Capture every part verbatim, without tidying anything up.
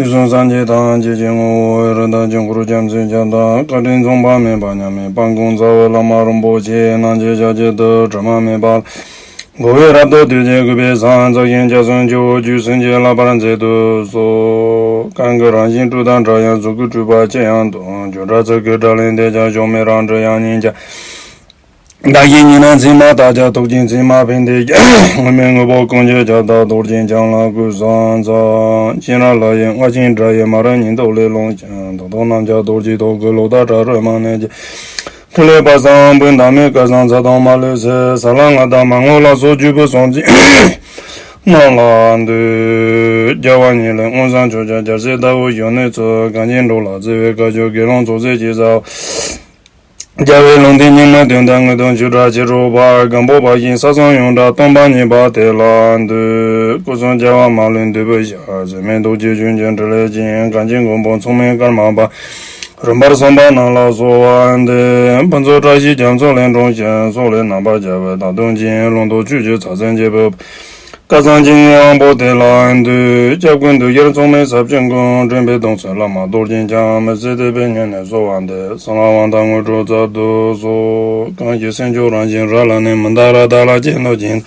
དུས་གསུམ་སངས་རྒྱས་ཐམས་ཅད་ཀྱི་ངོ་བོ། རིགས་དང་དཀྱིལ་འཁོར་རྒྱ་མཚོའི་ཁྱབ་བདག། བཀའ་དྲིན་མཚུངས་པ་མེད་པ་མཉམ་མེད་དཔལ་མགོན་རྩ་བའི་བླ་མ་རིན་པོ་ཆེ། སྣང་བྱེད་ཞལ་གྱི་བདུད་དྲི་མ་མེད་པ། འགོག་པའི་རབ་ཏུ་བཏུད་ཅིང་བཀུག་པའི་གསང་། རྩ་ཤིང་རྒྱ་མཚོའི་ཁྱེའུ། རྒྱུད་སེམས་ཅན་བསླབ་པར་མཛད་དུ་གསོལ། གང་གི་རང་བཞིན་སྤྲོས་དང་བྲལ་ཡང་གཟུགས་སྐུ་སྤྲུལ་པ་ཅི་ཡང་སྟོན། བརྗོད་བྲལ་ཚིག་གི་སྒྲ་ལས་འདས་ཀྱང་གཞོམ་མེད་རང་གྲོལ་དབྱིངས་སྙིང་རྗེ། བདག་གིས་ཉོན་ན་མཚན་མ་དག་ཀྱང་ཐུགས་རྗེའི་མཚན་མ་འཕེན་ཏེ། དངོས་མེད་དངོས་པོ་ཀུན་གྱི་ཁྱབ་བདག་རྡོ་རྗེ་འཆང་ལ་གུས་ཕྱག་འཚལ། སྤྱན་རས་ལྷ་ཡི་རྔ་ཆེན་སྒྲ་ཡིས་མ་རིག་ཉིན་ཐོ་ལས་ལོངས་ཤིག། དག་དང་རྣམ་བཅད་རྡོ་རྗེ་ཐོག་གི་ལོ་ཟླ་བྲག་རི་མ་ནས་ཀྱི། ཐུགས་ལས་དཔག་བསམ་དབང་པོའི་བདག་མེད་སྐལ་བཟང་ཚ་དང་མ་ལུས་སེལ། ས་ལ་ང་དང་མ་ངོ་ལ་སོགས་བརྒྱུད་པའི་གསུང་ཚིག་རྣམས་ལ་འདུད། རྒྱལ་བ་ཉིད་ལས་མངོན་སངས་ཆོས་ཀྱི་རྒྱལ་སྲས་ལྟ་བུ་བཞུགས་གནས་ཚུལ། གངས་ཅན་འགྲོ་ལ་བརྩེ་བའི་བཀའ་བརྒྱུད་དགེ་སློང་ཚོགས་རྫས་ཀྱི་ས། རྒྱལ་བའི་ལུང་བསྟན་རྙིང་མའི་དོན་དག་དངོས་དང་བཅུ་ཕྲག་ཕྱི་རོལ་པ། སྒམ་པོ་པ་བཞིན་ས་གསུམ་ཡོངས་གྲགས་སྟོན་པ་ཉིད་པ་དེ་ལ་འདུད། སྐུ་གསུམ་རྒྱལ་བ་མ་ལུས་འདུས་པའི་ཞལ། ཟད་མེད་རྡོ་རྗེ་ཆོས་ཀྱི་ཕྲིན་ལས་ཅན། གངས་ཅན་མགོན་པོ་མཚུངས་མེད་ཀརྨ་པ། རིམ་པར་གསུངས་པ་རྣམས་ལ་གསོལ་བ་འདེབས། ཕུན་ཚོགས་བཀྲ་ཤིས་རྒྱ་མཚོ་ལས་འཁྲུངས་ཤིང་། སོག་ལེ་ནམ་མཁའ་རྒྱལ་བའི་བདག་མདུན་བཞིན། ལུང་རྟོགས་ཆོས་ཀྱི་ཚ་ཟེར་འབྱེད་པའི། སྐལ་བཟང་ཇི་སྙེད་དབང་པོ་དེ་ལ་འདུད། སྐྱབས་ཀུན་འདུས་ཤར་མཚུངས་མེད་ཟབ་ཆོས་མགོན། འདྲེན་པའི་གདུང་སྲས་བླ་མ་རྡོ་རྗེ་འཆང་། མི་ཟད་དད་པས་ཉོན་ནས་གསོལ་བ་འདེབས། གསང་བ་དབང་ཐང་དངོས་གྲུབ་སྩལ་དུ་གསོལ། གང་ཞིག་སེམས་མཆོག་རང་བཞིན་རབ་ལ་གནས། མི་འདའ་ར་དྭགས་ལ་སྐྱེས་ནོར་གྱིན།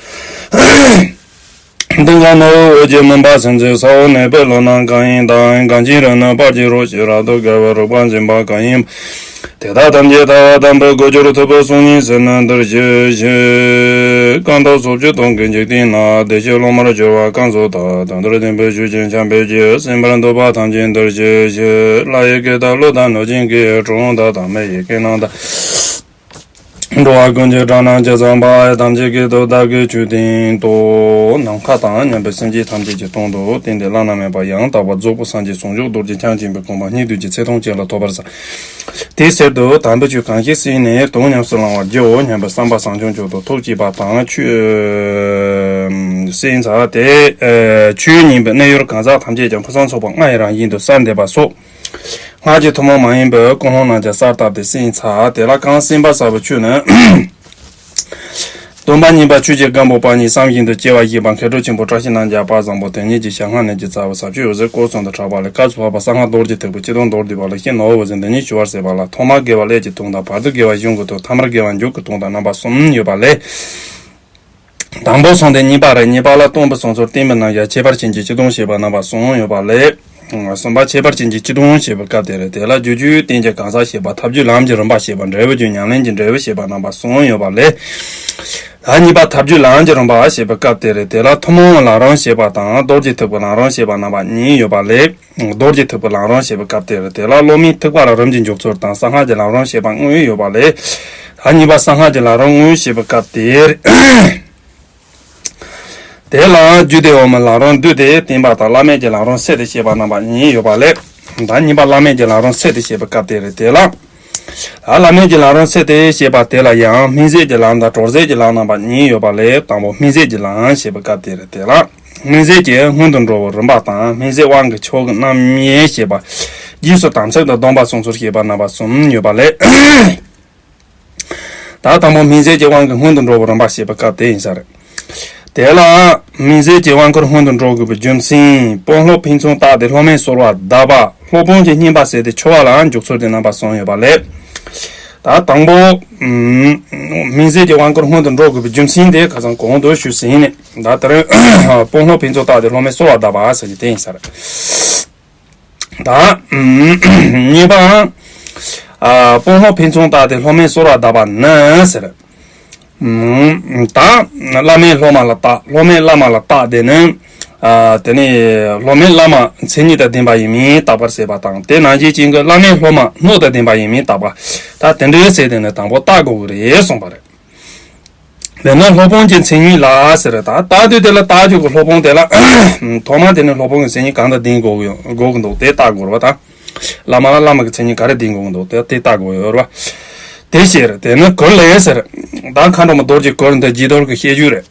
མདུན་བསྐྱེད་ནོར་བུ་འོད་ཀྱི་མུན་པ་སེལ་མཛད། ས་འོག་ནས་དཔལ་ལོ་ནམ་མཁའ་ཡིན་དང་། གངས་ཅན་རི་ནི་སྤར་གྱི་རོ་ཞིག་རབ་ཏུ་དགའ་བའི་རིག་པ་འཛིན་པ་གང་ཡིན། དེ་དག་ཐམས་ཅད་ཐར་པ་དམ་པའི་གོ་ཆོད་ཐུབ་པའི་གསུང་སྙིང་ཟེར་ན་འདིར་ཞུ་ཞིག། རྐང་ཐང་སོ་བཅུ་སྟོང་གི་འཇིག་རྟེན་ན། བདེ་གཤེགས་སློབ་མར་གྱུར་པ་གང་སུ་དག། དོན་དེར་བརྟེན་པའི་ཆོས་ཀྱི་འཆད་པའི་ཕྱིར། གསན་པར་འདོད་པ་ཐམས་ཅད་འདིར་ཞུ་ཞིག། ལྷ་ཡི་སྐད་དང་ཀླུ་དང་གནོད་སྦྱིན་སྐད། གྲུལ་བུམ་དང་དྭངས་མའི་ཡི་གེ་རྣམས་དང་། འགྲོ་བ་ཀུན་གྱི་སྒྲ་རྣམས་ཇི་ཙམ་པ། ཐམས་ཅད་སྐད་དུ་བདག་གིས་ཆོས་བསྟན་ཏོ། ནམ་མཁའ་དང་མཉམ་པའི་སེམས་ཅན་ཐམས་ཅད་ཀྱི་དོན་དུ་བསྟན་ཏེ་བླ་ན་མེད་པ་ཡང་དག་པར་རྫོགས་པའི་སངས་རྒྱས་ཟུང་འཇུག་རྡོ་རྗེ་འཆང་ཆེན་པོའི་དགོངས་པ་སྙིང་བསྡུས་ཀྱི་ཚད་མཐོང་ཅན་ལ་ཐོབ་པར་བྱ། དེའི་ཕྱིར་དུ་དམ་པའི་ཆོས་གང་ཞིག་གསན་ནས་དོན་ཉམས་སུ་བླང་བར་བགྱིའོ་སྙམ་པའི་བསམ་པ་བཟང་སྐྱོང་མཆོག་ཏུ་ཐུགས་བསྐྱེད་པ་དང་། ཆོས་གསན་ཚར་ཏེ། ཆོས་ཉན་པའི་གནས་ཡུལ་གང་ཟག་ཐམས་ཅད་ཀྱང་ཕུན་སུམ་ཚོགས་པ་ལྔ་ཡི་རང་བཞིན་དུ་གསལ་འདེབས་པ་སོགས། སྔགས་ཀྱི་ཐུན་མོང་མ་ཡིན་པའི་ཀུན་སློང་རྣམས་ཀྱང་གསལ་བཏབ་སྟེ་གསན་ཚར། དེ་ལ་གང་གསན་པ་ཟབ་པའི་ཆོས་ནི། སྟོན་པ་ཉིད་པ་ཆོས་ཀྱི་སྒམ་པོ་པ་ཉིད་བསམ་བཞིན་དུ་སྐྱེ་བ་བཞེས་པ་མཁས་གྲུབ་ཆེན་པོ་བཀྲ་ཤིས་རྣམ་རྒྱལ་དཔལ་བཟང་པོ་དེ་ཉིད་ཀྱི་ཞལ་སྔ་ནས་ཀྱི་རྩ་བའི་ཟབ་ཆོས་འོད་ཟེར་བཀོད་གསུང་དུ་གྲགས་པ་ལས། སྐབས་སུ་བབ་པ་གསང་སྔགས་རྡོ་རྗེ་ཐེག་པའི་སྤྱི་དོན་མདོར་བསྡུས་པ་ལ་ཤེས་ནོར་བུ་ཟེར་འདི་ཉིད་ཞུ་བར་ཟད་པ་ལ། ཐོག་མར་དགེ་བ་ཀླད་ཀྱི་དོན་དང་། བར་དུ་དགེ་བ་གཞུང་གི་དོན། ཐ་མར་དགེ་བ་མཇུག་གི་དོན་དང་རྣམ་པ་གསུམ་ཡོད་པ་ལས། དང་པོ་གསུངས་ཏེ་གཉིས་པ་རེད། གཉིས་པ་ལ་སྟོན་པའི་གསུང་ཚུལ་བསྟན་པའི་རྣམ་གཞག་ཁྱད་པར་ཅན་གྱི་སྤྱི་དོན་བཤད་པ་རྣམ་པ་གསུམ་ཡོད་པ་ལས། གསུམ་པ་ཁྱད་པར་ཅན་གྱི་སྤྱི་དོན་བཤད་པའི་སྐབས་དེ་རེད། དེ་ལ་རྒྱུ་རྒྱུའི་རྟེན་གྱི་གང་ཟག་བཤད་པ། ཐབས་ཀྱི་ལམ་གྱི་རིམ་པ་བཤད་པ། འབྲས་བུ་རྒྱུ་ཉམས་ལེན་གྱི་འབྲས་བུ་བཤད་པ་རྣམ་པ་གསུམ་ཡོད་པ་ལས། ད་གཉིས་པ་ཐབས་ཀྱི་ལམ་གྱི་རིམ་པ་བཤད་པའི་སྐབས་དེ་རེད། དེ་ལ་ཐུན་མོང་བའི་ལམ་རིམ་བཤད་པ་དང་རྡོ་རྗེ་ཐེག་པའི་ལམ་རིམ་བཤད་པ་རྣམ་པ་གཉིས་ཡོད་པ་ལས། རྡོ་རྗེ་ཐེག་པའི་ལམ་རིམ་བཤད་པའི་སྐབས་དེ་རེད། དེ་ལ་སློབ་མའི་ཐེག་པ་ལ་རིམ་གྱིས་འཇུག་ཚུལ་དང་གསང་སྔགས་ཀྱི་ལམ་རིམ་བཤད་པ་དངོས་ཡོད་པ་ལས། ད་གཉིས་པ་གསང་སྔགས་ཀྱི་ལམ་རིམ་དངོས་བཤད་པའི་སྐབས་དེ་རེད། དེ་ལ་རྒྱུད་སྡེ་འོག་མའི་ལམ་རིམ་བསྡུས་ཏེ་བསྟན་པ་དང་བླ་མེད་ཀྱི་ལམ་རིམ་བསྲེས་ཏེ་བཤད་པ་རྣམ་པ་གཉིས་ཡོད་པ་ལས། ད་གཉིས་པ་བླ་མེད་ཀྱི་ལམ་རིམ་བསྲེས་ཏེ་བཤད་པའི་སྐབས་དེ་རེད། དེ་ལ། ད་བླ་མེད་ཀྱི་ལམ་རིམ་བསྲེས་ཏེ་བཤད་པ་དེ་ལ་ཡང་སྨིན་བྱེད་ཀྱི་ལམ་དང་གྲོལ་བྱེད་ཀྱི་ལམ་རྣམ་པ་གཉིས་ཡོད་པ་ལས། དང་པོ་སྨིན་བྱེད་ཀྱི་ལམ་བཤད་པའི་སྐབས་དེ་རེད། དེ་ལ། སྨིན་བྱེད་ཀྱི་སྔོན་དུ་འགྲོ་བའི་རིམ་པ་དང་། སྨིན་བྱེད་དབང་གི་ཕྱོགས་ཀྱི་རྣམ་དབྱེ་བཤད་པ། རྗེས་སུ་དམ་ཚིག་དང་སྡོམ་པ་སྲུང་ཚུལ་བཤད་པ་རྣམ་པ་གསུམ་ཡོད་པ་ལས། ད་དང་པོ་སྨིན་བྱེད་ཀྱི་དབང་གིས་སྔོན་དུ་འགྲོ་བའི་རིམ་པ་བཤད་པའི་སྐབས་དེ་ཡིན་ས་རེད། དེ་ལ་སྨིན་བྱེད་ཀྱི་དབང་བསྐུར་སྔོན་དུ་འགྲོ་དགོས་པའི་རྒྱུ་མཚན། དཔོན་སློབ་ཕན་ཚུན་བརྟགས་ཏེ་སློབ་མས་གསོལ་བ་གདབ་པ། སློབ་དཔོན་གྱི་བསྙེན་པ་ཟེར་ཏེ་འཆི་བ་ལ་འཇུག་ཚུལ་དེ་རྣམ་པ་གསུམ་ཡོད་པ་ལས། ད་དང་པོ། སྨིན་བྱེད་ཀྱི་དབང་བསྐུར་སྔོན་དུ་འགྲོ་དགོས་པའི་རྒྱུ་མཚན་དེ་ཁ་སང་གོང་དུ་ཞུས་ཟིན་ནས། ད་དེ་རིང་དཔོན་སློབ་ཕན་ཚུན་བརྟགས་ཏེ་སློབ་མས་གསོལ་བ་གདབ་པ་ཟེར་གྱི་དེ་ཡིན་ས་རེད། ད། གཉིས་པ། ཨ། དཔོན་སློབ་ཕན་ཚུན་བརྟགས་ཏེ་སློབ་མས་གསོལ་བ་གདབ་པ་ནི་ཟེར། ད། བླ་མས་སློབ་མ་ལ་བརྟག་སློབ་མས་བླ་མ་ལ་བརྟག་དེ་ནི། ཨ། དེ་ནི་སློབ་མས་བླ་མ་མཚན་ཉིད་དང་ལྡན་པ་ཡིན་མིན་བརྟག་པར་བྱེད་པ་དང་། དེ་ནང་བཞིན་ཅན་གྱི་བླ་མས་སློབ་མ་སྣོད་དང་ལྡན་པ་ཡིན་མིན་བརྟག་པ། ད་དེ་འདྲའི་ཚེ་དེ་ནི་དང་པོ་བརྟག་དགོས་ཀྱི་རེད་གསུངས་པ་རེད། དེ་ནས་སློབ་དཔོན་གྱི་མཚན་ཉིད་ལ་ཟེར། ད་ལྟ་དུས་དེ་ལ་བརྟག་དགོས་ཀྱི་སློབ་དཔོན་དེ་ལ། ཐོག་མར་དེ་ནི་སློབ་དཔོན་གྱི་མཚན་ཉིད་གང་དང་ལྡན་དགོས་ཀྱི་དགོས་ཀྱི་འདུག་དེ་བརྟག་དགོས་རེད་པ། ད། བླ་མ་ལ་བླ་མ་གི་མཚན་ཉིད་ག་རེ་ལྡན་དགོས་ཀྱི་འདུག་དེ་དེ་བརྟག་དགོས་ཡོད་རེད་པ། དེ་ཕྱིར་དེ་ནི་གུར་ལས་ཟེར། ད་མཁའ་འགྲོ་མ་རྡོ་རྗེ་གུར་འདི་རྗེས་ཟློས་ཀྱི་བཤད་རྒྱུན་རེད།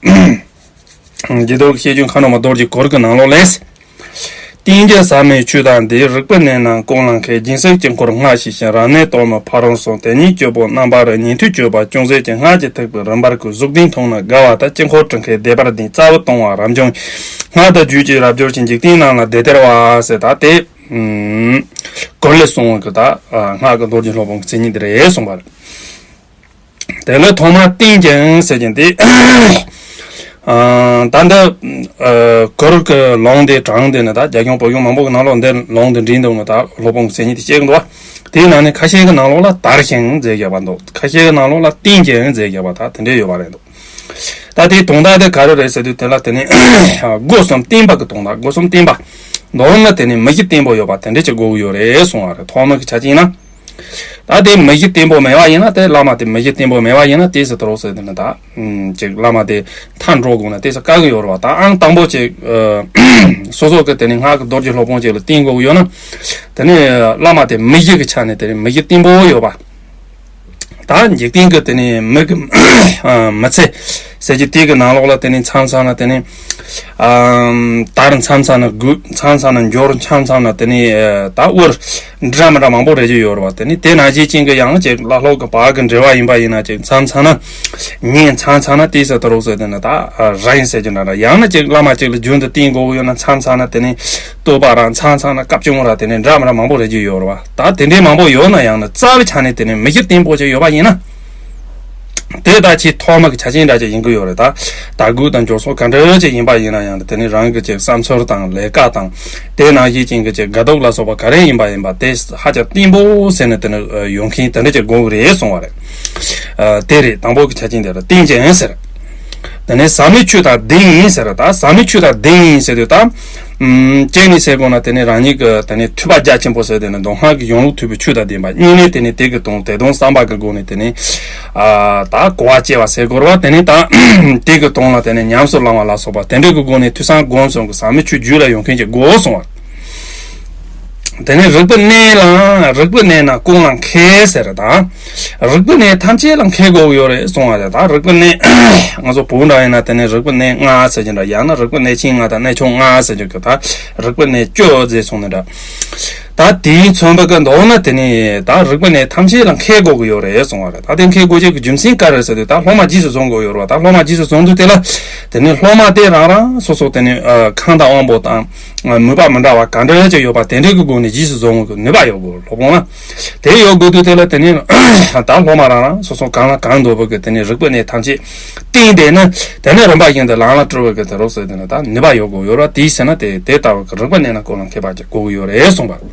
རྗེས་ཟློས་ཀྱི་བཤད་རྒྱུན་མཁའ་འགྲོ་མ་རྡོ་རྗེ་གུར་གྱི་ནང་ལོགས་ལས། རྟེན་ཅིང་ཟབ་མོའི་ཆོས་དང་ལྡན། རིག་པའི་གནས་རྣམས་ཀུན་ལ་མཁས། སྦྱིན་སྲེག་དཀྱིལ་འཁོར་སྔར་བྱས་ཤིང་། རབ་གནས་གཏོར་མ་ཕ་རོལ་གསུམ། དེ་ཉིད་སྤྱོད་པོ་རྣམ་པར་རིག། ཉན་ཐོས་སྤྱོད་པ་ཅུང་ཟད་ཅན། སྔགས་ཀྱི་ཐེག་པའི་རིམ་པར་བཀོད། གཟུགས་ལྡན་མཐོང་ནས་དགའ་བ་དང་། དཀྱིལ་འཁོར་དྲི་མཁས་བཟླས་པ་ལྡན། རྩ་བའི་ལྟུང་བ་རབ་འབྱུང་། སྔགས་དང་རྒྱུད་ཀྱི་རབ་སྦྱོར་ཞིང་། འཇིག་རྟེན་རྣམས་ལ་བདེ་སྟེར་བ་ཟེར། ད་དེ། ཨུམ། གོ་ལེ་གསུང་བ་གི་ད་སྔགས་ཀྱི་རྡོ་རྗེ་སློབ་དཔོན་གྱི་མཚན་ཉིད་དེ་རེད་གསུངས་པ་རེད། དེ་ལ་ཐོག་མར་བསྟན་ཅིང་ཟེར་གྱིན་དེ། ད་འདི་གུ་རུ་གི་ལུང་དེ་དྲངས་དེ་ནི་ད་རྒྱ་གཞུང་བོད་གཞུང་མང་པོ་གི་ནང་ལོགས་འདི་ལུང་དེ་འདྲེན་འདུག་ནི་ད་སློབ་དཔོན་གྱི་མཚན་ཉིད་དེ་བཤད་གི་འདུག་བ། དེའི་ནང་ནས་ཁ་ཤས་ཀྱི་ནང་ལོགས་ལ་དར་ཞིང་མཛད་བཞག་པ་འདུག་ཁ་ཤས་ཀྱི་ནང་ལོགས་ལ་བསྟན་ཅིང་མཛད་བཞག་པ་ད་དེ་འདྲས་ཡོད་པ་རེད་འདུག་ད་དེའི་དོན་དག་དེ་ག་རེ་རེད་ཟེར་དུས་དེ་ལ་དེ་ནི་སྒོ་གསུམ་བསྟན་པ་གི་དོན་དག་སྒོ་གསུམ་བསྟན་པ། མདོར་ན་དེ་ནི་མི་གཞི་བརྟན་པོ་ཡོད་པ་དེ་འདྲས་ཅིག་དགོས་ཀྱི་ཡོད་རེད་གསུང་བ་རེད། ཐོག་མ་གི་ཆ་ཅིག་ཡིན་ན། ད་དེ་མི་གཞི་བརྟན་པོ་མེད་པ་ཡིན་ན་དེ་བླ་མ་དེ་མི་གཞི་བརྟན་པོ་མེད་པ་ཡིན་ན་དེ་ཟེར་དོ་རོགས་ཟེར་དེ་ནི་ད་ཅིག་བླ་མ་དེ་མཐའ་འགྲོ་དགོས་ན་དེ་ཟེར་དཀའ་གི་ཡོད་རེད་བ། ད་ཨང་དང་པོ་ཅིག་སོ་སོ་གི་དེ་ནི་སྔགས་ཀྱི་རྡོ་རྗེ་སློབ་དཔོན་ཅིག་ལ་བསྟེན་དགོས་ཀྱི་ཡོད་ན། དེ་ནི་བླ་མ་དེ་མི་གཞི་གི་ཆ་ནས་དེ་ནི་མི་གཞི་བརྟན་པོ་ཡོད་པ། ད་འཇིག་རྟེན་གྱི་དེ་ནི་མི་གི་མི་ཚེ་ཟེར་གྱི་དེ་གི་ནང་ལོགས་ལ་དེ་ནི་མཚམས་མཚམས་ན་དེ་ནི་དར། མཚམས་མཚམས་ན་རྒུད། མཚམས་མཚམས་ན་འབྱོར། མཚམས་མཚམས་ན་དེ་ནི་ད་དབུལ། འདྲ་མི་འདྲ་མང་པོ་རེ་ཅིག་ཡོད་རེད་བ། དེ་ནི་དེ་ནང་བཞིན་ཅན་གྱི་ཡང་ཅིག་བླ་སློབ་ཀྱི་བར་གྱི་འབྲེལ་བ་ཡིན་པ་ཡིན་ན་ཅིག་མཚམས་མཚམས་ན་ཉེ། མཚམས་མཚམས་ན་དེ་ཟེར་དོ་རོགས་ཟེར་དེ་ནི་ད་ར་ཡིན་ཟེར་གྱི་འདྲ་འདྲ། ཡང་ན་ཅིག་བླ་མ་ཅིག་ལ་རྒྱུན་དུ་བསྟེན་དགོས་ཀྱི་ཡོད་ན་མཚམས་མཚམས་ན་དེ་ནི་བསྟོད་པ་ར། མཚམས་མཚམས་ན་བཀའ་བཀྱོན་ར། དེ་ནི་འདྲ་མི་འདྲ་མང་པོ་རེ་ཅིག་ཡོད་རེད་བ། ད་དེ་འདྲའི་མང་པོ་ཡོད་ན་ཡང་ན་རྩ་བའི་ཆ་ནས་དེ་ནི་མི་གཞི་བརྟན་པོ་ཅིག་ཡོད་པ་ཡིན་ན། དེ་ད་ཆེས་ཐོག་མ་གི་ཆ་རྐྱེན་འདྲ་ཅིག་ཡིན་གྱི་ཡོད་རེད། ད་དར་རྒུད་དང་འབྱོར་སོགས་ག་འདྲ་ཅིག་ཡིན་པ་ཡིན་ན་ཡང་དེ་ནི་རང་གི་ཅིག་བསམ་ཚུལ་དང་ལས་ཀ་དང་དེ་ནང་བཞིན་ཅན་གྱི་ཅིག་དགའ་སྡུག་ལ་སོགས་པ་ག་རེ་ཡིན་པ་ཡིན་པ་དེ་ཧ་ཅང་བརྟན་པོ་ཟེར་ནས་དེ་ནི་ཡོང་མཁན་དེ་འདྲ་ཅིག་དགོས་ཀྱི་རེད་གསུང་བ་རེད། དེ་རེད། དང་པོ་གི་ཆ་རྐྱེན་དེ་རེད། བརྟན་ཅིང་ཟེར། དེ་ནས་ཟག་མེད་ཆོས་དང་ལྡན་ཡིན་ཟེར། ད་ཟག་མེད་ཆོས་དང་ལྡན་ཡིན་ཟེར་དུས་ད། ཨུམ། གཅིག་ནས་ཟེར་དགོས་ན་དེ་ནི་རང་ཉིད་ཀྱི་དེ་ནི་ཐོས་པ་རྒྱ་ཆེན་པོ་ཟེར་དེ་ནི་མདོ་སྔགས་ཀྱི་ཡང་ལུགས་ཐོས་པའི་ཆོས་དང་ལྡན་པ། གཉིས་ནས་དེ་ནི་དེ་གི་དོན་དེ་དོན་བསམ་པ་གི་སྒོ་ནས་དེ་ནི། ཨ། ད་གོ་བ་སྐྱེ་བ་ཟེར་དགོས་རེད་བ། དེ་ནི་ད་དེ་གི་དོན་ལ་དེ་ནི་ཉམས་སུ་བླང་བ་ལ་སོགས་པ་དེ་འདྲ་གི་སྒོ་ནས་ཐོས་བསམ་སྒོམ་གསུམ་གྱི་ཟག་མེད་ཆོས་རྒྱུད་ལ་ཡོང་མཁན་གྱི་སྒོ་གསུངས་པ། དེ་ནས་རིག་པའི་གནས་ལ། རིག་པའི་གནས་རྣམས་ཀུན་ལ་མཁས་ཟེར་ད། རིག་པའི་གནས་ཐམས་ཅད་ལ་མཁས་དགོས་ཀྱི་ཡོད་རེད་གསུང་བ་རེད། ད་རིག་པའི་གནས་ང་ཚོ་བོད་འདྲ་ཡིན་ན་དེ་ནས་རིག་པའི་གནས་ལྔ་ཟེར་གྱི་འདྲ། ཡང་ན་རིག་པའི་གནས་ཆེན་ལྔ་དང་གནས་ཆུང་ལྔ་ཟེར་གྱི་གི་ད་རིག་པའི་གནས་བཅུ་ཟེར་སོང་ནི་འདྲ། ད་དེའི་མཚོན་པ་གི་མདོར་ན་དེ་ནས་ད་རིག་པའི་གནས་ཐམས་ཅད་ལ་མཁས་དགོས་ཀྱི་ཡོད་རེད་གསུང་བ་རེད། ད་དེ་མཁས་དགོས་ཀྱི་རྒྱུ་མཚན་ག་རེ་ཟེར་དུས་ད་སློབ་མ་རྗེས་སུ་བཟུང་དགོས་ཡོད་རེད་བ། ད་སློབ་མ་རྗེས་སུ་བཟུང་དུས་དེ་ལ་དེ་ནས་སློབ་མ་དེ་རང་རང་སོ་སོ་དེ་ནས་ཨ། ཁམས་དང་དབང་པོ་དང་། མོས་པ་མི་འདྲ་བ་ག་འདྲ་ཅིག་ཡོད་པ་དེ་འདྲའི་གི་སྒོ་ནས་རྗེས་སུ་བཟུང་གི་ནུས་པ་ཡོད་དགོས་སློབ་དཔོན་ལ། དེ་ཡོད་དགོས་དུས་དེ་ལ་དེ་ནས་ད་སློབ་མ་རང་རང་སོ་སོ་གང་ལ་གང་འདོད་པ་གི་དེ་ནས་རིག་པའི་གནས་ཐམས་ཅད་བསྟེན་དེ་ནི་དེ་ནས་རིམ་པ་བཞིན་དུ་ལམ་ལ་སྤྲུལ་བ་གི་དེ་རོགས་ཟེར་དེ་ནི་ད་ནུས་པ་ཡོད་དགོས་ཡོད་ར། དེའི་ཕྱིར་ན་དེ་དེ་ལྟ་བུ་གི་རིག་པའི་གནས་རྣམས་ཀུན་ལ་མཁས་པ་ཅིག་དགོས་ཀྱི་ཡོད་རེད་གསུངས་པ།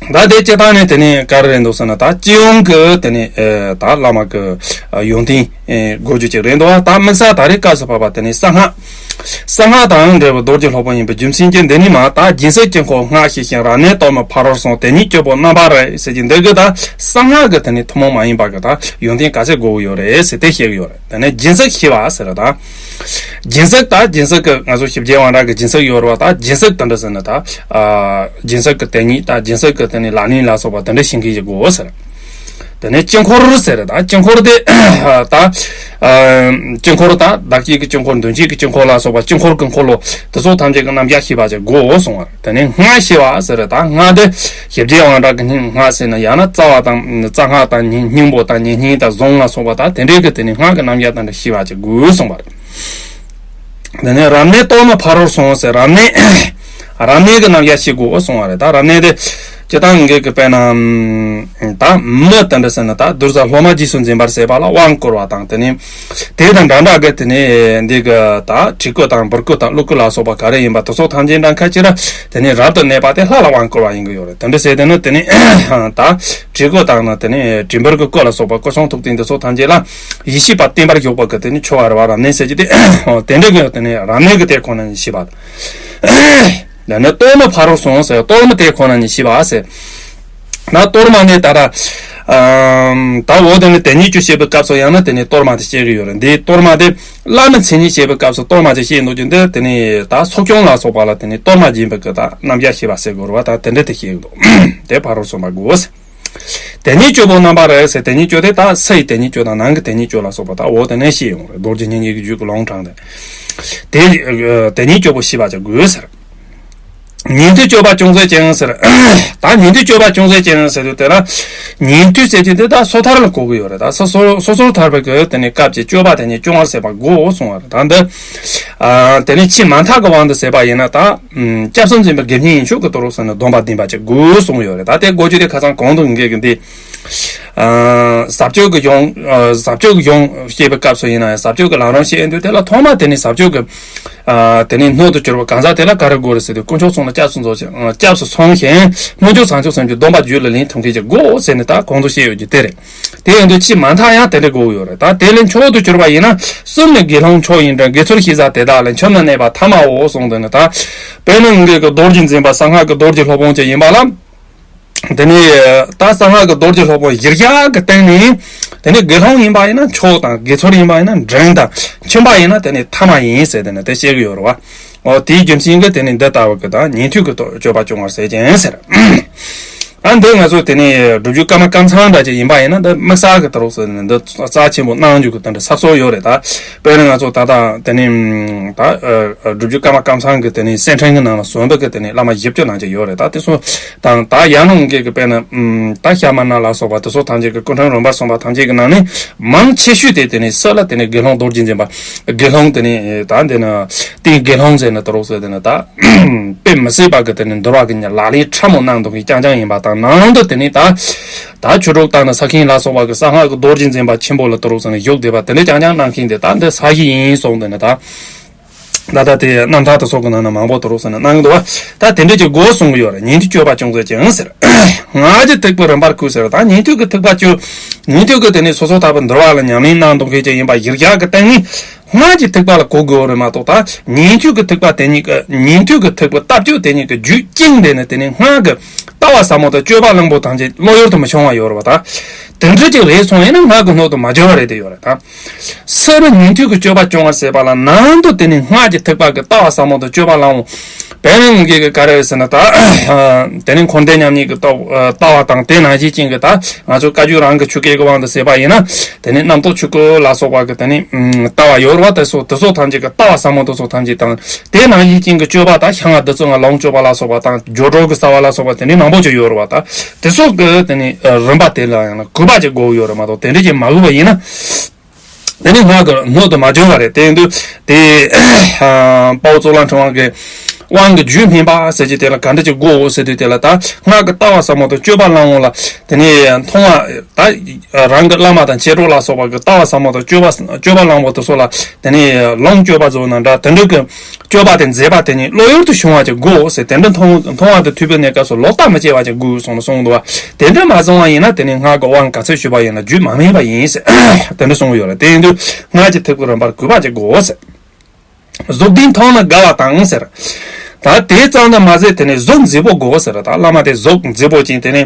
ད་དེ་སྤྱི་བཏང་ནས་དེ་ནས་ག་རེ་རེད་འདུག་ཟེར་ན་ད་སྤྱི་ཡོངས་ཀྱི་དེ་ནས་ད་བླ་མ་གི་ཡོན་ཏན་དགོས་རྒྱུ་ཅིག་རེད་འདུག་ད་དམིགས་བསལ་ད་རེས་སྐབས་སུ་བབ་པ་དེ་ནས་གསང་སྔགས། གསང་སྔགས་དང་འབྲེལ་བའི་རྡོ་རྗེ་སློབ་དཔོན་ཡིན་པའི་རྒྱུ་མཚན་གྱིས་འདི་ནི་མ་ད་སྦྱིན་སྲེག་དཀྱིལ་འཁོར་སྔགས་ཤེས་ཤིང་། རབ་གནས་གཏོར་མ་ཕ་རོལ་གསུམ། དེ་ཉིད་སྤྱོད་པོ་རྣམ་པར་རེག་ཟེར་གྱི་འདི་གི་ད་གསང་སྔགས་ཀྱི་དེ་ནས་ཐུན་མོང་མ་ཡིན་པ་གི་ད་ཡོན་ཏན་ག་ཚད་དགོས་ཀྱི་ཡོད་རེད་ཟེར་དེ་བཤད་ཀྱི་ཡོད་རེད། དེ་ནས་སྦྱིན་སྲེག་ཤེས་པ་ཟེར་ད། སྦྱིན་སྲེག་ད་སྦྱིན་སྲེག་གི་ང་ཚོ་ཞིབ་རྒྱས་དབང་དྲག་གི་སྦྱིན་སྲེག་ཡོད་རེད་བ། ད་སྦྱིན་སྲེག་དེ་འདྲ་ཟེར་ན་ད། སྦྱིན་སྲེག་གི་དེ་ཉིད་ད་སྦྱིན་སྲེག་གི་དེ་ནས་ལག་ལེན་ལ་སོགས་པ་དེ་འདྲ་ཤེས་མཁན་ཞིག་དགོས་ཟེར། དེ་ནས་དཀྱིལ་འཁོར་ཟེར་ད། དཀྱིལ་འཁོར་དེ་ད་དཀྱིལ་འཁོར་ད་བདག་བསྐྱེད་ཀྱི་དཀྱིལ་འཁོར། མདུན་བསྐྱེད་ཀྱི་དཀྱིལ་འཁོར་ལ་སོགས་པ་དཀྱིལ་འཁོར་གྱི་འཁོར་ལོ་དེ་ཚོ་ཐམས་ཅད་ཀྱི་རྣམ་གཞག་ཤེས་པ་ཅིག་དགོས་གསུང་བ་རེད། དེ་ནས་སྔགས་ཤེས་པ་ཟེར་ད། སྔགས་དེ་ཞིབ་རྒྱས་དབང་དྲག་གི་སྔགས་ཟེར་ན་ཡང་ན་རྩ་བ་དང་རྩ་སྔགས་དང་སྙིང་པོ་དང་ཉེ་སྙིང་དང་གཟུངས་ལ་སོགས་པ་ད་དེ་འདྲའི་གི་དེ་ནས་སྔགས་ཀྱི་རྣམ་གཞག་དེ་འདྲ་ཤེས་པ་ཅིག་དགོས་གསུང་བ་རེད། དེ་ནས་རབ་གནས་གཏོར་མ་ཕ་རོལ་གསུམ་ཟེར། རབ་གནས་རབ་གནས་ཀྱི་རྣམ་གཞག་ཤེས་དགོས་གསུང་བ་རེད། ད་རབ་གནས་དེ་སྤྱི་བཏང་ངེད་ཀྱི་དཔེར་ན་ད་མི་དེ་འདྲ་ཟེར་ན་ད་གདུལ་བྱ་སློབ་མ་རྗེས་སུ་འཛིན་པར་བྱེད་པ་ལ་དབང་བསྐུར་བ་དང་། དེ་ནས་དེ་དང་འདྲ་འདྲ་གི་དེ་ནས་འདི་གི་ད་བྲིས་སྐུ་དང་འབུར་སྐུ་དང་ཀླུ་སྐུ་ལ་སོགས་པ་ག་རེ་ཡིན་པ་དེ་ཚོ་ཐམས་ཅད་འདྲ་ཁ་ཅིག་ར་དེ་ནས་རབ་ཏུ་གནས་པ་དེ་ལྷ་ལ་དབང་བསྐུར་བ་ཡིན་གྱི་ཡོད་རེད། དེ་འདྲ་ཟེར་དེ་ནི་དེ་ནས་ད་བྲིས་སྐུ་དང་ནི་དེ་ནས་བྲིས་འབུར་གྱི་སྐུ་ལ་སོགས་པ་སྐུ་གསུང་ཐུགས་རྟེན་དེ་ཚོ་ཐམས་ཅད་ལ་ཡེ་ཤེས་པ་བརྟན་པར་བཞུགས་པ་གི་དེ་ནི་ཆོ་ག་རེད་བ། རབ་གནས་ཟེར་གྱི་དེ་དེ་འདྲ་གི་དེ་ནས་རབ་གནས་ཀྱི་དེ་ཁོ་ན་ཉིད་ཤེས་པ། ད་ནི་གཏོར་མ་ཕ་རོལ་གསུམ་ཟེར། གཏོར་མ་དེ་ཁོ་ན་ཉིད་ཤེས་པ་ཟེར། ད་གཏོར་མ་ནི་ད་ལྟ་ད་འོ་དེ་ནི་དེ་ཉིད་བཅུ་བཤད་པའི་སྐབས་སུ་ཡང་ན་དེ་ནི་གཏོར་མ་དེ་བཤད་ཀྱི་ཡོད་རེད། འདི་གཏོར་མ་དེ་བླ་མའི་མཚན་ཉིད་བཤད་པའི་སྐབས་སུ་གཏོར་མ་དེ་བཤད་འདུག་ཀྱང་འདི་དེ་ནི་ད་ཚོགས་སྐྱོང་ལ་སོགས་པ་ལ་དེ་ནི་གཏོར་མ་སྦྱིན་པའི་སྐབས་ད་རྣམ་གཞག་ཤེས་པ་ཟེར་དགོས་རེད་བ། ད་དེ་འདྲ་དེ་བཤད་ཀྱི་འདུག་དེ་ཕ་རོལ་གསུམ་པ་དགོས། དེ་ཉིད་སྤྱོད་པོ་རྣམ་པར་རེག་ཟེར། དེ་ཉིད་སྤྱོད་དེ་ད་སའི་དེ་ཉིད་སྤྱོད་དང་ནང་གི་དེ་ཉིད་སྤྱོད་ལ་སོགས་པ་ད་འོ་དེ་ནས་ཤེས་ཡོང་རེད། རྡོ་རྗེ་སྙིང་རྗེ་གི་རྒྱུད་ཀྱི་ལུང་དྲངས་ཏེ། དེ་དེ་ཉིད་སྤྱོད་པོ་ཤེས་པ་ཅིག་དགོས་ཟེར། ཉན་ཐོས་སྤྱོད་པ་ཅུང་ཟད་ཅན་ཟེར། ད་ཉན་ཐོས་སྤྱོད་པ་ཅུང་ཟད་ཅན་ཟེར་དུས་དེ་ལ། ཉན་ཐོས་ཟེར་དུས་དེ་ད་སོ་ཐར་ལ་གོ་གི་ཡོད་རེད། ད་སོ་སོ་སོ་སོར་ཐར་པའི་གི་དེ་ནི་སྐབས་ཀྱི་སྤྱོད་པ་དེ་ཉིད་སྐྱོང་བར་བྱེད་པ་དགོས་གསུང་བ་རེད། ད་འདི། ཨ། དེ་ནི་ཕྱི་མ་མཐའ་གི་དབང་དུ་ཟེར་བ་ཡིན་ན་ད། སྐྱབས་སུ་འཛིན་པའི་དགེ་བསྙེན་ཡིན་ཕྱོགས་ཀྱི་དོ་རུ་ཟེར་ནས་སྡོམ་པ་ལྡན་པ་ཅིག་དགོས་གསུངས་ཡོད་རེད། ད་དེ་གོ་རྒྱུ་དེ་ཁ་སང་གོང་དུ་ངེད་ཀྱི་འདི། ཟབ་སྤྱོད་ཀྱི་གཞུང་། ཟབ་སྤྱོད་ཀྱི་གཞུང་བཤད་པའི་སྐབས་སུ་ཡིན་ན་ཡང་ཟབ་སྤྱོད་ཀྱི་ལམ་རིམ་བཤད་དུས་དེ་ལ་ཐོག་མ་དེ་ནི་ཟབ་སྤྱོད་ཀྱི། དེ་ནི་སྣོད་དུ་གྱུར་པ་གང་ཟག་དེ་ལ་ག་རེ་དགོས་རེད་ཟེར་དུས་དཀོན་མཆོག་གསུམ་ལ་སྐྱབས་སུ་མཛོད་ཅིང་། སྐྱབས་སུ་སོང་ཞིང་སྨོན་འཇུག་བྱང་ཆུབ་སེམས་ཀྱི་སྡོམ་པ་རྒྱུད་ལ་ལེན་ཐུབ་མཁན་ཅིག་དགོས་ཟེར་ནས་ད་གོང་དུ་བཤད་ཡོད་རྒྱུ་དེ་རེད། དེ་ཡིན་དུས་ཕྱི་མ་མཐའ་ཡང་དེ་འདྲ་དགོས་ཡོད་རེད། ད་དེ་ལས་མཆོག་ཏུ་གྱུར་པ་ཡིན་ན་གསུམ་ནི་དགེ་སློང་མཆོག་ཡིན་ཀྱང་། དགེ་ཚུལ་ཤེས་བྱ་དེ་དག་ལས། ཁྱིམ་ན་གནས་པ་ཐ་མའོ་གསུངས་དོན་ནི་ད། དཔེར་ན་ངེད་ཀྱི་རྡོ་རྗེ་འཛིན་པ་གསང་སྔགས་ཀྱི་རྡོ་རྗེ་སློབ་དཔོན་ཅིག་ཡིན་པ་ལ། དེ་ནས་ད་གསང་སྔགས་ཀྱི་རྡོ་རྗེ་སློབ་དཔོན་གཞིར་བཞག་གི་སྟེང་ནས། དེ་ནས་དགེ་སློང་ཡིན་པ་ཡིན་ན་མཆོག་དང་། དགེ་ཚུལ་ཡིན་པ་ཡིན་ན་འབྲིང་དང་། ཁྱིམ་པ་ཡིན་ན་དེ་ནས་ཐ་མ་ཡིན་ཟེར་དེ་ནས་དེ་བཤད་ཀྱི་ཡོད་རེད་བ། འོ་དེའི་རྒྱུ་མཚན་གྱིས་དེ་ནས་འདི་ལྟ་བུ་གི་ད་ཉན་ཐོས་ཀྱི་སྤྱོད་པ་སྐྱོང་བར་ཟེར་ཅན་ཟེར། ཨ། འདི་ང་ཚོ་དེ་ནས་སྒྲུབ་བརྒྱུད་ཀརྨ་ཀཾ་ཚང་འདྲ་ཅིག་ཡིན་པ་ཡིན་ན་འདི་དམིགས་བསལ་གྱི་ད་རུང་ཟེར་ནས་འདི་རྩ་ཆེན་པོ་གནང་རྒྱུ་གི་དེ་འདྲ་ས་སོ་ཡོད་རེད། ད་དཔེར་ན་ང་ཚོ་ད་ལྟ་དེ་ནས་ད་སྒྲུབ་བརྒྱུད་ཀརྨ་ཀཾ་ཚང་གི་དེ་ནས་གསེར་ཕྲེང་གི་ནང་ལ་བཟོ་འདི་གི་དེ་ནས་བླ་མ་བཞི་བཅུ་ནང་ཅིག་ཡོད་རེད། ད་དེ་ཚོ་དང་ད་ཡང་ན་ངེད་ཀྱི་དཔེར་ན་ད་ཤ་མ་ན་ལ་སོགས་པ་དེ་ཚོ་ཐམས་ཅད་ཀྱི་སྐུ་ཕྲེང་རིམ་པར་གསུངས་པ་ཐམས་ཅད་ཀྱི་ནང་ནས་མང་ཆེ་ཤོས་དེ་དེ་ནས་སྲིད་ལ་དེ་ནས་དགེ་སློང་རྡོ་རྗེ་འཛིན་པ་དགེ་སློང་དེ་ནས་ད་འདི་ན་དེ་དགེ་སློང་ཟེར་ན་ད་རུང་ཟེར་དེ་ན་ད། དཔེ་མི་སྲིད་པ་གི་དེ་ནི་འདུལ་བ་གི་ཉ་ལག་ལེན་ཕྲ་མོ་གནང་འདུག་གི་རྐྱང་རྐྱང་ཡིན་པ་དང་། ནང་དུ་དེ་ནི་ད་ད་ཆོས་དྲུག་དང་ནི་ས་མཁན་ལ་སོགས་པ་གི་གསང་སྔགས་ཀྱི་རྡོ་རྗེ་འཛིན་པ་ཆེན་པོ་ལ་དུ་རུག་ཟེར་ནས་བཞུགས་བསྡད་པ་དེ་འདྲ་རྐྱང་རྐྱང་གནང་མཁན་དེ་ད་འདི་ས་གཞི་ཡིན་གསུངས་དེ་ནི་ད། ད་ད་དེ་རྣམ་ཐར་དུ་སོགས་ཀྱི་ནང་ན་མང་པོ་དུ་རུག་ཟེར་ནས་གནང་གི་འདུག་བ། ད་དེ་འདྲ་ཅིག་དགོས་གསུང་གི་ཡོད་རེད། ཉན་ཐོས་སྤྱོད་པ་ཅུང་ཟད་ཅན་ཟེར། སྔགས་ཀྱི་ཐེག་པའི་རིམ་པར་བཀོད་ཟེར། ད་ཉན་ཐོས་ཀྱི་ཐེག་པ་ཅུ། ཉན་ཐོས་ཀྱི་དེ་ནི་སོ་སོ་ཐར་པའི་འདུལ་བ་ལ་ཉམས་ལེན་གནང་འདུག་མཁན་ཅིག་ཡིན་པ་གཞིར་བཞག་གི་སྟེང་ནས། སྔགས་ཀྱི་ཐེག་པ་ལ་གོ་དགོས་རེད་མ་གཏོགས། ད་ཉན་ཐོས་ཀྱི་ཐེག་པ་དེ་ཉིད་ཀྱི་ཉན་ཐོས་ཀྱི་ཐེག་པའི་ལྟ་སྤྱོད་དེ་ཉིད་ཀྱི་རྒྱུད་བཅིངས་ཏེ་ནི་དེ་ནི་སྔགས་ཀྱི་ལྟ་བ་ཟབ་མོ་དང་སྤྱོད་པ་བླང་པོ་ཐམས་ཅད་བློ་ཡུལ་དུ་མི་ཤོང་བ་ཡོད་རེད་བ། ད་དེ་འདྲ་ཅིག་རེད་སོང་ཡིན་ན་སྔགས་ཀྱི་སྣོད་དུ་མ་གྱུར་བ་རེད་དེ་ཡོད་རེད། ད་སེ་རུ་ཉན་ཐོས་ཀྱི་སྤྱོད་པ་སྐྱོང་བར་ཟེར་བ་ལ་ནང་དུ་དེ་ནི་སྔགས་ཀྱི་ཐེག་པ་གི་ལྟ་བ་ཟབ་མོ་དང་སྤྱོད་པ་བླང་པོ། དཔེར་ན་ངེད་ཀྱི་ག་རེ་རེད་ཟེར་ན་ད། དེ་ནི་འཁོར་འདས་མཉམ་ཉིད་ཀྱི་ལྟ་ལྟ་བ་དང་དེ་ནང་བཞིན་ཅན་གྱི་ད། ང་ཚོ་བཀའ་བརྒྱུད་རང་གི་ཆོས་སྐད་ཀྱི་དབང་དུ་ཟེར་བ་ཡིན་ན། དེ་ནི་རྣམ་རྟོག་ཆོས་སྐུ་ལ་སོགས་པ་གི་དེ་ནི་ལྟ་བ་ཡོད་རེད་བ། དེ་ཚོ་དེ་ཚོ་ཐམས་ཅད་ཀྱི་ལྟ་བ་ཟབ་མོ་དེ་ཚོ་ཐམས་ཅད་དང་། དེ་ནང་བཞིན་ཅན་གྱི་སྤྱོད་པ་དང་བྱང་ང་བདུད་རྩི་ལྔ་ལོངས་སྤྱོད་པ་ལ་སོགས་པ་དང་སྦྱོར་སྒྲོལ་གྱི་རྩ་བ་ལ་སོགས་པ་དེ་འདྲའི་མང་པོ་ཅིག་ཡོད་རེད་བ། ད་དེ་ཚོ་གི་དེ་ནི་རིམ་པ་དེ་ལ་ཡང་ན་གུས་པ་ཅིག་དགོས་ཡོད་རེད་མ་གཏོགས། དེ་འདྲ་ཅིག་མ་གུས་པ་ཡིན་ན། དེ་ནི་སྔགས་ཀྱི་སྣོད་དུ་མ་གྱུར་བ་རེད། དེ་ཡིན་དུས་དེ་དཔའ་བོ་གཙུག་ལག་ཕྲེང་བ་གི་དབང་གི་རྒྱུད་སྨིན་པ་ཟེར་གྱི་དེ་ལ་ག་འདྲ་ཅིག་དགོས་ཟེར་དུས་དེ་ལ་ད་སྔགས་ཀྱི་ལྟ་བ་ཟབ་མོ་དང་སྤྱོད་པ་བླང་པོ་ལ་དེ་ནི་མཐོང་བ། ད་རང་གི་བླ་མ་དང་མཆེད་གྲོགས་ལ་སོགས་པ་གི་ལྟ་བ་ཟབ་མོ་དང་སྤྱོད་པ་སྤྱོད་པ་བླང་པོ་དེ་ཚོ་ལ་དེ་ནི་ལོངས་སྤྱོད་པ་བཟོ་ན་འདྲ། དེ་འདྲ་གི་སྤྱོད་པ་དེ་མཛད་པ་དེ་ནི་བློ་ཡུལ་དུ་ཤོང་བ་ཅིག་དགོས་ཟེར། དེ་འདྲ་མཐོང་མཐོང་བ་དེ་ཐོས་པའི་གནས་སྐབས་སུ་ལོག་ལྟ་མི་སྐྱེ་བ་ཅིག་དགོས་གསུངས་ནས་གསུངས་འདུག་བ། དེ་འདྲ་མ་སོང་བ་ཡིན་ན་དེ་ནི་སྔགས་ཀྱི་དབང་ག་ཚོད་ཞུས་པ་ཡིན་ན་རྒྱུད་མ་སྨིན་པ་ཡིན་ཟེར་དེ་འདྲ་གསུངས་ཡོད་རེད། དེ་ཡིན་དུས་སྔགས་ཀྱི་ཐེག་པའི་རིམ་པར་གུས་པ་ཅིག་དགོས་ཟེར། གཟུགས་བདེ་མཐོང་ན་དགའ་བ་དང་ཟེར། ད་དེ་ཙམ་དུ་མ་ཟད་དེ་ནི་གཟུགས་མཛེས་པོ་དགོས་ཟེར། ད་བླ་མ་དེ་གཟུགས་མཛེས་པོ་ཅན་དེ་ནི་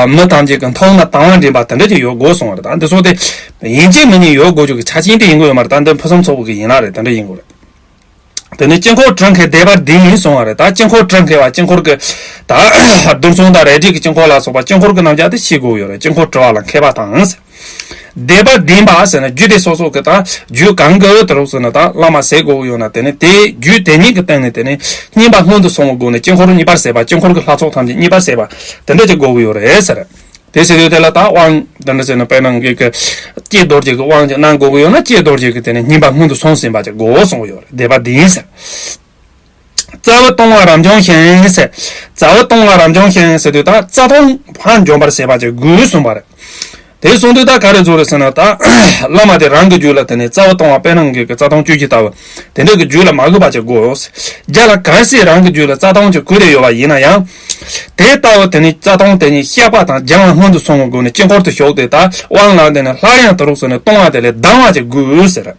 མི་ཐམས་ཅད་ཀྱི་མཐོང་ན་དང་བ་འདྲེན་པ་དེ་འདྲ་ཅིག་ཡོད་དགོས་གསུངས་པ་རེད། ད་འདི་ཚོ་དེ་ཡིན་གཅིག་མིན་གཉིས་ཡོད་དགོས་རྒྱུ་གི་ཆ་རྐྱེན་དེ་ཡིན་དགོས་ཡོད་མ་རེད། ད་འདི་ཕུན་སུམ་ཚོགས་པོ་གི་ཡན་ལག་རེད། དེ་འདྲ་ཡིན་དགོས་རེད། དེ་ནས་དཀྱིལ་འཁོར་གྲུ་ཁའི་བཟླས་པ་བདེན་ཡིན་གསུང་བ་རེད། ད་དཀྱིལ་འཁོར་གྲུ་ཁའི་བ་དཀྱིལ་འཁོར་གྱི་ད་རྡུལ་ཚོན་དང་རལ་གྲི་གི་དཀྱིལ་འཁོར་ལ་སོགས་པ་དཀྱིལ་འཁོར་གྱི་རྣམ་གཞག་དེ་ཤེས་དགོས་ཡོད་རེད། དཀྱིལ་འཁོར་གྲུ་བ་ལ་མཁས་པ་དང་། བཟླས་པ་བདེན་པ་ཟེར་ན་རྒྱུད་དེ་སོ་སོ་གི་ད་རྒྱུད་གང་གི་དུ་རུག་ཟེར་ན་ད་བླ་མ་ཟེར་དགོས་ཡོད་ན་དེ་ནི་དེ་རྒྱུད་དེ་ཉིད་ཀྱི་སྟེང་ནས་དེ་ནི་བསྙེན་པ་སྔོན་དུ་སོང་བའི་སྒོ་ནས་དཀྱིལ་འཁོར་གཉིས་པར་བཟླས་པ། དཀྱིལ་འཁོར་གྱི་ལྷ་ཚོགས་ཐམས་ཅད་གཉིས་པར་བཟླས་པ་དེ་འདྲ་ཅིག་དགོས་ཀྱི་ཡོད་རེད་ཟེར། དེ་ཟེར་དུས་དེ་ལ་ད་དབང་དེ་འདྲ་ཟེར་ན་དཔེར་ན་ངེད་ཀྱི་ཀྱེ་རྡོ་རྗེ་གི་དབང་ཅིག་གནང་དགོས་ཀྱི་ཡོད་ན་ཀྱེ་རྡོ་རྗེ་གི་དེ་ནི་བསྙེན་པ་སྔོན་དུ་སོང་ཟིན་པ་ཅིག་དགོས་གསུངས་ཡོད་རེད། བཟླས་པ་འདིས་ཟེར། རྩ་བའི་ལྟུང་བ་རབ་འབྱུང་ཞིང་ཟེར། རྩ་བའི་ལྟུང་བ་རབ་འབྱུང་ཞིང་ཟེར་དུས་ད་རྩ་ལྟུང་ཕར་འཇོམས་པར་བྱེད་པ་ཅིག་དགོས་གསུངས་པ་རེད། དེ་གསུངས་དུས་ད་ག་རེ་བཟོ་རེད་ཟེར་ན་ད་བླ་མ་དེ་རང་གི་རྒྱུད་ལ་དེ་ནི་རྩ་བའི་ལྟུང་བ་དཔེར་ན་ངེད་ཀྱི་རྩ་ལྟུང་བཅུ་བཞི་ལྟ་བུ་དེ་འདྲ་གི་རྒྱུད་ལ་མ་གོས་པ་ཅིག་དགོས། རྒྱ་ལ་གལ་སྲིད་རང་གི་རྒྱུད་ལ་རྩ་ལྟུང་ཅིག་གོས་ཏེ་ཡོད་པ་ཡིན་ན་ཡང་། དེ་ལྟ་བུ་དེ་ནི་རྩ་ལྟུང་དེ་ཉིད་བཤགས་པ་དང་སྦྱང་བ་སྔོན་དུ་སོང་བའི་སྒོ་ནས་དཀྱིལ་འཁོར་དུ་ཞུགས་ཏེ་ད་དབང་བླངས་ཏེ་ནི་སླར་ཡང་དུ་རུག་ཟེར་ནས་ལྟུང་བ་དེ་ལས་ལྡང་བ་ཅིག་དགོས་ཟེར།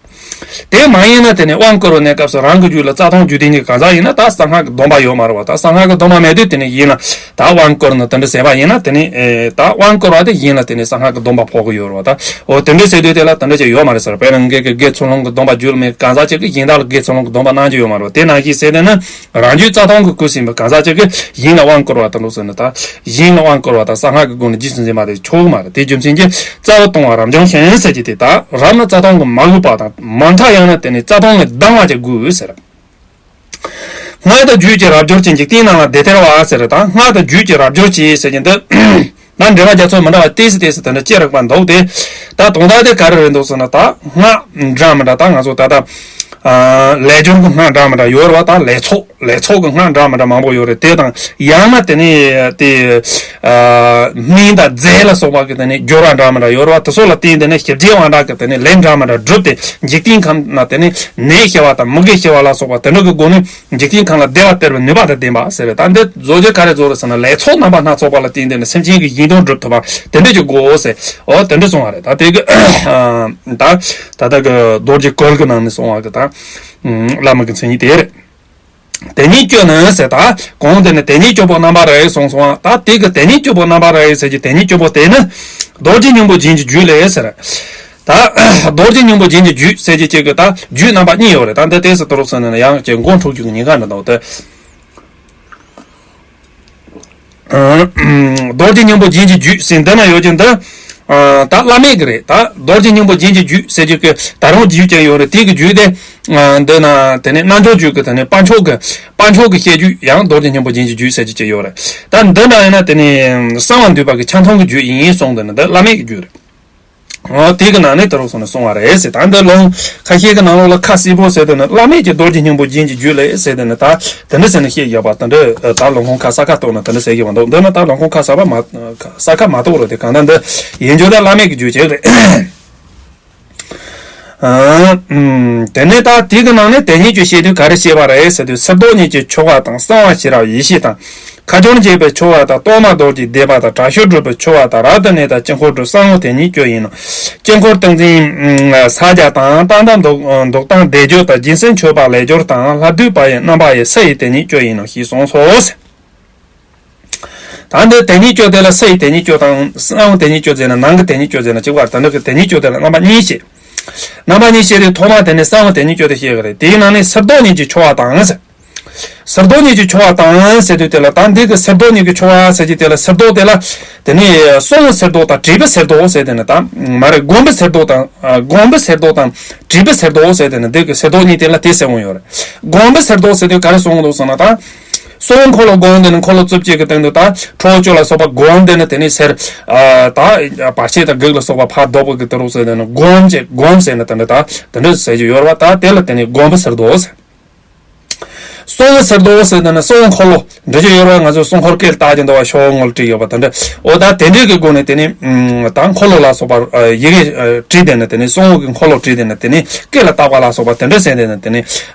དེ་མ་ཡིན་ན་དེ་ནི་དབང་བསྐུར་བའི་གནས་སྐབས་སུ་རང་གི་རྒྱུད་ལ་རྩ་ལྟུང་རྒྱུད་དེ་ཉིད་གང་ཟག་ཡིན་ན་ད་གསང་སྔགས་ཀྱི་སྡོམ་པ་ཡོད་མ་རེད་བ། ད་གསང་སྔགས་ཀྱི་སྡོམ་པ་མེད་དུས་དེ་ནི་ཡིན་ན་ད་དབང་བསྐུར་ནས་དེ་འདྲ་ཟེར་བ་ཡིན་ན་དེ་ནི་ཨེ་ད་དབང་བསྐུར་བ་དེ་ཡིན་ལ་དེ་ནི་གསང་སྔགས་ཀྱི་སྡོམ་པ་ཕོག་གི་ཡོད་རེད་བ། ད་འོ་དེ་འདྲ་ཟེར་དུས་དེ་ལ་དེ་འདྲ་ཅིག་ཡོད་མ་རེད་ཟེར། དཔེར་ན་ངེད་ཀྱི་དགེ་ཚུལ་སློང་གི་སྡོམ་པ་རྒྱུད་ལ་མེད་གང་ཟག་ཅིག་གིས་གཞན་དག་ལ་དགེ་ཚུལ་སློང་གི་སྡོམ་པ་གནང་རྒྱུ་ཡོད་མ་རེད་བ། དེ་ནང་བཞིན་ཟེར་དེ་ནི་རང་རྒྱུད་རྩ་ལྟུང་གིས་གོས་ཟིན་པའི་གང་ཟག་ཅིག་གིས་གཞན་ལ་དབང་བསྐུར་བ་དང་འདུག་ཟེར་ནས་ད་གཞན་ལ་དབང་བསྐུར་བ་དང་གསང་སྔགས་ཀྱི་སྒོ་ནས་རྗེས་སུ་འཛིན་པ་དེ་ཆོག་གི་མ་རེད། དེའི་རྒྱུ་མཚན་གྱིས་རྩ་བའི་ལྟུང་བ་རབ་འབྱུང་ཞིང་ཟེར་གྱི་དེ་ད་རབ་ན་རྩ་ལྟུང་གིས་མ་གོས་པ་དང་མ་མཐའ་ཡང་ན་དེ་ནི་རྩ་ལྟུང་ལས་ལྡང་བ་ཅིག་དགོས་ཟེར། སྔགས་དང་རྒྱུད་ཀྱི་རབ་སྦྱོར་གྱིས། འཇིག་རྟེན་རྣམས་ལ་བདེ་སྟེར་བ་ཟེར། ད་སྔགས་དང་རྒྱུད་ཀྱི་རབ་སྦྱོར་གྱིས་ཟེར་གྱི་འདི། ད་འགྲེལ་པ་རྒྱ་མཚོ་མི་འདྲ་བ་ཏོག་ཙམ་ཏོག་ཙམ་དེ་འདྲ་ཅི་རིགས་པ་འདུག་སྟེ། ད་དོན་དག་དེ་ག་རེ་རེད་འདུག་ཟེར་ན། ད་སྔགས་འདྲ་མི་འདྲ། ད་ང་ཚོ་ད་ལྟ་ལས་སྦྱོར་གྱི་སྔགས་འདྲ་མི་འདྲ་ཡོད་རེད་བ། ད་ལས་ཚོགས་ལས་ཚོགས་ཀྱི་སྔགས་འདྲ་མི་འདྲ་མང་པོ་ཡོད་རེད། དེ་དང་ཡང་ན་དེ་ནས་དེ་སྨན་དང་རྫས་ལ་སོགས་པ་གི་དེ་ནས་སྦྱོར་བ་འདྲ་མི་འདྲ་ཡོད་རེད་བ། དེ་ཚོ་ལ་བརྟེན་དེ་ནས་ཞི་རྒྱས་དབང་དྲག་གི་དེ་ནས་ལས་འདྲ་མི་འདྲ་བསྒྲུབས་ཏེ། འཇིག་རྟེན་ཁམས་ན་དེ་ནས་ནད་ཞི་བ་དང་མུ་གེ་ཞི་བ་ལ་སོགས་པ་དེ་འདྲ་གི་སྒོ་ནས། འཇིག་རྟེན་ཁམས་ལ་བདེ་བ་སྟེར་བའི་ནུས་པ་དང་ལྡན་པ་ཟེར་བས། ད་འདི་བཟོ་རྒྱུ་ག་རེ་བཟོ་རེད་ཟེར་ན། ལས་ཚོགས་རྣམ་པ་སྣ་ཚོགས་པ་ལ་བརྟེན་ཏེ་ནི་སེམས་ཅན་གྱི་ཡིད་དོན་སྒྲུབ་ཐུབ་པ་དེ་འདྲ་ཅིག་དགོས་ཟེར། འོ་དེ་འདྲ་གསུང་བ་རེད། ད་དེ་གི་ད་ད་ལྟ་གི་རྡོ་རྗེ་གོལ་གྱི་ནང་ནས་གསུང་བ་གི་ད་བླ་མ་གི་མཚན་ཉིད་དེ་རེད། དེ་ཉིད་བཅུ་ནི་ཟེར། ད་གོང་དེ་ནི་དེ་ཉིད་བཅུ་པོ་རྣམ་པར་རིག་གསུངས་སོང་བ། ད་དེ་གི་དེ་ཉིད་བཅུ་པོ་རྣམ་པར་རིག་ཟེར་གྱི་དེ་ཉིད་བཅུ་པོ་དེ་ནི་རྡོ་རྗེ་སྙིང་པོ་རྒྱན་གྱི་རྒྱུད་ལས་ཟེར། ད་རྡོ་རྗེ་སྙིང་པོ་རྒྱན་གྱི་རྒྱུད་ཟེར་གྱི་ཅིག་གི་ད་རྒྱུད་རྣམ་པ་གཉིས་ཡོད་རེད། ད་འདི་ཏོག་ཙམ་ཏོག་ཙམ་ཟེར་ན་ཡང་ཅིག་མགོ་འཁྲུག་རྒྱུ་གི་ཉེན་ཁ་འདྲ་འདུག་སྟེ། རྡོ་རྗེ་སྙིང་པོ་རྒྱན་གྱི་རྒྱུད་ཟེར་འདི་ན་ཡོད་ཀྱི་འདི། ད་བླ་མེད་ཀྱི་རེད། ད་རྡོ་རྗེ་སྙིང་པོ་རྒྱན་གྱི་རྒྱུད་ཟེར་རྒྱུ་གི་ད་རུང་རྒྱུད་ཀྱང་ཡོད་རེད། དེ་གི་རྒྱུད་དེ། འདི་ན་དེ་ནས་རྣལ་འབྱོར་རྒྱུད་ཀྱི་དེ་ནས་དཔལ་མཆོག་གི་དཔལ་མཆོག་གི་བཤད་རྒྱུད་ཡང་རྡོ་རྗེ་སྙིང་པོ་རྒྱན་གྱི་རྒྱུད་ཟེར་རྒྱུ་ཅིག་ཡོད་རེད། ད་འདི་འདྲ་ཡིན་ན་དེ་ནས་གསང་བ་འདུས་པ་གི་ཆ་མཐུན་གྱི་རྒྱུད་ཡིན་གསུངས། དེ་ནི་འདི་བླ་མེད་ཀྱི་རྒྱུད་རེད། འོ་དེ་གི་ནང་ནས་དེ་རུ་སོང་ནས་གསུང་བ་རེད་ཟེར། ད་འདི་ལུང་ཁ་ཤས་ཀྱི་ནང་ལོགས་ལ་ཁ་གསལ་པོ་ཟེར་དེ་ནི་བླ་མེད་ཀྱི་རྡོ་རྗེ་སྙིང་པོ་རྒྱན་གྱི་རྒྱུད་ལས་ཟེར་དེ་ནི་ད་དེ་འདྲ་ཟེར་ནས་བཤད་ཡོད་པ་དེ་འདྲ། ད་ལུང་ཁུངས་ཁ་གསལ་ཁ་གཏོགས་ན་དེ་འདྲ་ཟེར་གྱི་མ་འདུག་འདི་ནི་ད་ལུང་ཁུངས་ཁ་གསལ་པ་མ་གསལ་ཁ་མ་གཏོགས་རེད། དེ་གང་ལྟར་འདི་ཡིན་རྒྱུ་ད་བླ་མེད་ཀྱི་རྒྱུད་ཅིག་རེད། དེ་ནས་ད་དེ་གི་ནང་ནས་དེ་ཉིད་ཀྱི་བཤད་དུས་ག་རེ་བཤད་པ་རེད་ཟེར་དུས། གསེར་མདོག་གཉིས་ཀྱི་ཆོ་ག་དང་། གསང་བ་ཤེས་རབ་ཡེ་ཤེས་དང་། ཁ་སྦྱོར་འབྱེད་པའི་ཆོ་ག་དང་། གཏོར་མ་རྡོ་རྗེ་བཟླས་པ་དང་། དྲག་ཤུལ་སྒྲུབ་པའི་ཆོ་ག་དང་། རབ་ཏུ་གནས་དང་དཀྱིལ་འཁོར་སྒྲུབ། གསང་བ་དེ་ཉིད་བཅུ་ཡིན་ནོ། དཀྱིལ་འཁོར་ཏིང་འཛིན་ཕྱག་རྒྱ་དང་། རྟག་འདམ་འདུག་འདུག་སྟངས་བཟླས་བརྗོད་དང་། སྦྱིན་སྲེག་མཆོད་པ་ལས་སྦྱོར་དང་། ལྷ་བསྡུས་པ་ཡི་རྣམ་པ་ཡི། སི་ཡི་དེ་ཉིད་བཅུ་ཡིན་ནོ་ཞེས་གསུངས་སོ། ད་འདི་དེ་ཉིད་བཅུ་དེ་ལ་སི་ཡི་དེ་ཉིད་བཅུ་དང་། གསང་བ་དེ་ཉིད་བཅུ་ཟེར་ན་ནང་གི་དེ་ཉིད་བཅུ་ཟེར་ན་གཅིག་པ་རེད། ད་འདི་གི་དེ་ཉིད་བཅུ་དེ་ལ་རྣམ་པ་གཉིས་བཤད། རྣམ་པ་གཉིས་བཤད་དེ་ཐོག་མ་དེ་ནས་གསང་བ་དེ་ཉིད་བཅུ་དེ་བཤད་གི་རེད། དེའི་ནང་ནས་གསེར་མདོག་གཉིས་ཀྱི་ཆོ་ག་དང་ཟེར། གསེར་མདོག་གཉིས་ཀྱི་ཆོ་ག་དང་ཟེར་དུས་དེ་ལ། ད་འདི་གི་གསེར་མདོག་གཉིས་ཀྱི་ཆོ་ག་ཟེར་གྱི་དེ་ལ་གསེར་མདོག་དེ་ལ་དེ་ནས་སྲོང་བུ་གསེར་མདོག་དང་བྲིས་པའི་གསེར་མདོག་ཟེར། དེ་ནས་ད་མ་རེད། སྒོམ་པའི་གསེར་མདོག་དང་། ཨ། སྒོམ་པའི་གསེར་མདོག་དང་བྲིས་པའི་གསེར་མདོག་ཟེར། དེ་ནས་འདི་གི་གསེར་མདོག་གཉིས་དེ་ལ་དེ་ཟེར་འོང་ཡོད་རེད། སྒོམ་པའི་གསེར་མདོག་ཟེར་དུས་ག་རེ་གསུང་གི་འདུག་ཟེར་ན། ད་སྲོག་འཁོར་ལོ་བསྒོམ། དེ་ནས་འཁོར་ལོ་རྩིབས་བརྒྱད་ཀྱི་སྟེང་དུ་ད་ཁྲོ་བོ་བཅུ་ལ་སོགས་པ་བསྒོམ། དེ་ནས་དེ་ནས་གསེར། ཨ། ད་བར་ཆད་དང་བགེགས་ལ་སོགས་པ་ཕར་བཟློག་པ་གི་དེ་རུ་ཟེར། དེ་ནས་སྒོམ་བྱེད། སྒོམ་ཟེར་ནས་དེ་འདྲ་ད་དེ་འདྲ་ཟེར་གྱི་ཡོད་རེད་བ། ད་དེ་ལ་དེ་ནས་སྒོམ་པའི་གསེར་མདོག་ཟེར། སྲོང་བུ་གསེར་མདོག་ཟེར་དེ་ནས་སྲོག་འཁོར་ལོ་འདྲི་རྒྱུ་ཡོད་རེད་བ། ང་ཚོ་སྲོག་འཁོར་སྐེ་ལ་བཏགས་ཀྱི་འདུག་བ། ཤོག་ངོས་བྲིས་ཡོད་པ་དེ་འདྲ། འོ་ད་དེ་འདྲའི་གི་སྒོ་ནས་དེ་ནས་ད་འཁོར་ལོ་ལ་སོགས་པ་ཡི་གེ་བྲིས། དེ་ནས་དེ་ནས་སྲོག་གི་འཁོར་ལོ་བྲིས། དེ་ནས་དེ་ནས་སྐེ་ལ་བཏགས་པ་ལ་སོགས་པ་དེ་འདྲ་ཟེར། དེ་ནས་དེ་ནས་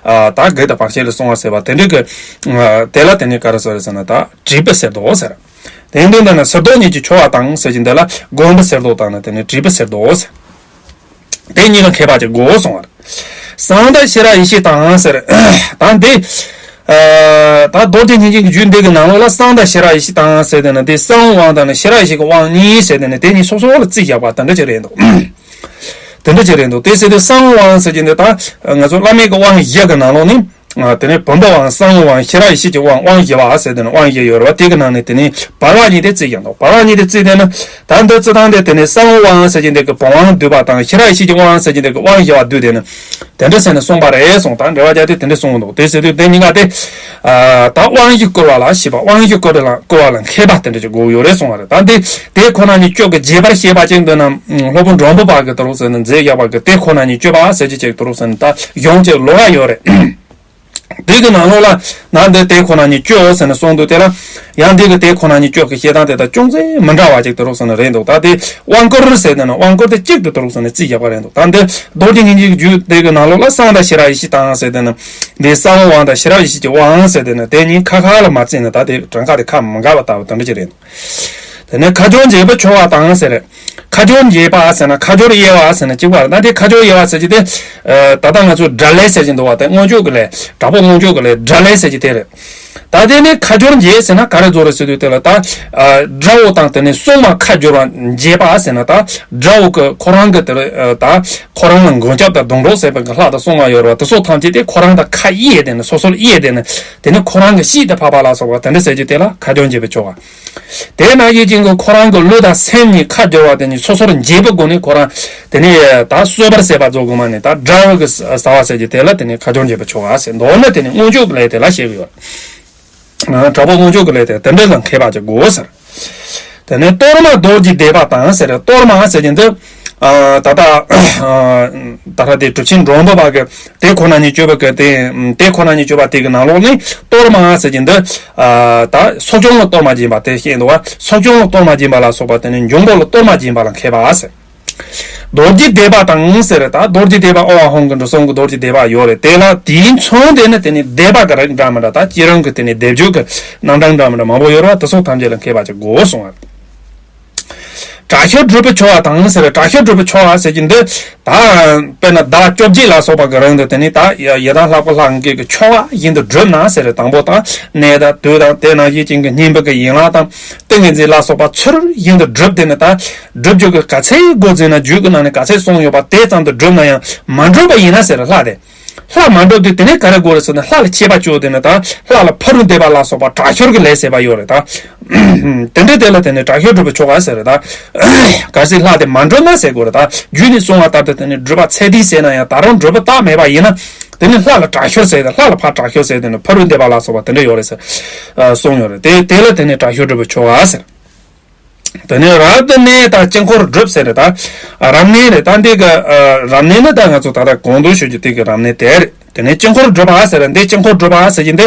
ད་བགེགས་དང་བར་ཆད་ལས་སྲུང་བ་ཟེར་བ་དེ་འདྲའི་གི། དེ་ལ་དེ་ནས་ག་རེ་ཟེར་ཟེར་ན་ད་བྲིས་པའི་གསེར་མདོག་ཟེར། དེ་འདྲའི་འདི་ནས་གསེར་མདོག་གཉིས་ཀྱི་ཆོ་ག་དང་ཟེར་གྱི་འདི་ལ་སྒོམ་པའི་གསེར་མདོག་དང་ནི་དེ་ནས་བྲིས་པའི་གསེར་མདོག་ཟེར། དེ་གཉིས་ལ་མཁས་པ་གཅིག་དགོས་གསུང་བ་རེད། གསང་དང་ཤེས་རབ་ཡེ་ཤེས་དང་ཟེར། ད་འདི། ད་རྡོ་རྗེ་སྙིང་རྗེ་གི་རྒྱུད་འདི་གི་ནང་ལོགས་ལ་གསང་དང་ཤེས་རབ་ཡེ་ཤེས་དང་ཟེར། དེ་ནི་འདི་གསང་བའི་དབང་དང་ནི་ཤེས་རབ་ཡེ་ཤེས་ཀྱི་དབང་གཉིས་ཟེར། དེ་ནི་དེ་གཉིས་སོ་སོ་ལ་རྩིས་བཞག་པ་དེ་འདྲ་ཅིག་རེད་འདུག་དེ་འདྲ་ཅིག་རེད་འདུག་དེ་ཟེར་དུས་གསང་བའི་དབང་ཟེར་གྱི་འདི་ད་ང་ཚོ་བླ་མེད་ཀྱི་དབང་བཞི་གི་ནང་ལོགས་ནི། དེ་ནས་བུམ་པའི་དབང་། གསང་བའི་དབང་། ཤེས་རབ་ཡེ་ཤེས་ཀྱི་དབང་། དབང་བཞི་པ་ཟེར། དེ་ནི་དབང་བཞི་ཡོད་རེད་བ། དེ་གི་ནང་ནས་དེ་ནི་བར་པ་གཉིས་དེ་རྩིས་ཀྱང་འདུག་བར་པ་གཉིས་དེ་རྩིས་དེ་ནི་ད་འདི་རྩི་སྟངས་དེ་དེ་ནི་གསང་བའི་དབང་ཟེར་གྱི་འདི་གི་བུམ་དབང་འདུས་པ་དང་། ཤེས་རབ་ཡེ་ཤེས་ཀྱི་དབང་ཟེར་གྱི་འདི་གི་དབང་བཞི་པ་འདུས། དེ་ནི་དེ་འདྲ་ཟེར་ནས་གསུངས་པ་རེད་གསུངས། ད་འགྲེལ་པ་རྒྱག་དུས་དེ་འདྲ་གསུངས་འདུག་དེ་ཟེར་དུས་དེ་གཉིས་ཀ་དེ། ད་དབང་བཞི་བསྐུར་བ་ལ་ཤེས་པ། དབང་བཞི་བསྐུར་བ་ལ་བསྐུར་བ་ལ་མཁས་པ་དེ་འདྲ་ཅིག་དགོས་ཡོད་རེད་གསུངས་པ་རེད། ད་འདི་དེ་ཁོ་ན་ཉིད་བཅུ་གི་རྒྱས་པར་བཤད་པ་ཅིག་འདི་ན་སློབ་དཔོན་འགྲོ་འབུམ་པ་གི་དེ་རུ་ཟེར་ནས་མཛད་བཞག་པ་གི་དེ་ཁོ་ན་ཉིད་བཅུ་པ་ཟེར་གྱི་ཅིག་དེ་རུ་ཟེར་ནས་ད་གཞུང་གཅིག་ལོགས་ཀ་ཡོད་རེད། དེ་གི་ནང་ལོགས་ལ་ན་འདི་དེ་ཁོ་ན་ཉིད་བཅུ་ཟེར་ནས་གསུངས་འདུག་དེ་ལ་ཡང་འདི་གི་དེ་ཁོ་ན་ཉིད་བཅུ་གི་བཤད་སྟངས་དེ་དང་ཅུང་ཟད་མི་འདྲ་བ་ཅིག་དེ་རུ་ཟེར་ནས་རེད་འདུག་ད་དེ་དབང་བསྐུར་ཟེར་ནས་ན་དབང་བསྐུར་དེ་གཅིག་ཏུ་དེ་རུ་ཟེར་ནས་རྩིས་བཞག་པ་རེད་འདུག་ད་འདི་རྡོ་རྗེ་སྙིང་རྗེའི་རྒྱུད་དེ་གི་ནང་ལོགས་ལ་གསང་དང་ཤེས་རབ་ཡེ་ཤེས་དང་ཟེར་དེ་ནི་འདི་གསང་བའི་དབང་དང་ཤེས་རབ་ཡེ་ཤེས་ཀྱི་དབང་ཟེར་དེ་ནི་དེ་གཉིས་ཁ་ཁ་ལ་མ་བརྩིས་ནས་ད་དེ་གྲངས་ཀ་དེ་ཁ་མི་འགའ་བ་ལྟ་བུ་དེ་འདྲ་ཅིག་རེད་འདུག་དེ་ནས་ཁ་སྦྱོར་འབྱེད་པའི་ཆོ་ག་དང་ཟེར། ཁ་སྦྱོར་འབྱེད་པ་ཟེར་ན་ཁ་སྦྱོར་དབྱེ་བ་ཟེར་ན་གཅིག་པ་རེད། ད་དེ་ཁ་སྦྱོར་དབྱེ་བ་ཟེར་གྱི་དེ། ད་ལྟ་ང་ཚོ་སྒྲ་ལས་ཟེར་གྱི་འདུག་བ། དེ་མངོན་སྤྱོད་ཀྱི་ལས། དྲག་པོ་མངོན་སྤྱོད་ཀྱི་ལས་སྒྲ་ལས་ཟེར་གྱི་དེ་རེད། ད་དེ་ནས་ཁ་སྦྱོར་འབྱེད་ཟེར་ན་ག་རེ་བཟོ་རེད་ཟེར་དུས་དེ་ལ་ད། ཨ། དགྲ་བོ་དང་དེ་ནས་སྲུང་མ་ཁ་སྦྱོར་བ་འབྱེད་པ་ཟེར་ན་ད། དགྲ་བོ་གི་ཁོ་རང་གི་དེ་ལ་ད། ཁོ་རང་ལ་མགོན་སྐྱབས་དང་སྡོང་གྲོགས་ཟེར་བའི་གི་ལྷ་དང་སྲུང་མ་ཡོད་རེད་བ། དེ་ཚོ་ཐམས་ཅད་དེ་ཁོ་རང་དང་ཁ་དབྱེ་དེ་ནས་སོ་སོར་དབྱེ་དེ་ནས་དེ་ནས་ཁོ་རང་གི་གཤིས་དེ་ཕབ་པ་ལ་སོགས་པ་དེ་འདྲ་ཟེར་རྒྱུ་དེ་ལ་ཁ་སྦྱོར་འབྱེད་པའི་ཆོ་ག། དེ་ནང་བཞིན་གྱི་ཁོ་རང་གི་ལུས་དང་སེམས་གཉིས་ཁ་སྦྱོར་བ་དེ་གཉིས་སོ་སོར་འབྱེད་པའི་སྒོ་ནས་ཁོ་རང་དེ་ནས་ད་གསོད་པར་བྱེད་པ་རྫོགས་དགོས་མ་ནས་ད་དགྲ་བོ་གི་ཟ་བ་ཟེར་རྒྱུ་དེ་ལ་དེ་ནས་ཁ་སྦྱོར་འབྱེད་པའི་ཆོ་ག་ཟེར། མདོར་ན་དེ་ནས་མངོན་སྤྱོད་ཀྱི་ལས་དེ་ལ་བཤད་གི་ཡོད། དྲག་པོ་མངོན་སྤྱོད་ཀྱི་ལས་དེ་དེ་འདྲ་ལ་མཁས་པ་ཅིག་དགོས་ཟེར། དེ་ནས་གཏོར་མ་རྡོ་རྗེ་བཟླས་པ་དང་ཟེར། གཏོར་མ་ཟེར་གྱི་འདི། ཨ། ད་ལྟ། ཨ། ད་ལྟ་དེ་གྲུབ་ཆེན་འགྲོ་འདུལ་བ་གི་དེ་ཁོ་ན་ཉིད་སྤྱོད་པ་གི་དེ་དེ་ཁོ་ན་ཉིད་སྤྱོད་པ་དེ་གི་ནང་ལོགས་ནས་གཏོར་མ་ཟེར་གྱི་འདི། ཨ། ད་སྲོག་གཅོད་ལ་གཏོར་མ་སྦྱིན་པ་དེ་བཤད་འདུག་བ། སྲོག་གཅོད་ལ་གཏོར་མ་སྦྱིན་པ་ལ་སོགས་པ་དེ་ནི་འབྱུང་པོ་ལ་གཏོར་མ་སྦྱིན་པ་ལ་མཁས་པ་ཟེར། རྡོ་རྗེ་བཟླས་པ་དང་ཟེར། ད་རྡོ་རྗེ་བཟླས་པ་ཨོ་ཝ་ཧོམ་གྱི་འགྲོ་སོང་གི་རྡོ་རྗེ་བཟླས་པ་ཡོད་རེད། དེ་ལ་དེའི་མཚོན་དེ་ནི་དེ་ནི་བཟླས་པ་གི་རིགས་འདྲ་མི་འདྲ། ད་བསྐྱེད་རིམ་གྱི་དེ་ནི་བཟླས་བརྗོད་ཀྱི་རྣམ་གྲངས་འདྲ་མི་འདྲ་མང་པོ་ཡོད་རེད། དེ་ཚོ་ཐམས་ཅད་ལ་མཁས་པ་ཅིག་དགོས་གསུངས་པ། དྲག་ཤུལ་སྒྲུབ་པའི་ཆོ་ག་དང་ཟེར། དྲག་ཤུལ་སྒྲུབ་པའི་ཆོ་ག་ཟེར་གྱི་འདི། ད་དཔེར་ན་ཟླ་བཅོ་བརྒྱད་ལ་སོགས་པ་གི་རིང་དུ་དེ་ནི་ད་ཡི་དམ་ལྷ་དགུ་ལྷ་འགའི་གི་ཆོ་ག་བཞིན་དུ་སྒྲུབ་ན་ཟེར། དང་པོ་དང་གནས་དང་དུས་དང་དེ་ནང་བཞིན་ཅན་གྱི་བསྙེན་པའི་གི་ཡན་ལག་དང་ཏིང་ངེ་འཛིན་ལ་སོགས་པ་ཚུལ་བཞིན་དུ་སྒྲུབ། དེ་ནི་ད་སྒྲུབ་རྒྱུ་གི་ག་ཚད་དགོས་ཟེར་ན་རྒྱུད་ཀྱི་ནང་ནས་ག་ཚད་གསུངས་ཡོད་པ་དེ་ཙམ་དུ་སྒྲུབ་ན་ཡང་མ་འགྲུབ་པ་ཡིན་ན་ཟེར། ལྷ་དེ། ལྷ་མ་འགྲུབ་དུས་དེ་ནས་ག་རེ་དགོས་རེད་ཟེར་ན་ལྷ་ལ་མཆོད་པ་བཅོལ། དེ་ནས་ད་ལྷ་ལ་ཕ་རོལ་འདེབས་པ་ལ་སོགས་པ་དྲག་ཤུལ་གྱི་ལས་ཟེར་བ་ཡོད་རེད་ད། དེ་འདྲ་དེ་ལ་དེ་ནས་དྲག་ཤུལ་སྒྲུབ་པའི་ཆོ་ག་ཟེར་རེད་ད། གལ་སྲིད་ལྷ་དེ་མ་འགྲུབ་ན་ཟེར་དགོས་རེད་ད། རྒྱུད་ནས་གསུངས་པ་ལྟར་དུ་དེ་ནས་སྒྲུབ་པ་ཚད་ལྡན་ཟེར་ན་ཡང་ད་རུང་འགྲུབ་པ་རྟགས་མེད་པ་ཡིན་ན། དེ་ནས་ལྷ་ལ་དྲག་ཤུལ་ཟེར་ཏེ་ལྷ་ལ་ཕར་དྲག་ཤུལ་ཟེར། དེ་ནས་ཕ་རོལ་འདེབས་པ་ལ་སོགས་པ་དེ་འདྲ་ཡོད་རེད་ཟེར། གསུངས་ཡོད་རེད་དེ། དེ་ལ་དེ་ནས་དྲག་ཤུལ་སྒྲུབ་པའི་ཆོ་ག་ཟེར། དེ་ནས་རབ་ཏུ་གནས་དང་དཀྱིལ་འཁོར་སྒྲུབ་ཟེར་རེད་ད། རབ་གནས་རེད་ད། འདི་གི་རབ་གནས་ནི་ད་ང་ཚོ་ད་ལྟ་གོང་དུ་ཞུ་རྒྱུ་དེ་གི་རབ་གནས་དེ་རེད། དེ་ནས་དཀྱིལ་འཁོར་སྒྲུབ་པ་ཟེར་རེད། འདི་དཀྱིལ་འཁོར་སྒྲུབ་པ་ཟེར་གྱི་འདི།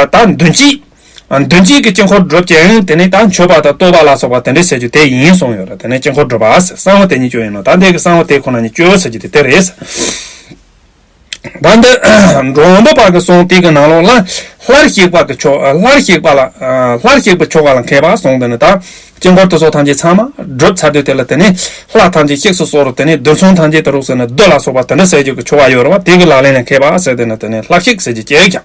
ད་མདུན་སྐྱེས། མདུན་སྐྱེས་ཀྱི་དཀྱིལ་འཁོར་སྒྲུབ་ཅིང་དེ་ནས་ད་མཆོད་པ་དང་བསྟོད་པ་ལ་སོགས་པ་དེ་འདྲ་ཟེར་རྒྱུ་དེ་ཡིན་གསུངས་ཡོད་རེད། དེ་ནས་དཀྱིལ་འཁོར་སྒྲུབ་པ་ཟེར། གསང་བ་དེ་ཉིད་སྤྱོད་ཡིན་ནོ། ད་འདི་གི་གསང་བ་དེ་ཁོ་ན་ཉིད་སྤྱོད་ཟེར་རྒྱུ་དེ་དེ་རེད། ད་འདི་འགྲོ་འདུལ་བ་གི་གསུང་དེ་གི་ནང་ལོགས་ལ་སླར་གཤེགས་པ་གི་ཆོ། སླར་གཤེགས་པ་ལ། སླར་གཤེགས་པའི་ཆོ་ག་ལ་མཁས་པ་གསུངས། དེ་ནི་ད་དཀྱིལ་འཁོར་དེ་ཚོ་ཐམས་ཅད་ཚང་མ་སྒྲུབ་ཚར་དུས་དེ་ལ་དེ་ནི་ལྷ་ཐམས་ཅད་གཤེགས་སུ་གསོལ། དེ་ནི་རྡུལ་ཚོན་ཐམས་ཅད་དུ་རུག་ཟེར་ནས་རྡུལ་ལ་སོགས་པ་དེ་འདྲ་ཟེར་རྒྱུ་གི་ཆོ་ག་ཡོད་རེད་བ། དེ་གི་ལག་ལེན་ལ་མཁས་པ་ཟེར། དེ་ནི་དེ་ནི་སླར་གཤེགས་ཟེར་རྒྱུ་སྐྱེ་ཀྱང་།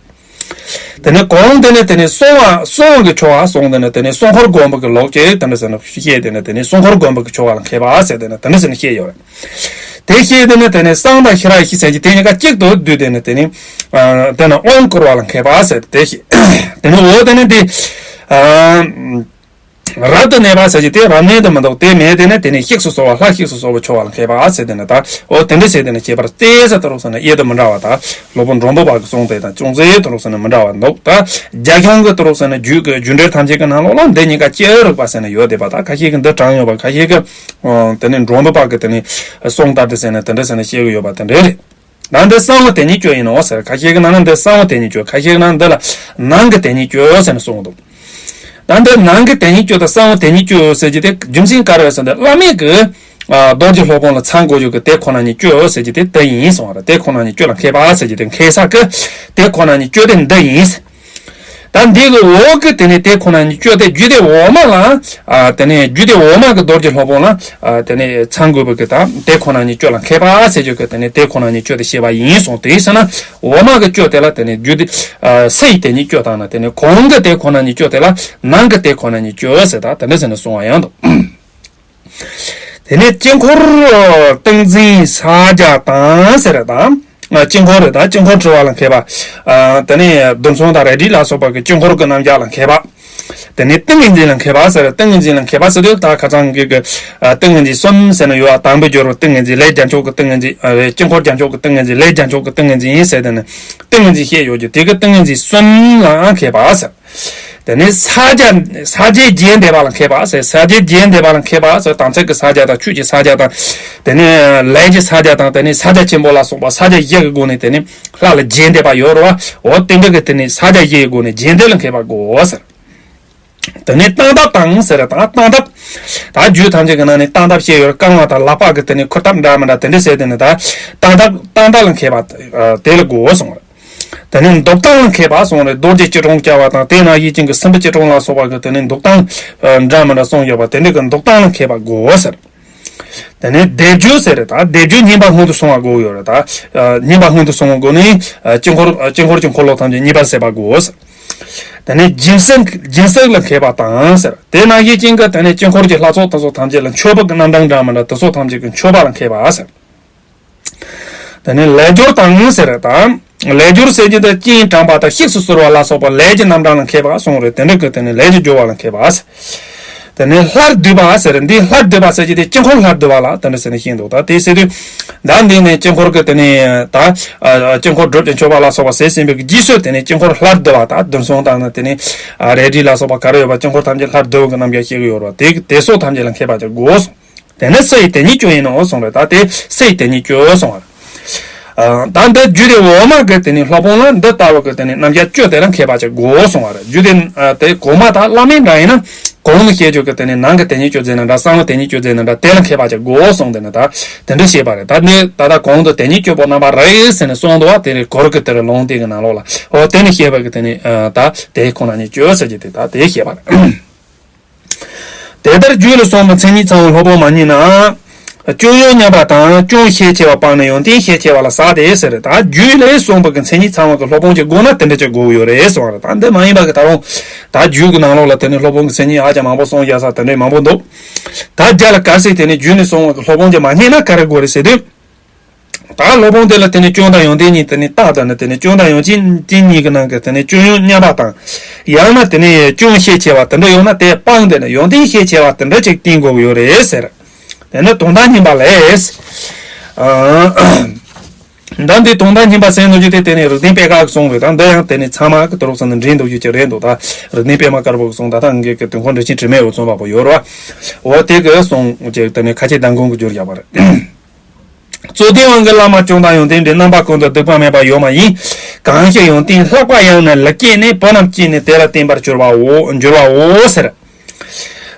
དེ་ནས་གོང་དེ་ནས་དེ་ནས་སྲུང་བ་སྲུང་བ་གི་ཆོ་ག་གསུངས། དེ་ནས་དེ་ནས་སྲུང་འཁོར་བསྒོམ་པ་གི་ལོག་ཅེས་དེ་འདྲ་ཟེར་ན་བཤད། དེ་ནས་དེ་ནས་སྲུང་འཁོར་བསྒོམ་པ་གི་ཆོ་ག་ལ་མཁས་པ་ཟེར། དེ་ནས་དེ་འདྲ་ཟེར་ནས་བཤད་ཡོད་རེད། དེ་བཤད་དེ་ནས་དེ་ནས་གསང་དང་ཤེས་རབ་ཡེ་ཤེས་ཟེར་གྱི་དེ་གཉིས་ཀ་གཅིག་ཏུ་བསྡུས། དེ་ནས་དེ་ནས་དེ་ནས་དབང་བསྐུར་བ་ལ་མཁས་པ་ཟེར། དེ་བཤད། དེ་ནས་འོ་དེ་ནས་དེ། རབ་ཏུ་གནས་པ་ཟེར་གྱི་དེ་རབ་གནས་དུ་མི་འདུག་དེ་མེད། དེ་ནས་དེ་ནས་གཤེགས་སུ་གསོལ་བ། སླར་གཤེགས་སུ་གསོལ་བའི་ཆོ་ག་ལ་མཁས་པ་ཟེར། དེ་ནས་ད་འོ་དེ་འདྲ་ཟེར། དེ་ནས་ཁྱད་པར་ཏོག་ཙམ་དུ་རུག་ཟེར་ན་དབྱེ་དུ་མི་འདྲ་བ་དང་། སློབ་དཔོན་འགྲོ་འདུལ་བ་གི་གསུང་དེ་དང་ཅུང་ཟད་དུ་རུག་ཟེར་ན་མི་འདྲ་བ་འདུག་ད་རྒྱ་གཞུང་གི་དུ་རུག་ཟེར་ན་རྒྱུད་ཀྱི་རྒྱུད་འགྲེལ་ཐམས་ཅད་ཀྱི་ནང་ལོགས་ལ་འདི་གཉིས་ཀ་ཅི་རིགས་པ་ཟེར་ན་ཡོད་བསྡད་པ། ད་ཁ་ཤས་ཀྱིས་འདི་དྲངས་ཡོད་པ། ཁ་ཤས་ཀྱིས་དེ་ནས་འགྲོ་འདུལ་བ་གི་དེ་ནས་གསུང་ལྟར་དུ་ཟེར་ན་དེ་འདྲ་ཟེར་ན་བཤད་གི་ཡོད་པ་དེ་འདྲ་རེད། ད་འདི་གསང་བ་དེ་ཉིད་སྤྱོད་ཡིན་ནོ་ཟེར། ཁ་ཤས་ཀྱི་ནང་ན་འདི་གསང་བ་དེ་ཉིད་སྤྱོད། ཁ་ཤས་ཀྱི་ནང་འདི་ལ་ནང་གི་དེ་ཉིད་སྤྱོད་ཟེར་ནས་གསུངས་འདུག་ད་འདི་ནང་གི་དེ་ཉིད་སྤྱོད་དང་གསང་བ་དེ་ཉིད་སྤྱོད་ཟེར་གྱི་དེ་རྒྱུ་མཚན་ག་རེ་ཟེར་ན། བླ་མེད་ཀྱི་རྡོ་རྗེ་སློབ་དཔོན་ལ་ཚང་དགོས་རྒྱུ་གི་དེ་ཁོ་ན་ཉིད་སྤྱོད་ཟེར་གྱི་དེ་འདི་ཡིན་གསུངས་པ་རེད། དེ་ཁོ་ན་ཉིད་སྤྱོད་ལ་མཁས་པ་ཟེར་གྱི་དེ་མཁས་ས་གི་དེ་ཁོ་ན་ཉིད་སྤྱོད་དེ་འདི་ཡིན། ད་འདི་གི་འོག་གི་དེ་ནས་དེ་ཁོ་ན་ཉིད་སྤྱོད་དེ་རྒྱུད་སྡེ་འོག་མ་ལ། ཨ། དེ་ནས་རྒྱུད་སྡེ་འོག་མ་གི་རྡོ་རྗེ་སློབ་དཔོན་ལ། ཨ། དེ་ནས་ཚང་དགོས་པའི་གི་ད་དེ་ཁོ་ན་ཉིད་སྤྱོད་ལ་མཁས་པ་ཟེར་རྒྱུ་གི་དེ་ནས་དེ་ཁོ་ན་ཉིད་སྤྱོད་དེ་བཤད་པ་ཡིན་གསུངས། དེ་ཟེར་ན་འོག་མ་གི་སྤྱོད་དེ་ལ་དེ་ནས་རྒྱུད་སྡེ། ཨ། སའི་དེ་ཉིད་སྤྱོད་དང་ན། དེ་ནས་གོང་གི་དེ་ཁོ་ན་ཉིད་སྤྱོད་དེ་ལ་ནང་གི་དེ་ཁོ་ན་ཉིད་སྤྱོད་ཟེར། ད་དེ་འདྲ་ཟེར་ནས་གསུང་བ་ཡང་འདུག་དེ་ནས་དཀྱིལ་འཁོར་ཏིང་འཛིན་ཕྱག་རྒྱ་དང་ཟེར་རེད་དང་། དཀྱིལ་འཁོར་རེད་དང་། དཀྱིལ་འཁོར་བྲི་བ་ལ་མཁས་པ། དེ་ནས་རྡུལ་ཚོན་དང་རལ་གྲི་ལ་སོགས་པ་གི་དཀྱིལ་འཁོར་གྱི་རྣམ་གཞག་ལ་མཁས་པ། དེ་ནས་ཏིང་ངེ་འཛིན་ལ་མཁས་པ་ཟེར། ཏིང་ངེ་འཛིན་ལ་མཁས་པ་ཟེར་དུས་ད་ཁ་སང་གི་གི་ཏིང་ངེ་འཛིན་གསུམ་ཟེར་ན་ཡོད་པ། དང་པོའི་སྦྱོར་བ་ཏིང་ངེ་འཛིན། ལས་རྒྱ་མཆོག་གི་ཏིང་ངེ་འཛིན། དཀྱིལ་འཁོར་རྒྱ་མཆོག་གི་ཏིང་ངེ་འཛིན། ལས་རྒྱ་མཆོག་གི་ཏིང་ངེ་འཛིན་ཡིན་ཟེར། དེ་ནས་ཏིང་ངེ་འཛིན་བཤད་ཡོད་རྒྱུ་དེ་གི་ཏིང་ངེ་འཛིན་གསུམ་ལ་མཁས་པ་ཟེར། དེ་ནས་ཕྱག་རྒྱ། ཕྱག་རྒྱའི་རྒྱན་བཟླས་པ་ལ་མཁས་པ་ཟེར། ཕྱག་རྒྱའི་རྒྱན་བཟླས་པ་ལ་མཁས་པ་ཟེར། དམ་ཚིག་གི་ཕྱག་རྒྱ་དང་། ཆོས་ཀྱི་ཕྱག་རྒྱ་དང་། དེ་ནས་ལས་ཀྱི་ཕྱག་རྒྱ་དང་། དེ་ནས་ཕྱག་རྒྱ་ཆེན་པོ་ལ་སོགས་པ་ཕྱག་རྒྱ་བཞི་གི་སྒོ་ནས་དེ་ནས་ལྷ་ལ་རྒྱན་བཟླས་པ་ཡོད་རེད་བ། འོ་དེ་འདྲ་གི་དེ་ནས་ཕྱག་རྒྱ་བཞི་གི་སྒོ་ནས་རྒྱན་བཟླས་ལ་མཁས་པ་དགོས་ཟེར། དེ་ནས་སྟང་ཐབས་དང་ཟེར། ད་སྟང་ཐབས། ད་རྒྱུད་ཐམས་ཅད་ཀྱི་ནང་ནས་སྟང་ཐབས་བཤད་ཡོད་རེད། རྐང་པ་དང་ལག་པ་གི་དེ་ནས་འཁུར་ཐབས་འདྲ་མི་འདྲ་དེ་འདྲ་ཟེར། དེ་ནས་ད་སྟང་ཐབས། སྟང་ཐབས་ལ་མཁས་པ་དེ་ལ་དགོས་གསུངས་རེད། དེ་ནས་འདུག་སྟངས་ལ་མཁས་པ་གསུངས་རེད། རྡོ་རྗེ་སྐྱིལ་ཀྲུང་བཅའ་བ་དང་། དེ་ནང་བཞིན་ཅན་གྱི་སྲིན་པོ་སྐྱིལ་ཀྲུང་ལ་སོགས་པ་གི་དེ་ནས་འདུག་སྟངས་འདྲ་མི་འདྲ་གསུངས་ཡོད་པ། དེ་འདྲ་གི་འདུག་སྟངས་ལ་མཁས་པ་དགོས་ཟེར། དེ་ནས་བཟླས་བརྗོད་ཟེར་རེད། ད་བཟླས་བརྗོད་བསྙེན་པ་སྔོན་དུ་སོང་བ་དགོས་ཡོད་རེད། ད་བསྙེན་པ་སྔོན་དུ་སོང་བའི་སྒོ་ནས་དཀྱིལ་འཁོར། དཀྱིལ་འཁོར་གྱི་འཁོར་ལོ་ཐམས་ཅད་མཉེས་པར་བྱེད་པ་དགོས་ཟེར། དེ་ནས་སྦྱིན་སྲེག་སྦྱིན་སྲེག་ལ་མཁས་པ་དང་ཟེར། དེ་ནང་བཞིན་ཅན་གྱི་དེ་ནས་དཀྱིལ་འཁོར་གྱི་ལྷ་ཚོགས་དེ་ཚོ་ཐམས་ཅད་ལ་མཆོད་པ་གི་རྣམ་གྲངས་འདྲ་མི་འདྲ་དེ་ཚོ་ཐམས་ཅད་ཀྱི་མཆོད་པ་ལ་མཁས་པ་ཟེར། དེ་ནས་ལས་སྦྱོར་དང་ཟེར་དང་། ལས་སྦྱོར་ཟེར་གྱི་དེ་སྤྱན་དྲངས་པ་དང་གཤེགས་སུ་གསོལ་བ་ལ་སོགས་པ་ལས་ཀྱི་རྣམ་གྲངས་ལ་མཁས་པ་གསུངས་རེད། དེ་འདྲ་གི་དེ་ནས་ལས་ཀྱི་སྦྱོར་བ་ལ་མཁས་པ། དེ་ནས་ལྷར་བསྡུ་བ་ཟེར། འདི་ལྷར་བསྡུ་བ་ཟེར་གྱི་དེ་དཀྱིལ་འཁོར་ལྷར་བསྡུ་བ་ལ་དེ་འདྲ་ཟེར་ནས་ཤེས་འདུག་ད་དེ་ཟེར་དུས། ད་འདི་ནས་དཀྱིལ་འཁོར་གྱི་དེ་ནས་ད་དཀྱིལ་འཁོར་སྒྲུབ་ཀྱི་མཆོད་པ་ལ་སོགས་པ་ཟེར་ཟིན་པའི་རྗེས་སུ་དེ་ནས་དཀྱིལ་འཁོར་ལྷར་བསྡུ་བ་ད་བདུན་ཚོགས་དང་ནི་དེ་ནས་རལ་གྲི་ལ་སོགས་པ་ག་རེ་ཡོད་པ་དཀྱིལ་འཁོར་ཐམས་ཅད་ལྷར་བསྡུ་བ་གི་རྣམ་གཞག་བཤད་ཀྱི་ཡོད་རེད་བ། དེ་དེ་སོགས་ཐམས་ཅད་ལ་མཁས་པ་ཅིག་དགོས་གསུངས། དེ་ནི་སུ་ཡི་དེ་ཉིད་སྐྱོན་ཡིན་ནོ་གསུངས་རེད། ད་དེ་སུ་ཡི་དེ་ཉིད་སྐྱོན་གསུངས་པ་རེད། ད་འདི་རྒྱུད་སྡེ་འོག་མ་གི་དེ་ནི་སློབ་དཔོན་ལ་འདི་ལྟ་བུ་གི་དེ་ནི་རྣམ་གཞག་བཅུ་དེ་ལ་མཁས་པ་ཅིག་དགོས་གསུངས་པ་རེད། རྒྱུད་སྡེ་དེ་གོང་མ་དང་བླ་མེད་འདྲ་ཡིན་ན་གོང་ནས་བཤད་རྒྱུ་གི་དེ་ནི་ནང་གི་དེ་ཉིད་སྐྱོན་ཟེར་ན་འདྲ། གསང་བའི་དེ་ཉིད་སྐྱོན་ཟེར་ན་འདྲ། དེ་ལ་མཁས་པ་ཅིག་དགོས་གསུངས་དེ་ནི་ད་དེ་འདྲ་བཤད་པ་རེད། ད་ནི་ད་ལྟ་གོང་དུ་དེ་ཉིད་སྐྱོན་པོ་རྣམ་པ་རེ་ཟེར་ནས་གསུངས་འདུག་བ། དེ་ནི་གོ་རིམ་གི་དེ་རུ་ལུང་བསྟན་གི་ནང་ལོགས་ལ་འོ་དེ་ནི་བཤད་པ་གི་དེ་ནི་ད་དེ་ཁོ་ན་ཉིད་སྐྱོན་ཟེར་གྱི་དེ་ད་དེ་བཤད་པ་རེད། དེ་ལྟར་རྒྱུད་ལ་གསུངས་པའི་མཚན་ཉིད་ཚང་བའི་སློབ་དཔོན་མ་རྙེད་ན། སྐྱོན་ཡོན་མཉམ་པ་དང་སྐྱོན་ཤས་ཆེ་བ་སྤངས་ནས་ཡོན་ཏན་ཤས་ཆེ་བ་ལ་ཟག་སྟེ་ཟེར། ད་རྒྱུད་ལས་གསུངས་པའི་གི་མཚན་ཉིད་ཚང་བ་གི་སློབ་དཔོན་གྱི་དགོས་ན་དེ་འདྲ་ཅིག་དགོས་ཡོད་རེད་གསུངས་པ་རེད། ད་འདི་མ་ཡིན་པ་གི་ད་རུང་ད་རྒྱུད་གི་ནང་ལོགས་ལ་དེ་ནི་སློབ་དཔོན་གི་མཚན་ཉིད་ཧ་ཅང་མང་པོ་གསུངས་བཞག་ས་དེ་འདྲ་མང་པོ་འདུག་ད་རྒྱ་ལ་གལ་སྲིད་དེ་ནི་རྒྱུད་ནས་གསུངས་པའི་གི་སློབ་དཔོན་གྱི་མ་རྙེད་ན་ག་རེ་དགོས་རེད་ཟེར་དུས། ད་སློབ་དཔོན་དེ་ལ་དེ་ནི་སྐྱོན་དང་ཡོན་ཏན་གཉིས་དེ་ནི་རྟགས་དང་ནི་དེ་ནི་སྐྱོན་དང་ཡོན་ཏན་གཉིས་ཀྱི་ནང་གི་དེ་ནི་སྐྱོན་ཡོན་མཉམ་པ་དང་། ཡང་ན་དེ་ནི་སྐྱོན་ཤས་ཆེ་བ་དེ་འདྲ་ཡོད་ན་དེ་སྤངས་ཏེ་ནི་ཡོན་ཏན་ཤས་ཆེ་བ་དེ་འདྲ་ཅིག་བསྟན་དགོས་ཀྱི་ཡོད་རེད་ཟེར། དེ་ནི་དོན་དག་རྙིང་པ་ལས། ད་འདི་དོན་དག་རྙིང་པ་ཟེར་འདུག་རྒྱུ་དེ་དེ་ནི་རིགས་ལྡན་པད་དཀར་གྱིས་གསུངས་རེད། ད་འདི་ཡང་དེ་ནི་ཚང་མ་གི་དུ་རུག་ས་ནི་འདྲེན་འདུག་རྒྱུ་ཅིག་རེད་འདུག་ད་རིགས་ལྡན་པད་མ་དཀར་པོ་གིས་གསུངས། ད་ད་ངེད་ཀྱི་དོན་ཁོ་འདྲི་ཆེན་དྲི་མེད་འོད་ཚོམ་པ་པོ་ཡོད་རེད་བ། འོ་དེ་གིས་གསུངས་ཅིག་དེ་ནི་ཁ་ཆེ་མདང་དགོང་གི་བསྒྱུར་བཞག་པ་རེད། རྩོད་ལྡན་དབང་གིས་བླ་མ་སྐྱོན་དང་ཡོན་ཏན་འདྲེས། རྣམ་པ་ཀུན་ཏུ་སྡིག་པ་མེད་པ་ཡོད་མ་ཡིན། གང་ཞིག་ཡོན་ཏན་ལྷག་པ་ཡང་ནི་ལེགས་སྐྱེས་ནས། བུ་རྣམས་སྐྱེས་ནས་དེ་ལ་བརྟེན་པར་གྱུར་པའོ་གྱུར་པའོ་ཟེར།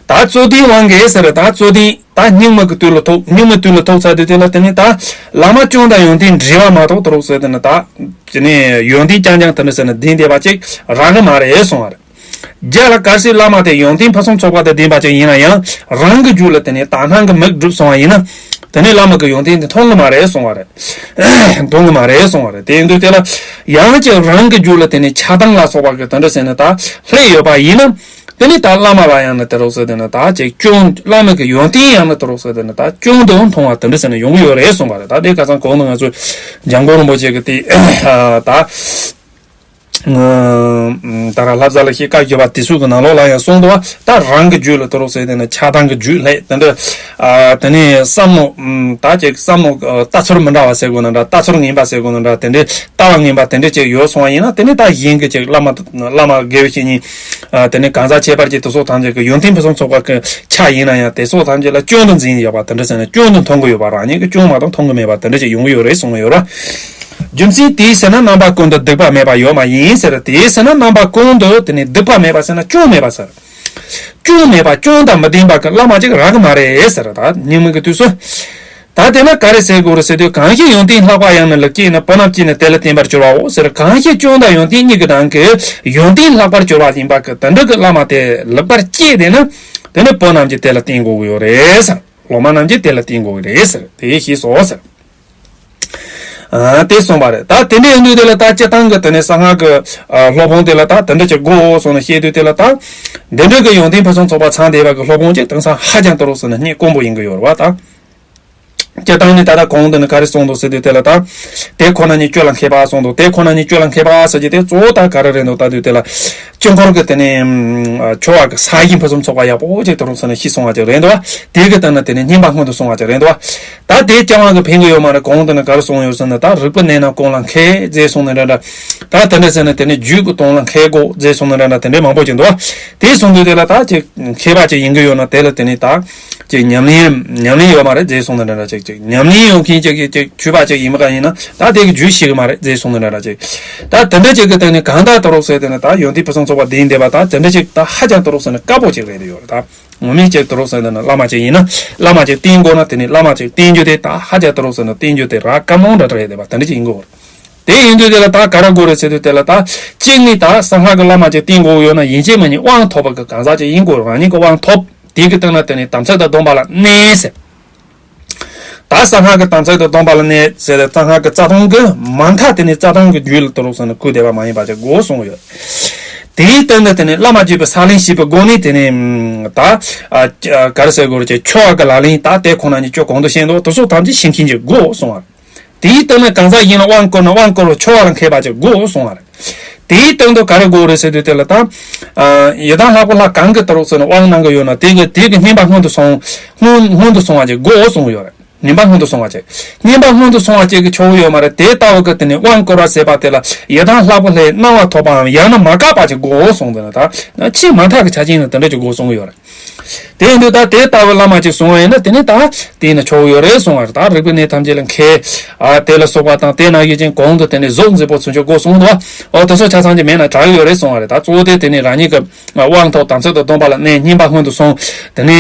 ད་རྩོད་ལྡན་དབང་གིས་ཟེར། ད་རྩོད་ལྡན་ད་སྙིགས་མ་གི་དུས་ལ་ཐུག་སྙིགས་མའི་དུས་ལ་ཐུག་ཚར་དུས་དེ་ལ་དེ་ནི་ད་བླ་མ་སྐྱོན་དང་ཡོན་ཏན་འདྲེས་པ་མ་གཏོགས་དུ་རུག་ཟེར་དེ་ནི་ད་དེ་ནི་ཡོན་ཏན་རྐྱང་རྐྱང་དེ་ནི་ཟེར་ནས་ལྡན་བསྡད་པ་ཅིག་རག་གི་མ་རེད་གསུངས་པ་རེད། རྒྱ་ལ་གལ་སྲིད་བླ་མ་དེ་ཡོན་ཏན་ཕུན་སུམ་ཚོགས་པ་དང་ལྡན་པ་ཅིག་ཡིན་ན་ཡང་རང་གི་རྒྱུད་ལ་དེ་ནས་དག་སྣང་གི་མིག་བསྒྲིབས་སོང་བ་ཡིན་ན། དེ་ནས་བླ་མ་གི་ཡོན་ཏན་དེ་མཐོང་གི་མ་རེད་གསུང་བ་རེད། མཐོང་གི་མ་རེད་གསུང་བ་རེད། དེ་ཡིན་དུས་དེ་ལ་ཡང་ཅིག་རང་གི་རྒྱུད་ལ་དེ་ནས་ཆགས་སྡང་ལ་སོགས་པ་གི་དེ་འདྲ་ཟེར་ནས་ད་ལྷད་ཡོད་པ་ཡིན་ན། དེ་ནས་ད་བླ་མ་ལ་ཡང་ན་དེ་རོགས་ཟེར་དེ་ནས་ད་ཅིག་སྐྱོན། བླ་མ་གི་ཡོན་ཏན་ཡང་ན་དེ་རོགས་ཟེར་དེ་ནས་ད་སྐྱོན་དུ་མཐོང་བ་དེ་འདྲ་ཟེར་ནས་ཡོང་གི་ཡོད་རེད་གསུང་བ་རེད། ད་དེ་ཁ་སང་གོང་དུ་ང་ཚོས་འཇམ་མགོན་རིན་པོ་ཆེ་གི་དེ་ད། ད་རང་ལྷ་བཟའ་ལ་ཞེས་བཀའ་བརྒྱབ་པ་དེ་ཚོ་གི་ནང་ལོགས་ལ་ཡང་གསུངས་འདུག་བ། ད་རང་གི་རྒྱུད་ལ་དུ་རོགས་ཟེར་དེ་ནི་ཆགས་སྡང་གི་རྒྱུད་ལས་དེ་འདྲ། དེ་ནས་བསམ་མནོ་ད་ཅིག་བསམ་མནོ་ལྟ་ཚུལ་མི་འདྲ་བ་ཟེར་དགོས་ན་འདྲ། ལྟ་ཚུལ་ངན་པ་ཟེར་དགོས་ན་འདྲ། དེ་འདྲའི་ལྟ་བ་ངན་པ་དེ་འདྲ་ཅིག་ཡོད་སོང་བ་ཡིན་ན། དེ་ནི་ད་གཞན་གྱི་ཅིག་བླ་མ་བླ་མ་དགེ་བའི་བཤེས་གཉེན་དེ་ནི་གང་ཟག་ཁྱད་པར་ཅན་དེ་ཚོ་ཐམས་ཅད་ཀྱི་ཡོན་ཏན་ཕུན་སུམ་ཚོགས་པ་གི་ཆ་ཡིན་ན་ཡང་དེ་ཚོ་ཐམས་ཅད་ལ་སྐྱོན་དུ་འཛིན་ཡོད་པ་དེ་འདྲ་ཟེར་ན་སྐྱོན་དུ་མཐོང་གི་ཡོད་པ། རང་ཉིད་ཀྱི་སྐྱོན་མ་གཏོགས་མཐོང་གི་མེད་པ་དེ་འདྲ་ཅིག་ཡོང་གི་ཡོད་རེད་གསུངས་ཡོད་ར། རྒྱུ་མཚན་དེས་ཟེར་ན་རྣམ་པ་ཀུན་ཏུ་སྡིག་པ་མེད་པ་ཡོད་མ་ཡིན་ཟེར། དེས་ཟེར་ན་རྣམ་པ་ཀུན་ཏུ་དེ་ནི་སྡིག་པ་མེད་པ་ཟེར་ན་སྐྱོན་མེད་པ་ཟེར། སྐྱོན་མེད་པ་སྐྱོན་དང་མི་ལྡན་པ་གི་བླ་མ་ཅིག་རག་གི་མ་རེད་ཟེར། ད་སྙིགས་མའི་གི་དུས་སུ། ད་དེ་ལ་ག་རེ་ཟེར་དགོས་རེད་ཟེར་དུས། གང་ཞིག་ཡོན་ཏན་ལྷག་པ་ཡང་ན་ལེགས་སྐྱེས་ནས། བུ་རྣམས་སྐྱེས་ནས་དེ་ལ་བརྟེན་པར་གྱུར་པའོ་ཟེར། གང་ཞིག་སྐྱོན་དང་ཡོན་ཏན་གཉིས་ཀྱི་ནང་གི་ཡོན་ཏན་ལྷག་པར་གྱུར་པ་ཡིན་པ་གི་དེ་འདྲ་གི་བླ་མ་དེ་ལེགས་པར་སྐྱེས་དེ་ན། དེ་ནི་བུ་རྣམས་ཀྱིས་དེ་ལ་བརྟེན་དགོས་ཀྱི་ཡོད་རེད་ཟེར། སློབ་མ་རྣམས་ཀྱིས་དེ་ལ་བརྟེན་དགོས་ཀྱི་རེད་ཟེར། དེ་ཤེས་སོ་ཟེར། དེ་གསུངས་པ་རེད། ད་དེ་འདྲ་ཡིན་དུས་དེ་ལ་ད་སྤྱིར་བཏང་གི་དེ་ནས་གསང་སྔགས་ཀྱི་སློབ་དཔོན་དེ་ལ་ད་དེ་འདྲ་ཅིག་དགོས་གསུངས་ནས་བཤད་དུས་དེ་ལ་ད། འདི་འདྲ་གི་ཡོན་ཏན་ཕུན་སུམ་ཚོགས་པ་ཚང་བསྡད་པ་གི་སློབ་དཔོན་ཅིག་དེང་སང་ཧ་ཅང་དུ་རུག་ཟེར་ན་རྙེད་དཀོན་པོ་ཡིན་གི་ཡོད་རེད་བ་ད། སྤྱིར་བཏང་ནི་ད་ལྟ་གོང་དུ་ནི་ག་རེ་གསུངས་འདུག་ཟེར་དུས་དེ་ལ་ད། དེ་ཁོ་ན་ཉིད་སྐྱོན་ལ་མཁས་པ་གསུངས་འདུག་དེ་ཁོ་ན་ཉིད་སྐྱོན་ལ་མཁས་པ་ཟེར་གྱི་དེ་གཙོ་བོ་ད་ག་རེ་རེད་འདུག་ལྟ་དུས་དེ་ལ། དཀྱིལ་འཁོར་གྱི་དེ་ནས་ཆོ་ག་གི་ས་ཞིང་ཕུན་སུམ་ཚོགས་པ་ཡག་པོ་ཅིག་དུ་རུག་ཟེར་ནས་ཤིས་གསུང་བ་ཅིག་རེད་འདུག་དེ་གི་སྟེང་ན་དེ་ནས་བསྙེན་པ་སྔོན་དུ་སོང་བ་ཅིག་རེད་འདུག་ད་དེ་རྐྱང་བ་གི་ཕན་གི་ཡོད་མ་རེད། གོང་དུ་ནི་ག་རེ་གསུངས་ཡོད་ཟེར་ན། ད་རིག་པའི་གནས་རྣམས་ཀུན་ལ་མཁས་ཟེར་གསུངས་ནི་འདྲ་འདྲ། ད་དེ་འདྲ་ཟེར་ན་དེ་ནས་རྒྱུད་ཀྱི་དོན་ལ་མཁས་དགོས་ཟེར་གསུངས་ནི་འདྲ་འདྲ་དེ་འདྲའི་མང་པོ་ཅིག་འདུག་དེ་གསུངས་དུས་དེ་ལ་ད་ཅིག་མཁས་པ་ཅིག་ཡིན་གི་ཡོད་ན་དེ་ལ་དེ་ནས་ད་ཅིག་ཉམས་ལེན་ཉམས་ལེན་ཡོད་མ་རེད་ཟེར་གསུངས་ནི་འདྲ་འདྲ། ཅིག་ཅིག་ཉམས་ལེན་ཡོད་མཁན་ཅིག་ཅིག་ཆོས་པ་ཅིག་ཡིན་པ་ག་ཡིན་ན་ད་དེ་གི་རྒྱུད་ཤེས་གི་མ་རེད་ཟེར་གསུངས་ནི་འདྲ་འདྲ། ཅིག་ད་དེ་འདྲ་ཅིག་གི་སྟེང་ནས་གང་ལྟར་དུ་རུག་ཟེར་དེ་ནས་ད་ཡོན་ཏན་ཕུན་སུམ་ཚོགས་པ་ལྡན་བསྡད་པ་ད་དེ་འདྲ་ཅིག་ད་ཧ་ཅང་དུ་རུག་ཟེར་ན་དཀའ་པོ་ཅིག་རེད་ཡོད་རེད་ད། ངོ་མས་ཅིག་དུ་རུག་ཟེར་ན་བླ་མ་ཅིག་ཡིན་ན་བླ་མ་ཅིག་བསྟེན་དགོས་ན་དེ་ནས་བླ་མ་ཅིག་བསྟེན་རྒྱུ་དེ་ད་ཧ་ཅང་དུ་རུག་ཟེར་ན་བསྟེན་རྒྱུ་དེ་ར་དཀའ་མོ་འདྲ་འདྲ་རེད་བསྡད་པ་དེ་འདྲ་ཅིག་ཡིན་དགོས་རེད། དེ་ཡིན་དུས་དེ་ལ་ད་ག་རེ་དགོས་རེད་ཟེར་དུས་དེ་ལ་ད་གཅིག་ནི་ད་གསང་སྔགས་ཀྱི་བླ་མ་ཅིག་བསྟེན་དགོས་ཡོད་ན་ཡིན་གཅིག་མིན་གཉིས་དབང་ཐོབ་པ་གི་གང་ཟག་ཅིག་ཡིན་དགོས་རེད། རང་ཉིད་ཀྱི་དབང་ཐོབ་དེ་གི་སྟེང་ན་དེ་ནས་དམ་ཚིག་དང་སྡོམ་པ་ལ་གནས་ཟེར། ད་གསང་སྔགས་ཀྱི་དམ་ཚིག་དང་སྡོམ་པ་ལ་གནས་ཟེར་ཏེ་གསང་སྔགས་ཀྱི་རྩ་ལྟུང་གི་མ་མཐའ་དེ་ནི་རྩ་ལྟུང་གི་རྒྱུད་ལ་དུ་རུག་ཟེར་ན་ཁུར་བསྡད་པ་མ་ཡིན་པ་ཅིག་དགོས་གསུངས་ཡོད། དེའི་སྟེང་དུ་དེ་ནས་བླ་མ་བརྒྱུད་པའི་ས་ལེན་བྱེད་པའི་སྒོ་ནས་དེ་ནས་ད་ག་རེ་ཟེར་དགོས་རེད། ཆོ་ག་གི་ལག་ལེན་ད་དེ་ཁོ་ན་ཉིད་ཁྱོད་གོང་དུ་བཤད་འདུག་དེ་སོགས་ཐམས་ཅད་ཤེས་མཁན་གྱི་སྒོ་གསུང་བ་རེད། དེའི་སྟེང་ནས་གང་ཟག་གཞན་ལ་དབང་བསྐུར་ན་དབང་བསྐུར་བ་ཆོ་ག་ལ་མཁས་པ་ཅིག་དགོས་གསུང་བ་རེད། དེའི་སྟེང་དུ་ག་རེ་དགོས་རེད་ཟེར་དུས་དེ་ལ་ད། ཡི་དམ་ལྷ་དགུ་ལྷ་གང་གི་ཏུ་རུག་ཟེར་ན་དབང་གནང་གི་ཡོད་ན་དེ་གི་དེ་གི་བསྙེན་པ་སྔོན་དུ་སོང་། སྔོན་སྔོན་དུ་སོང་བ་ཅིག་དགོས་གསུང་གི་ཡོད་རེད། བསྙེན་པ་སྔོན་དུ་སོང་བ་ཅིག་བསྙེན་པ་སྔོན་དུ་སོང་བ་ཅིག་གི་ཆོག་གི་ཡོད་མ་རེད། དེ་ལྟ་བུ་གི་དེ་ནས་དབང་བསྐུར་བ་ཟེར་བ་དེ་ལ་ཡི་དམ་ལྷ་དགུ་ལྷའི་གནང་བ་ཐོབ་པའམ་ཡང་ན་མ་བཀག་པ་ཅིག་དགོས་གསུང་དེ་ན་ད་ཆེས་མ་མཐའ་གི་ཆ་རྐྱེན་ནི་དེ་འདྲ་ཅིག་དགོས་གསུང་གི་ཡོད་རེད། དེ་ཡིན་དུས་ད་དེ་ལྟ་བུ་བླ་མ་ཅིག་གསུང་བ་ཡིན་ན་དེ་ནི་ད་དེ་ཡིན་ན་ཆོག་ཡོད་རེད་གསུང་བ་རེད། ད་རིག་པའི་གནས་ཐམས་ཅད་ལ་མཁས། ཨ་དེ་ལ་སོགས་པ་དང་དེ་ན་ཡོད་ཅིང་གོང་དུ་དེ་ནི་གཟུགས་མཛེས་པོ་ཚུན་ཆད་དགོས་གསུངས་འདུག་ཨོ་དེ་ཚོ་ཆ་ཚང་གི་མེད་ན་དྲག་ཡོད་རེད་གསུང་བ་རེད། ད་གཙོ་བོ་དེ་དེ་ནི་རང་ཉིད་ཀྱི་དབང་ཐོབ་དམ་ཚིག་ཏུ་སྡོམ་པ་ལ་གནས་བསྙེན་པ་སྔོན་དུ་སོང་། དེ་ནི་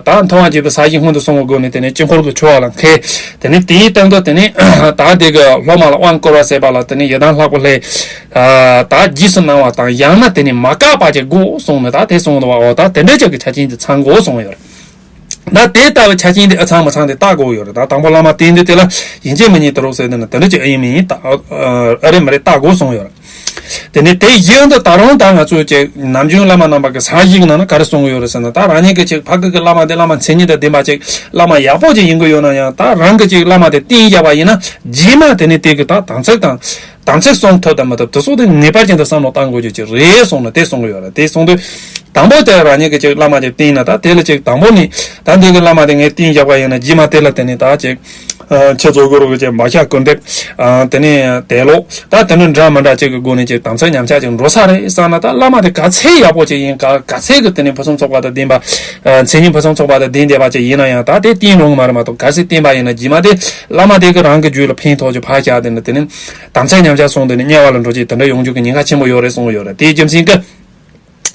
ད་མཐོང་བ་བརྒྱུད་པའི་ས་གཞི་སྔོན་དུ་སོང་བའི་སྒོ་ནས་དེ་ནི་དཀྱིལ་འཁོར་གྱི་ཆོ་ག་ལ་མཁས། དེ་ནི་དེའི་སྟེང་དུ་དེ་ནི་ད་དེ་གི་སློབ་མ་ལ་དབང་བསྐུར་བ་ཟེར་བ་ལ་དེ་ནི་ཡི་དམ་ལྷ་དགུ་ལྷའི་ད་རྗེས་སུ་གནང་བ་དང་ཡང་ན་དེ་ནི་མ་བཀག་པ་ཅིག་དགོས་གསུངས་ནས་ད་དེ་གསུངས་འདུག་བ། འོ་ད་དེ་འདྲ་ཅིག་གི་ཆ་རྐྱེན་དེ་ཚང་དགོས་གསུངས་ཡོད་རེད། ད་དེ་ལྟ་བུའི་ཆ་རྐྱེན་དེ་ཨ་ཚང་མ་ཚང་དེ་བལྟ་དགོས་ཡོད་རེད། ད་དང་པོ་བླ་མ་བསྟེན་དུས་དེ་ལ་ཡིན་གཅིག་མིན་གཉིས་ཏུ་རོགས་ཟེར་དེ་ནི་དེ་འདྲ་ཅིག་ཨེ་ཡིན་མིན་ཡིན་ད་ཨ་རེད་མ་རེད་བལྟ་དགོས་གསུངས་ཡོད་རེད། དེ་ནི་དེ་བཞིན་དུ་ད་རུང་ད་ང་ཚོས་ཅིག་ནམ་རྒྱུན་བླ་མ་རྣམ་པ་གི་ས་གཞི་གི་ནང་ན་ག་རེ་གསུང་གི་ཡོད་རེད་ཟེར་ན། ད་རང་ཉིད་ཀྱི་ཅིག་ཕ་གི་གི་བླ་མ་དེ་བླ་མ་མཚན་ཉིད་དང་ལྡན་པ་ཅིག་བླ་མ་ཡག་པོ་ཅིག་ཡིན་གི་ཡོད་ན་ཡང་ད་རང་གི་ཅིག་བླ་མ་དེ་བསྟེན་བཞག་པ་ཡིན་ན་རྗེས་མ་དེ་ནི་དེ་གི་ད་དམ་ཚིག་དང་། དམ་ཚིག་སྲུང་ཐུབ་དང་མི་ཐུབ་དེ་སོགས་དེ་ངེས་པར་ཅན་དུ་བསམ་བློ་བཏང་དགོས་རྒྱུ་ཅིག་རེད་གསུངས་ནས་དེ་གསུང་གི་ཡོད་རེད། དེ་གསུང་དུས་དང་པོ་དེ་རང་ཉིད་ཀྱི་ཅིག་བླ་མ་ཅིག་བསྟེན་ན་ད་དེ་ལ་ཅིག་དང་པོ་ནི་ད་འདི་གི་བླ་མ་དེ་ངས་བསྟེན་བཞག་པ་ཡིན་ན་རྗེས་མ་དེ་ལ་དེ་ནི་ད་ཅིག་ཁྱེད་ཚོ་གུ་རུ་གི་ཅིག་མ་ཤ་ཀུན་འདེབས་དེ་ནི་དད་ལོག་ད་དེ་ནི་འདྲ་མི་འདྲ་ཅིག་གི་སྒོ་ནས་ཅིག་དམ་ཚིག་ཉམས་ཆག་ཅིག་འགྲོ་ས་རེད་བསམ་ན། ད་བླ་མ་དེ་ག་ཚད་ཡག་པོ་ཅིག་ཡིན་ག་ག་ཚད་གི་དེ་ནི་ཕུན་སུམ་ཚོགས་པ་དང་ལྡན་པ་མཚན་ཉིད་ཕུན་སུམ་ཚོགས་པ་དང་ལྡན་བསྡད་པ་ཅིག་ཡིན་ན་ཡང་ད་དེ་བསྟེན་རུང་མ་རེད་མ་གཏོགས་གལ་སྲིད་བསྟེན་པ་ཡིན་ན་རྗེས་མ་དེ་བླ་མ་དེ་གི་རང་གི་རྒྱུད་ལ་ཕན་ཐོགས་ཀྱི་ཕར་བཞག་དེ་ནི་དེ་ནི། དམ་ཚིག་ཉམས་ཆག་སོང་དེ་ནི་དམྱལ་བ་ལ་འགྲོ་ཅིག་དེ་འདྲ་ཡོང་རྒྱུ་གི་ཉེན་ཁ་ཆེན་པོ་ཡོད་རེད་གསུངས་ཡོད་རེད། དེའི་རྒྱུ་མཚན་གྱིས་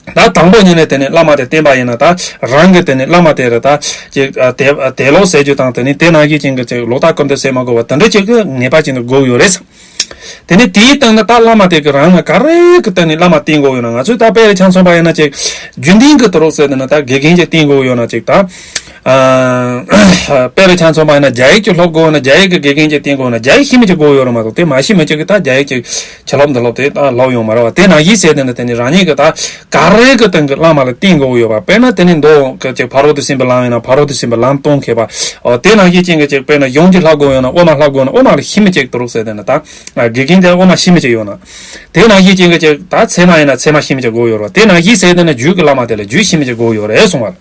ད་དང་པོ་ཉིད་ནས་དེ་ནི་བླ་མ་དེ་བསྟེན་པ་ཡིན་ན་ད་རང་གི་དེ་ནི་བླ་མ་དེ་རེད་ད་ཅིག་དེ་དེ་ལོག་ཟེར་རྒྱུ་དང་དེ་ནི་དེ་ནང་བཞིན་ཅན་གྱི་ཅིག་ལོག་ལྟ་སྐུར་འདེབས་ཟེར་མ་དགོས་པ་དེ་འདྲ་ཅིག་གི་ངེས་པ་ཅན་དུ་དགོས་ཡོད་རེད། དེ་ནི་དེའི་སྟེང་ན་ད་བླ་མ་དེ་གི་རང་ང་ག་རེ་གི་སྟེང་ནས་བླ་མ་བསྟེན་དགོས་ཡོད་ན། ང་ཚོས་ད་དཔེ་རེ་ཆ་མཚོན་པ་ཡིན་ན་ཅིག་རྒྱུན་ལྡན་གྱི་དུ་རོགས་ཟེར་དེ་ན་ད་དགེ་རྒན་ཅིག་བསྟེན་དགོས་ཡོད་ན་ཅིག་ད། དཔེ་རུ་ཆ་མཚོན་པ་ཡིན་ན་རྒྱ་ཡིག་ཅིག་སློབ་དགོས་ན་རྒྱ་ཡིག་གི་དགེ་རྒན་ཅིག་བསྟེན་དགོས་ན་རྒྱ་ཡིག་ཤེས་མི་ཅིག་དགོས་ཡོད་རེད་མ་གཏོགས་དེ་མ་ཤེས་མི་ཅིག་གིས་ད་རྒྱ་ཡིག་ཅིག་ཕྱི་སློབ་འདི་སློབ་དེ་ད་སློབ་ཡོང་མ་རེད་བ། དེ་ནང་བཞིན་བྱས་དེ་ནི་དེ་ནི་རང་ཉིད་ཀྱི་ད་ག་རེ་གི་སྟེང་གི་བླ་མ་ལ་བསྟེན་དགོས་ཡོད་པ། དཔེར་ན་དེ་ནི་མདོ་གི་ཅིག་ཕ་རོལ་ཏུ་ཕྱིན་པའི་ལམ་ཡིན་ན་ཕ་རོལ་ཏུ་ཕྱིན་པའི་ལམ་སྟོན་མཁས་པ། ཨོ་དེ་ནང་བཞིན་ཅན་གྱི་ཅིག་དཔེར་ན་གཞུང་གི་ལྷག་དགོས་ཡོད་ན་དབུ་མ་ལྷག་དགོས་ན་དབུ་མ་ལ་ཤེས་མི་ཅིག་དུ་རོགས་ཟེར་དེ་ནི་ད་དགེ་རྒན་དེ་དབུ་མ་ཤེས་མི་ཅིག་ཡོད་ན། དེ་ནང་བཞིན་ཅན་གྱི་ཅིག་ད་ཚད་མ་ཡིན་ན་ཚད་མ་ཤེས་མི་ཅིག་དགོས་ཡོད་རེད་བ། དེ་ནང་བཞིན་ཟེར་དེ་ནི་རྒྱུད་ཀྱི་བླ་མ་དེ་ལ་རྒྱུད་ཤེས་མི་ཅིག་དགོས་ཡོད་རེད་གསུང་བ།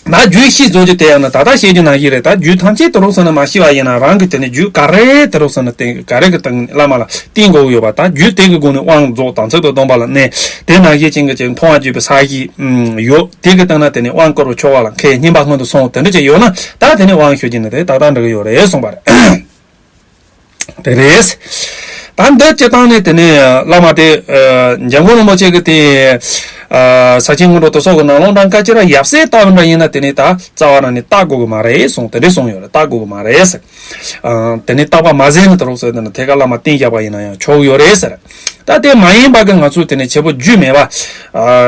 ད་རྒྱུད་ཤེས་རྫོགས་རྒྱུ་དེ་ཡང་ན་ད་ལྟ་བཤད་རྒྱུ་ནང་བཞིན་རེད། ད་རྒྱུད་ཐམས་ཅད་དུ་རོགས་ཟེར་ན་མ་ཤེས་པ་ཡིན་ན་རང་གི་དེ་ནི་རྒྱུད་ག་རེ་དུ་རོགས་ཟེར་ན་དེ་ག་རེ་གི་སྟེང་བླ་མ་ལ་བསྟེན་དགོས་ཡོད་པ། ད་རྒྱུད་དེ་གི་སྒོ་ནས་དབང་རྫོགས་དམ་ཚིག་ཏུ་སྡོམ་པ་ལ་གནས། དེ་ནང་བཞིན་ཅན་གྱི་ཅིག་མཐོང་བ་བརྒྱུད་པའི་ས་གཞི་ཡོད། དེ་གི་སྟེང་ན་དེ་ནི་དབང་བསྐུར་བའི་ཆོ་ག་ལ་མཁས། བསྙེན་པ་སྔོན་དུ་སོང་དེ་འདྲ་ཅིག་ཡོད་ན་ད་དེ་ནི་དབང་ཞུ་རྒྱུ་ནི་དེ་ཏག་ཏག་འགྲིག་གི་ཡོད་རེད་གསུངས་པ་རེད། དེ་རེད། ད་འདི་སྤྱིར་བཏང་ནས་དེ་ནས་བླ་མ་དེ་འཇམ་མགོན་རིན་པོ་ཆེ་གི་དེ་ས་ཆེན་སྔོན་འགྲོ་དེ་སོགས་ཀྱི་ནང་ལོགས་འདྲ་འགའ་ཅི་ར་ཡབ་སྲས་ལྟ་བུ་འདྲ་ཡིན་ན་དེ་ནས་ད་རྩ་བ་རང་ནས་བལྟ་དགོས་ཀྱི་མ་རེད་གསུངས། དེ་འདྲས་གསུངས་ཡོད་རེད། བལྟ་དགོས་ཀྱི་མ་རེད་ཟེར། དེ་ནས་བརྟག་པ་མ་ཟིན་ན་དུ་རོགས་ཟེར་དེ་ནས་ཐད་ཀར་བླ་མ་བསྟེན་བཞག་པ་ཡིན་ན་ཡང་ཆོག་གི་ཡོད་རེད་ཟེར། ད་དེ་མ་ཡིན་པ་གི་ང་ཚོས་དེ་ནས་བྱེད་པོ་རྒྱུས་མེད་པ།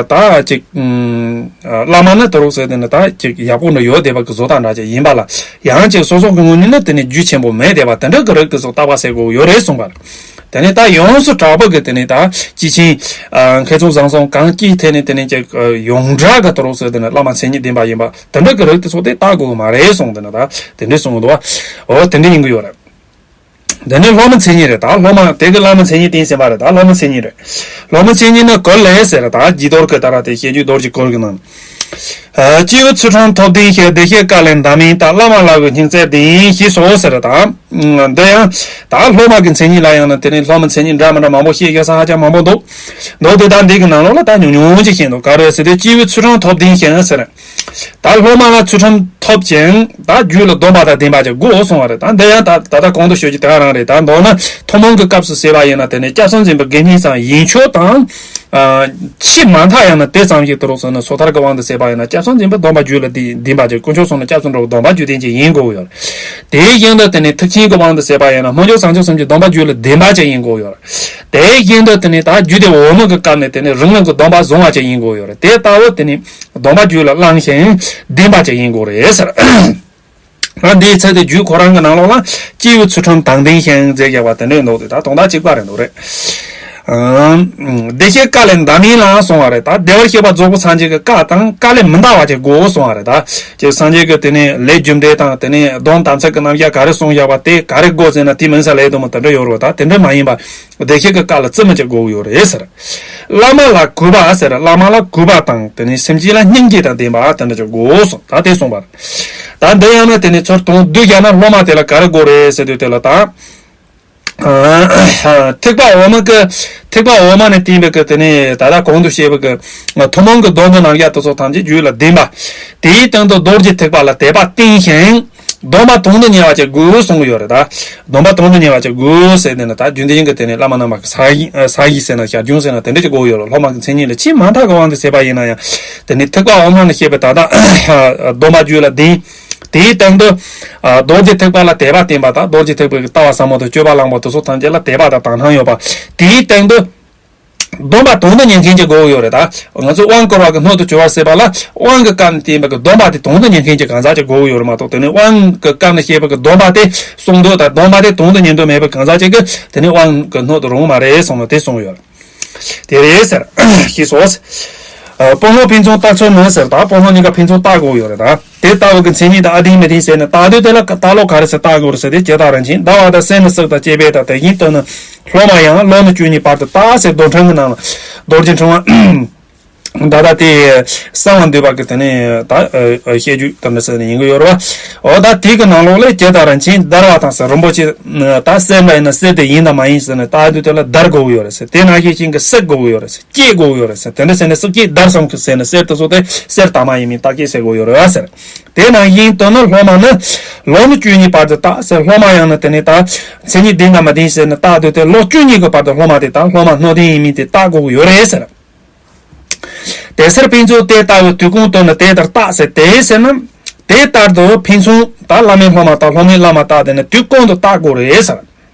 ད་ཅིག་བླ་མ་ནི་དུ་རོགས་ཟེར་དེ་ནི་ད་ཅིག་ཡག་པོ་འདྲ་ཡོད་བསྡད་པ་གི་བཟོ་ལྟ་འདྲ་ཅིག་ཡིན་པ་ལ། ཡང་ཅིག་སོ་སོ་གི་ངོས་ནས་ནི་དེ་ནི་རྒྱུས་ཆེན་པོ་མེད་བསྡད་པ་དེ་འདྲ་གི་རིགས་དེ་ཚོ་བརྟག་པ་ཟེར་དགོས་ཡོད་རེད་གསུངས་པ་རེད། དེ་ནི་ད་ཡོངས་སུ་གྲགས་པ་གི་དེ་ནི་ད་སྐྱེས་ཆེན་མཁས་བཙུན་བཟང་གསུམ་གང་སྐྱེས་ཐད་ནས་དེ་ནི་ཅིག་ཡོངས་གྲགས་གི་དུ་རོགས་ཟེར་དེ་ནི་བླ་མ་མཚན་ཉིད་ལྡན་པ་ཡིན་པ་དེ་འདྲ་གི་རིགས་དེ་ཚོ་དེ་བལྟ་དགོས་གི་མ་རེད་གསུངས། དེ་ནི་ད་དེ་འདྲས་གསུངས་གི་འདུག་བ། འོ་དེ་འདྲས་ཡིན་གི་ཡོད་རེད། འདི་ནི་སློབ་མའི་མཚན་ཉིད་རེད། ད་སློབ་མ་དེ་གི་བླ་མའི་མཚན་ཉིད་བསྟེན་ཟིན་པ་རེད། ད་སློབ་མའི་མཚན་ཉིད་རེད། སློབ་མའི་མཚན་ཉིད་ནི་གུར་ལས་ཟེར། ད་རྗེས་ལྡོག་གི་ད་ར་དེ་བཤད་རྒྱུ་རྡོ་རྗེ་གུར་གི་ནང་། སྐྱེས་བུ་ཚུལ་ཁྲིམས་ཐོབ་ལྡན་ཞིང་། བདེ་གཤེགས་བཀའ་ལས་འདའ་མིན་ལྟ། བླ་མ་ལ་གུས་སྙིང་བརྩེ་ལྡན་ཞེས་སོ་ཟེར། ད་འདི་ཡང་ད་སློབ་མ་གི་མཚན་ཉིད་ལ་ཡང་ན་དེ་ནི་སློབ་མའི་མཚན་ཉིད་འདྲ་མི་འདྲ་མང་པོ་བཤད་ཡོད་ས་ཧ་ཅང་མང་པོ་འདུག་འདུག་དེ་ད་འདི་གི་ནང་ལོགས་ལ་ད་ཉུང་ཉུང་ཅིག་བཤད་འདུག་ག་རེ་ཟེར་དུས་སྐྱེས་བུ་ཚུལ་ཁྲིམས་ཐོབ་ལྡན་ཞིང་ཟེར། ད་སློབ་མ་ལ་ཚུལ་ཁྲིམས་ཐོབ་ཅིང་ད་རྒྱུད་ལ་སྡོམ་པ་དང་ལྡན་པ་ཅིག་དགོས་གསུང་བ་རེད། ད་འདི་ཡང་ད་ད་ལྟ་གོང་དུ་ཞུ་རྒྱུ་དེ་ག་རང་རེད། ད་མདོར་ན་ཐུན་མོང་གི་སྐབས་སུ་ཟེར་བ་ཡིན་ན་དེ་ནི་སྐྱབས་སུ་འཛིན་པའི་དགེ་བསྙེན་སམ་ཡིན་ཆོས་དང་། ཆེས་མ་མཐའ་ཡང་ན་དེ་ཙམ་ཞིག་དུ་རོགས་སོང་ན་སོ་ཐར་གྱི་དབང་དུ་ཟེར་བ་ཡིན་ན་སྐྱབས་སུ་འཛིན་པའི་སྡོམ་པ་རྒྱུད་ལ་ལྡན་པ་ཅིག་དཀོན་མཆོག་གསུམ་ལ་སྐྱབས་སུ་འགྲོ་བའི་སྡོམ་པ་རྒྱུད་ལྡན་ཅིག་ཡིན་དགོས་ཡོད་རེད། དེ་བཞིན་དུ་དེ་ནི་ཐེག་ཆེན་གྱི་དབང་དུ་ཟེར་བ་ཡིན་ན་སྨོན་འཇུག་བྱང་ཆུབ་སེམས་ཀྱི་སྡོམ་པ་རྒྱུད་ལ་ལྡན་པ་ཅིག་ཡིན་དགོས་ཡོད་རེད། དེ་བཞིན་དུ་དེ་ནི་ད་རྒྱུད་སྡེ་འོག་མ་གི་སྐབས་ནས་དེ་ནི་རིང་ལུགས་ཀྱི་སྡོམ་པ་བཟུང་བ་ཅིག་ཡིན་དགོས་ཡོད་རེད། དེ་ལྟ་བུ་དེ་ནི་སྡོམ་པ་རྒྱུད་ལ་བླངས་ཤིང་ལྡན་པ་ཅིག་ཡིན་དགོས་རེད་ཟེར། ང་འདིའི་ཚེ་དེ་རྒྱུད་ཁོ་རང་གི་ནང་ལོགས་ལ་སྐྱེས་བུ་ཚུལ་ཁྲིམས་དང་ལྡན་ཞིང་མཛད་རྒྱག་པ་དེ་འདྲའི་འདུག་སྟེ་ད་དོན་དག་གཅིག་པ་རེད་འདུག་རེད། ཨང་། བདེ་གཤེགས་བཀའ་ལས་འདའ་མིན་ལ་གསུངས་པ་རེད། ད་བདེ་བར་གཤེགས་པ་རྫོགས་པའི་སངས་རྒྱས་ཀྱི་བཀའ་དང་བཀའ་ལས་མི་འདའ་བ་ཅིག་དགོས་གསུངས་པ་རེད། ད་ཅིག་སངས་རྒྱས་ཀྱི་དེ་ནས་ལས་རྒྱུ་འབྲས་དང་དེ་ནས་སྡོམ་དམ་ཚིག་གི་རྣམ་གཞག་ག་རེ་གསུངས་བཞག་པ་དེ་ག་རེ་དགོས་ཟེར་ན། དེ་མིན་ས་ལས་དུ་མ་དེ་འདྲ་ཡོད་རེད། ད་དེ་འདྲ་མ་ཡིན་པ་བདེ་གཤེགས་ཀྱི་བཀའ་ལ་བརྩི་མི་ཅིག་དགོས་ཡོད་རེད་ཟེར། བླ་མ་ལ་གུས་པ་ཟེར། བླ་མ་ལ་གུས་པ་དང་དེ་ནས་སེམས་ཅན་ལ་སྙིང་རྗེ་དང་ལྡན་པ་དེ་འདྲ་ཅིག་དགོས་གསུངས། ད་དེ་གསུངས་པ་རེད། ད་འདི་ཡང་ན་དེ་ནས་ཚུར་དོན་བསྡུས་བཞག་ན་སློབ་མ་དེ་ལ་ག་རེ་དགོས་རེད་ཟེར་དུས་དེ་ལ་ད། ཐེག་པ་འོག་མ་གི། ཐེག་པ་འོག་མ་ནས་བསྟན་པའི་གི་དེ་ནས་ད་ལྟ་གོང་དུ་བཤད་པའི་གི་ཐུན་མོང་གི་སྡོམ་པའི་རྣམ་གཞག་དེ་ཚོ་ཐམས་ཅད་རྒྱུད་ལ་ལྡན་པ། དེའི་སྟེང་དུ་རྡོ་རྗེ་ཐེག་པ་ལ་དད་པ་བརྟན་ཞིང་། སྡོམ་པ་དོན་དུ་གཉེར་བ་ཅིག་དགོས་གསུང་གི་ཡོད་རེད། ད་སྡོམ་པ་དོན་དུ་གཉེར་བ་ཅིག་དགོས་ཟེར་ནས་ན། ད་རྒྱུན་ལྡན་གྱི་དེ་ནས་བླ་མ་རྣམ་པ་གི་ས་ཡི་ས་ཡི་ཟེར་ན་ཞར་བྱུང་ཟེར་ན་དེ་འདྲ་ཅིག་དགོས་ཡོད་རེད། སློབ་མ་གི་མཚན་ཉིད་ལ་ཆེས་མ་མཐའ་གི་དབང་དུ་བྱས་པ་ཡིན་ན་ཡང་། དེ་ནས་ཐེག་པ་འོག་མ་ནས་བཤད་པའི་ད་ལྟ་སྡོམ་པ་རྒྱུད་ལ་ལྡན། དེའི་སྟེང་དུ། ཨ། རྡོ་རྗེ་ཐེག་པ་ལ་དད་པ་བརྟན་པ་དང་། རྡོ་རྗེ་ཐེག་པའི་ལྟ་བ་ཟབ་མོ་དང་སྤྱོད་པ་བླང་པོ་དེ་ཚོ་ཐམས་ཅད་ལ་དད་པ་དང་དག་སྣང་ཡོད་པ། དེའི་སྟེང་དུ། སྡོམ་པ་དོན་དུ་གཉེར་མཁན་ཅིག་དགོས་ཀྱི་ཡོད་རེད། ད་ང་ཚོས་དབང་བསྐུར་བ་གི་སྣོད་དུ་གྱུར་པ་ཟེར་བ་ལ། དབང་གི་སྐབས་ནས་བསྟན་པའི་གི་སྡོམ་པ་དེ་དོན་དུ་གཉེར་མཁན་ཅིག་གང་ཟག་ཅིག་དགོས་ཀྱི་ཡོད་རེད་མ་གཏོགས། དེ་ནས་དབང་གི་སྐབས་ནས་བཤད་པའི་གི་སྡོམ་པ་དེ་གསུང་འདོད་དང་། སྡོམ་པ་དེ་དོན་དུ་གཉེར་འདོད་མེད་པའི་གང་ཟག་ཅིག་གིས་དེ་ནས་དབང་གི་སྣོད་དུ་རུང་མ་རེད་གསུངས་ནས་དེ་གསུངས་ཡོད་རེད། དེ་རེད་ཟེར། ཤེས་སོ། ཨ། དཔོན་སློབ་ཕུན་ཚོགས་ལྟ་ཚུལ་ནི་ཟེར། ད་དཔོན་སློབ་གཉིས་ཀ་ཕུན་ཚོགས་ལྟ་དགོས་ཡོད་རེད། ད་དེ་ལྟ་བུ་གི་མཚན་ཉིད་དང་ཨ་བདེན་མི་བདེན་ཟེར་ནས་ལྟ་དུས་དེ་ལ་ལྟ་ལོག་ག་རེ་ཟེར་ལྟ་དགོས་རེད་ཟེར་དུས། ཇི་ལྟར་རིན་ཆེན་ཟླ་བ་དང་སྲས་ནི་སྲེག་དང་བཅས་པས་དང་། དེ་བཞིན་དུ་ནི་སློབ་མ་ཡང་ལོ་ནི་བཅུ་གཉིས་བར་དུ་ལྟ་ཟེར། རྡོར་འཕྲེང་གི་ནང་ལ་རྡོ་རྗེ་འཕྲེང་བ། ད་ལྟ་དེ་གསང་བ་འདུས་པ་གི་དེ་ནས་ད་བཤད་རྒྱུད་དེ་འདྲ་ཟེར་ནས་ཡིན་གྱི་ཡོད་རེད་བ། འོ་ད་དེ་གི་ནང་ལོགས་ལས་ཇི་ལྟར་རིན་ཆེན་བརྡར་བ་དང་ཟེར། རིན་པོ་ཆེ་ད་གསེར་འདྲ་ཡིན་ན་གསེར་དེ་ཡིན་དང་མ་ཡིན་ཟེར་ནས་ལྟ་དུས་དེ་ལ་བརྡར་དགོས་ཀྱི་ཡོད་རེད་ཟེར། དེ་ནང་བཞིན་ཅན་གྱི་སྲེག་དགོས་ཀྱི་ཡོད་རེད་ཟེར། དེ་འདྲ་ཟེར་ནས་སྲེག་བཅད་བརྡར་གསུམ་གྱི་ཟེར་ནས་གསེར་དེ་ཚོ་དེ་གསེར་དྭངས་མ་ཡིན་མིན་བརྟག་དཔྱད་བྱེད་དགོས་ཀྱི་ཡོད་རེད་བ་ཟེར། དེ་ནང་བཞིན་དུ་ནི་སློབ་མ་ནི་ལོ་ནི་བཅུ་གཉིས་བར་དུ་ལྟ་ཟེར། སློབ་མ་ཡང་ནི་དེ་ནས་ད་མཚན་ཉིད་བདེན་དང་མི་བདེན་ཟེར་ནས་ལྟ་དུས་དེ་ལོ་བཅུ་གཉིས་ཀྱི་བར་དུ་སློབ་མ་དེ་དང་སློབ་མ་སྣོད་ལྡན་ཡིན་མིན་དེ་བརྟག་དགོས་ཀྱི་ཡོད་རེད་ཟེར། དེ་ཕྱིར་ཕུན་ཚོགས་དེ་ལྟ་བུའི་དུས་གང་དུ་ནི་དེ་ལྟར་བརྟག་ཟེར། དེ་ཟེར་ན། དེ་ལྟར་དུ་ཕུན་ཚོགས་ད་བླ་མའི་སློབ་མ་དང་སློབ་མའི་བླ་མ་ལྟ་དེ་ནི་དུས་གང་དུ་བརྟག་དགོས་རེད་ཟེར།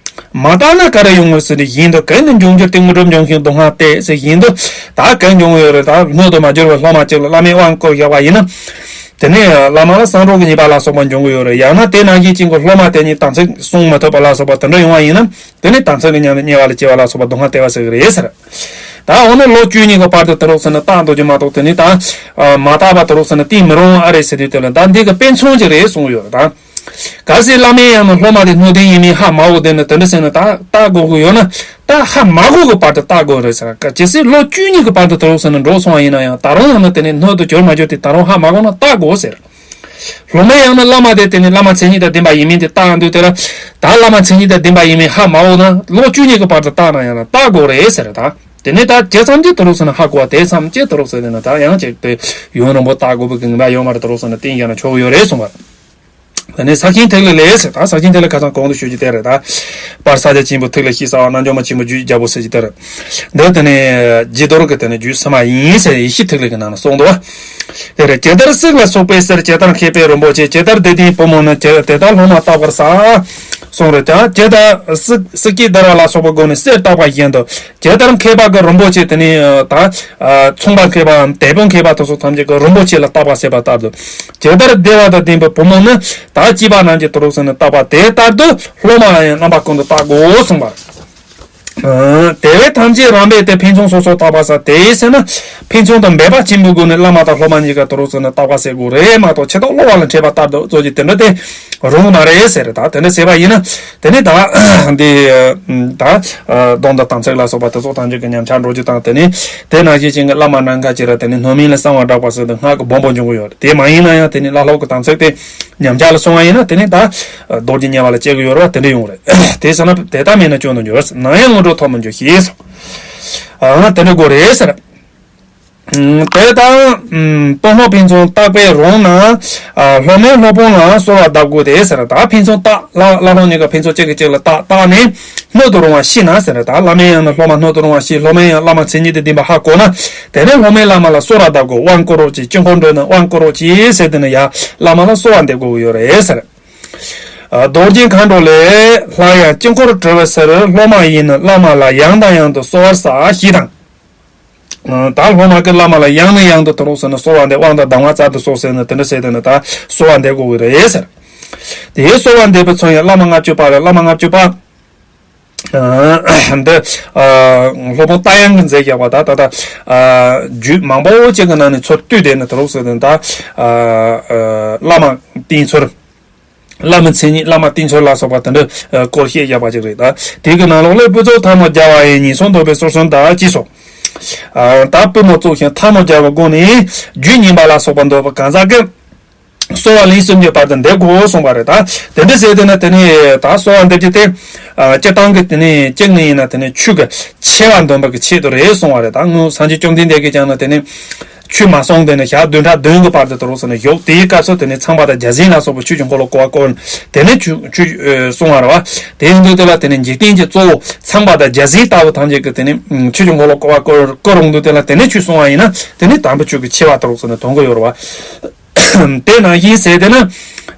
མ་བརྟག་ན་ག་རེ་ཡོང་ངེས་ཟེར་ནས་བཞིན་དུ་གང་ནི་འབྱུང་འགྱུར་ཏེ། དངོས་གྲུབ་འབྱུང་ཞིང་སྡུག་བསྔལ་སྟེ་ཟེར་བཞིན་དུ། ད་གང་འབྱུང་ཡོད་རེད། ད་སྣོད་དུ་མ་གྱུར་བའི་སློབ་མ་གཅིག་ལ་བླ་མའི་དབང་བསྐུར་བཞག་པ་ཡིན་ན། དེ་ནས་བླ་མ་ལ་གསང་རོགས་ཀྱི་ཉེས་པ་ལ་སོགས་པ་འབྱུང་གི་ཡོད་རེད། ཡང་ན་དེ་ནང་བཞིན་ཅན་གྱི་སློབ་མ་དེ་ཉིད་དམ་ཚིག་བསྲུང་མ་ཐུབ་པ་ལ་སོགས་པ་དེ་འདྲ་ཡོང་བ་ཡིན་ན། དེ་ནི་དམ་ཚིག་གི་ཉམས་ལེན་དམྱལ་བ་ལ་སྐྱེ་བ་ལ་སོགས་པ་སྡུག་བསྔལ་སྟེར་བ་ཟེར་གི་རེད་ཟེར། ད་འོ་ན་ལོ་བཅུ་གཉིས་ཀྱི་བར་དུ་དེ་རོགས་ཟེར་ན་བརྟག་འདོད་ཀྱི་མ་གཏོགས། དེ་ནི་ད་མ་བརྟག་པ་དེ་རོགས་ཟེར་ན་བསྟེན་མི་རུང་བ་རེད་ཟེར་དུས། དེ་ལ་ད་འདི་གི་དཔེ་མཚོན་ཅིག་རེད་གསུངས་ཡོད་རེད། ད་གལ་སྲིད་བླ་མས་ཡང་ན་སློབ་མ་དེ་སྣོད་ལྡན་ཡིན་མིན་ཧ་མ་གོ། དེ་ནི་དེ་འདྲ་ཟེར་ན་ད་བརྟག་དགོས་ཀྱི་ཡོད་ན། ད་ཧ་མ་གོ་གི་བར་དུ་བརྟག་དགོས་རེད་ཟེར། གལ་སྲིད་ལོ་བཅུ་གཉིས་ཀྱི་བར་དུ་དེ་རོགས་ཟེར་ན་འགྲོ་སོང་བ་ཡིན་ན་ཡང་། ད་རུང་ཡང་ན་དེ་ནི་སྣོད་དུ་གྱུར་མ་གྱུར་དེ་ད་རུང་ཧ་མ་གོ་ན་བརྟག་དགོས་ཟེར། སློབ་མ་ཡང་ན་བླ་མ་དེ་དེ་ནི་བླ་མ་མཚན་ཉིད་དང་ལྡན་པ་ཡིན་མིན་དེ་བརྟག་འདོད་དེ་ལ། ད་བླ་མ་མཚན་ཉིད་དང་ལྡན་པ་ཡིན་མིན་ཧ་མ་གོ་ན་ལོ་བཅུ་གཉིས་ཀྱི་བར་དུ་བརྟག་ན་ཡང་ན་བརྟག་དགོས་རེད་ཟེར། ད་དེ་ནས་ད་ཇི་ཙམ་གྱིས་དེ་རོགས་ཟེར་ན་ཧ་གོ་བ་དེ་ཙམ་གྱིས་དེ་རོགས་ཟེར་ན། ད་ཡང་ཅིག་དེ་ཡུན་རིང་པོ་བརྟག་དགོས་པའི་གི་ངེས་པ་ཡོད་མ་རེད། དེ་རོགས་ཟེར་ན་བསྟེན་བཞག་ན་ཆོག་གི་ཡོད་རེད་གསུངས་པ། ད་ནི་ས་ཆེན་ཐིག་ལེ་ལས་ཟེར། ད་ས་ཆེན་ཐིག་ལེ་ཁ་སང་གོང་དུ་ཞུས་ཀྱི་དེ་རེད། ད་པར་ས་སྐྱ་ཆེན་པོ་ཐིག་ལེ་ཞེས་བྱ་བ། རྣལ་འབྱོར་མ་ཆེན་པོ་རྒྱུད་ཀྱི་རྒྱལ་པོ་ཟེར་གྱི་དེ་རེད། འདི་དེ་ནི་རྗེས་ཟློས་ཀྱི་དེ་ནི་རྒྱུད་ཕྱི་མ་ཡིན་ཟེར། ཡེ་ཤེས་ཐིག་ལེ་གི་ནང་ན་གསུངས་འདུག། དེ་རེད། ཇི་ལྟར་གསེར་ལ་སོགས་པའི་གསེར། ཇི་ལྟར་མཁས་པའི་རིན་པོ་ཆེ། ཇི་ལྟར་དེ་ལྡན་བུ་མོ་ནི། ཇི་དེ་ལྟར་སློབ་མ་བརྟག་པར་བྱ། གསུངས་རེད། ད་ཇི་ལྟར་གསེར་གྱིས་བརྡར་བ་ལ་སོགས་པའི་སྒོ་ནས་གསེར་བརྟག་པ་བཞིན་དུ། ཇི་ལྟར་མཁས་པ་གི་རིན་པོ་ཆེ་དེ་ནི་ད་མཚུངས་པ་མཁས་པའམ་དད་པ་མཁས་པ་དེ་ཚོ་ཐམས་ཅད་ཀྱི་རིན་པོ་ཆེ་ལ་བརྟག་པ་བྱེད་པ་ལྟར་དུ། ཇི་ལྟར་བདེ་བ་དང་ལྡན་པའི་བུ་མོ་ནི། ད་སྐྱེས་པ་རྣམས་ཀྱིས་དེ་རོགས་ཟེར་ན་བརྟག་པ་དེ་ལྟར་དུ་སློབ་མ་ལ་ཡང་རྣམ་པ་ཀུན་ཏུ་བརྟག་དགོས་གསུངས་པ། དེ་བས་ཐམས་ཅད་རང་འབད་དེ། ཕན་ཚུན་སོ་སོར་བརྟག་པར་བྱ། དེའི་ཕྱིར་ན་ཕན་ཚུན་དུ་འབད་པ་ཆེན་པོའི་སྒོ་ནས་བླ་མ་དང་སློབ་མ་གཉིས་ཀ་དེ་རོགས་ཟེར་ན་བརྟག་པ་བྱེད་དགོས་རེད་མ་གཏོགས། ཆེ་མཐོང་གློ་བ་ལ་འཕྲད་པ་ལྟར་དུ་ཚོད་ཀྱིས་དེ་འདྲ་དེ་རུང་མ་རེད་ཟེར། ད་དེ་འདྲ་བྱས་པ་ཡིན་ན་དེ་ནི་ད་འདི་ད་སྡོམ་དང་དམ་ཚིག་ལ་སོགས་པ་དེ་ཚོ་ཐམས་ཅད་ཀྱི་ཉམས་ཆག་འགྲོ་རྒྱུ་དང་། དེ་ནི་དེ་ནང་བཞིན་ཅན་གྱི་བླ་མ་ནམ་མཁའ་ཅན་ར་དེ་ནི་སྣོད་མིན་ལ་གསང་བ་བསྒྲགས་པ་ཟེར་དུས་སྔགས་ཀྱི་སྦོམ་པོ་འབྱུང་གི་ཡོད་རེད། དེ་མ་ཡིན་ན་ཡང་དེ་ནི་བླ་སློབ་ཀྱི་དམ་ཚིག་དེ་ཉམས་ཆག་ལ་སོང་བ་ཡིན་ན། དེ་ནི་ད་རྡོ་རྗེ་དམྱལ་བ་ལ་སྐྱེ་གི་ཡོད་རེད་བ། དེ་འདྲ་ཡོང་གི་རེད། དེ་ཟེར་ན་དེ་ལྟར་མིན་ན་སྐྱོན་དུ་འགྱུར། ནམ་ཡང་དངོས་གྲུབ་ཐོབ་མི་འགྱུར་ཞེས་སོ། ཨ་དེ་འདྲ་དགོས་རེད་ཟེར། དེ་ལྟར་དཔོན་སློབ་ཕན་ཚུན་བརྟག་པས་རུང་ན། སློབ་མས་སློབ་དཔོན་ལ་གསོལ་བ་གདབ་དགོས་ཏེ་ཟེར། ད་ཕན་ཚུན་བརྟག་བླ་བླ་སློབ་གཉིས་ཀ་ཕན་ཚུན་གཅིག་གིས་གཅིག་ལ་བརྟག་བརྟག་ནས་སྣོད་དུ་རུང་བ་ཤེས་ན་ཟེར། ད་བླ་མས་ཡང་ན་སློབ་མ་སྣོད་དུ་རུང་བ་ཤེས། སློབ་མས་ཡང་བླ་མ་མཚན་ཉིད་དང་ལྡན་པ་ཧ་གོ་ན། དེ་ནས་སློབ་མས་བླ་མ་ལ་གསོལ་བ་གདབ་དགོས། དབང་བསྐུར་རོགས་གྱིས། དཀྱིལ་འཁོར་འགྲོ་ན་དབང་བསྐུར་རོགས་གྱིས་ཟེར། དེ་ནས་ཡང་བླ་མ་ལ་གསོལ་བ་འདེབས་དགོས་ཀྱི་ཡོད་རེད་ཟེར། རྡོ་རྗེ་མཁའ་འགྲོ་ལས། སླར་ཡང་དཀྱིལ་འཁོར་བྲི་བའི་ཕྱིར། སློབ་མ་ཡིས་ནི་བླ་མ་ལ། ཡང་དང་ཡང་དུ་གསོལ་བར་བྱ་ཞེས་དང་། ད་སློབ་མ་གིས་བླ་མ་ལ་ཡང་ནས་ཡང་དུ་དེ་རོགས་ཟེར་ན་གསོལ་བ་འདེབས། དབང་དང་གདམས་ངག་སྩལ་དུ་གསོལ་ཟེར་ན་དེ་འདྲ་ཟེར། དེ་ནས་ད་གསོལ་བ་འདེབས་དགོས་ཀྱི་རེད་ཟེར། དེའི་གསོལ་བ་འདེབས་པའི་ཚུལ་ཡང་བླ་མ་ལྔ་བཅུ་པ་རེད། བླ་མ་ལྔ་བཅུ་པ། འདི་སློབ་དཔོན་རྟ་དབྱངས་ཀྱིས་མཛད་བཞག་པ་ད་ད་ད་རྒྱུད་མང་པོ་ཅིག་གི་ནང་ནས་ཚུར་བཏུས་ཏེ་ནི་དུ་རུག་ཟེར་ཏེ་ད་བླ་མ་བསྟེན་ཚུལ། བླ་མའི་མཚན་ཉིད། བླ་མ་བསྟེན་ཚུལ་ལ་སོགས་པ་དེ་འདྲ་སྐོར་བཤད་བཞག་པ་ཅིག་རེད་ད། དེ་གི་ནང་ལོགས་ལས་པུས་ཚོགས་ཐལ་མོ་སྦྱར་བ་ཡི། ཉེས་སོགས་འདོར་བའི་སོར་གསུམ་དག་ཅེས་སོ། ད་པུས་མོ་བཙུགས་ཤིང་ཐལ་མོ་སྦྱར་བའི་སྒོ་ནས་རྒྱུད་ཉན་པ་ལ་སོགས་པ་འདོད་པ་གང་ཟག་གིས་གསོལ་བ་ལན་གསུམ་གྱི་བར་དུ་འདེབས་དགོས་གསུངས་པ་རེད་ད། དེ་འདྲ་ཟེར་དེ་ན་དེ་ནས་ད་གསོལ་བ་འདེབས་ཀྱི་དེ། སྤྱིར་བཏང་གི་དེ་ནས་གཅིག་ནས་ཡིན་ན་དེ་ནས་ཆོས་ཀྱི་ཆེ་བ་འདོན་པ་གི་ཆེད་དུ་རེད་གསུངས་པ་རེད་ད། སྔོན་སངས་རྒྱས་བཅོམ་ལྡན་འདས་ཀྱིས་ཀྱང་ན་དེ་ནས། ཆོས་མ་གསུངས་དེ་ནས་ཞག་བདུན་ཕྲག་བདུན་གྱི་བར་དུ་དུ་རུག་ཟེར་ནས་བཞུགས། དེའི་སྐབས་སུ་དེ་ནས་ཚངས་པ་དང་བརྒྱ་བྱིན་ལ་སོགས་པ་ཆོས་ཀྱི་འཁོར་ལོ་བསྐོར་བ་བསྐོར། དེ་ནས་ཆོས་ཆོས་གསུང་བ་རེད་བ། དེ་ཡིན་དུས་དེ་ལ་དེ་ནས་འཇིག་རྟེན་གྱི་གཙོ་བོ་ཚངས་པ་དང་བརྒྱ་བྱིན་ལྟ་བུ་ཐམས་ཅད་ཀྱིས་དེ་ནས་ཆོས་ཀྱི་འཁོར་ལོ་བསྐོར་བ་བསྐོར་བསྐོར་རུང་དུས་དེ་ལ་དེ་ནས་ཆོས་གསུང་བ་ཡིན་ན་དེ་ནས་དམ་པའི་ཆོས་ཀྱི་ཆེ་བ་དུ་རུག་ཟེར་ནས་དོན་གོ་ཡོད་རེད་བ། དེ་ནང་བཞིན་ཟེར་དེ་ན།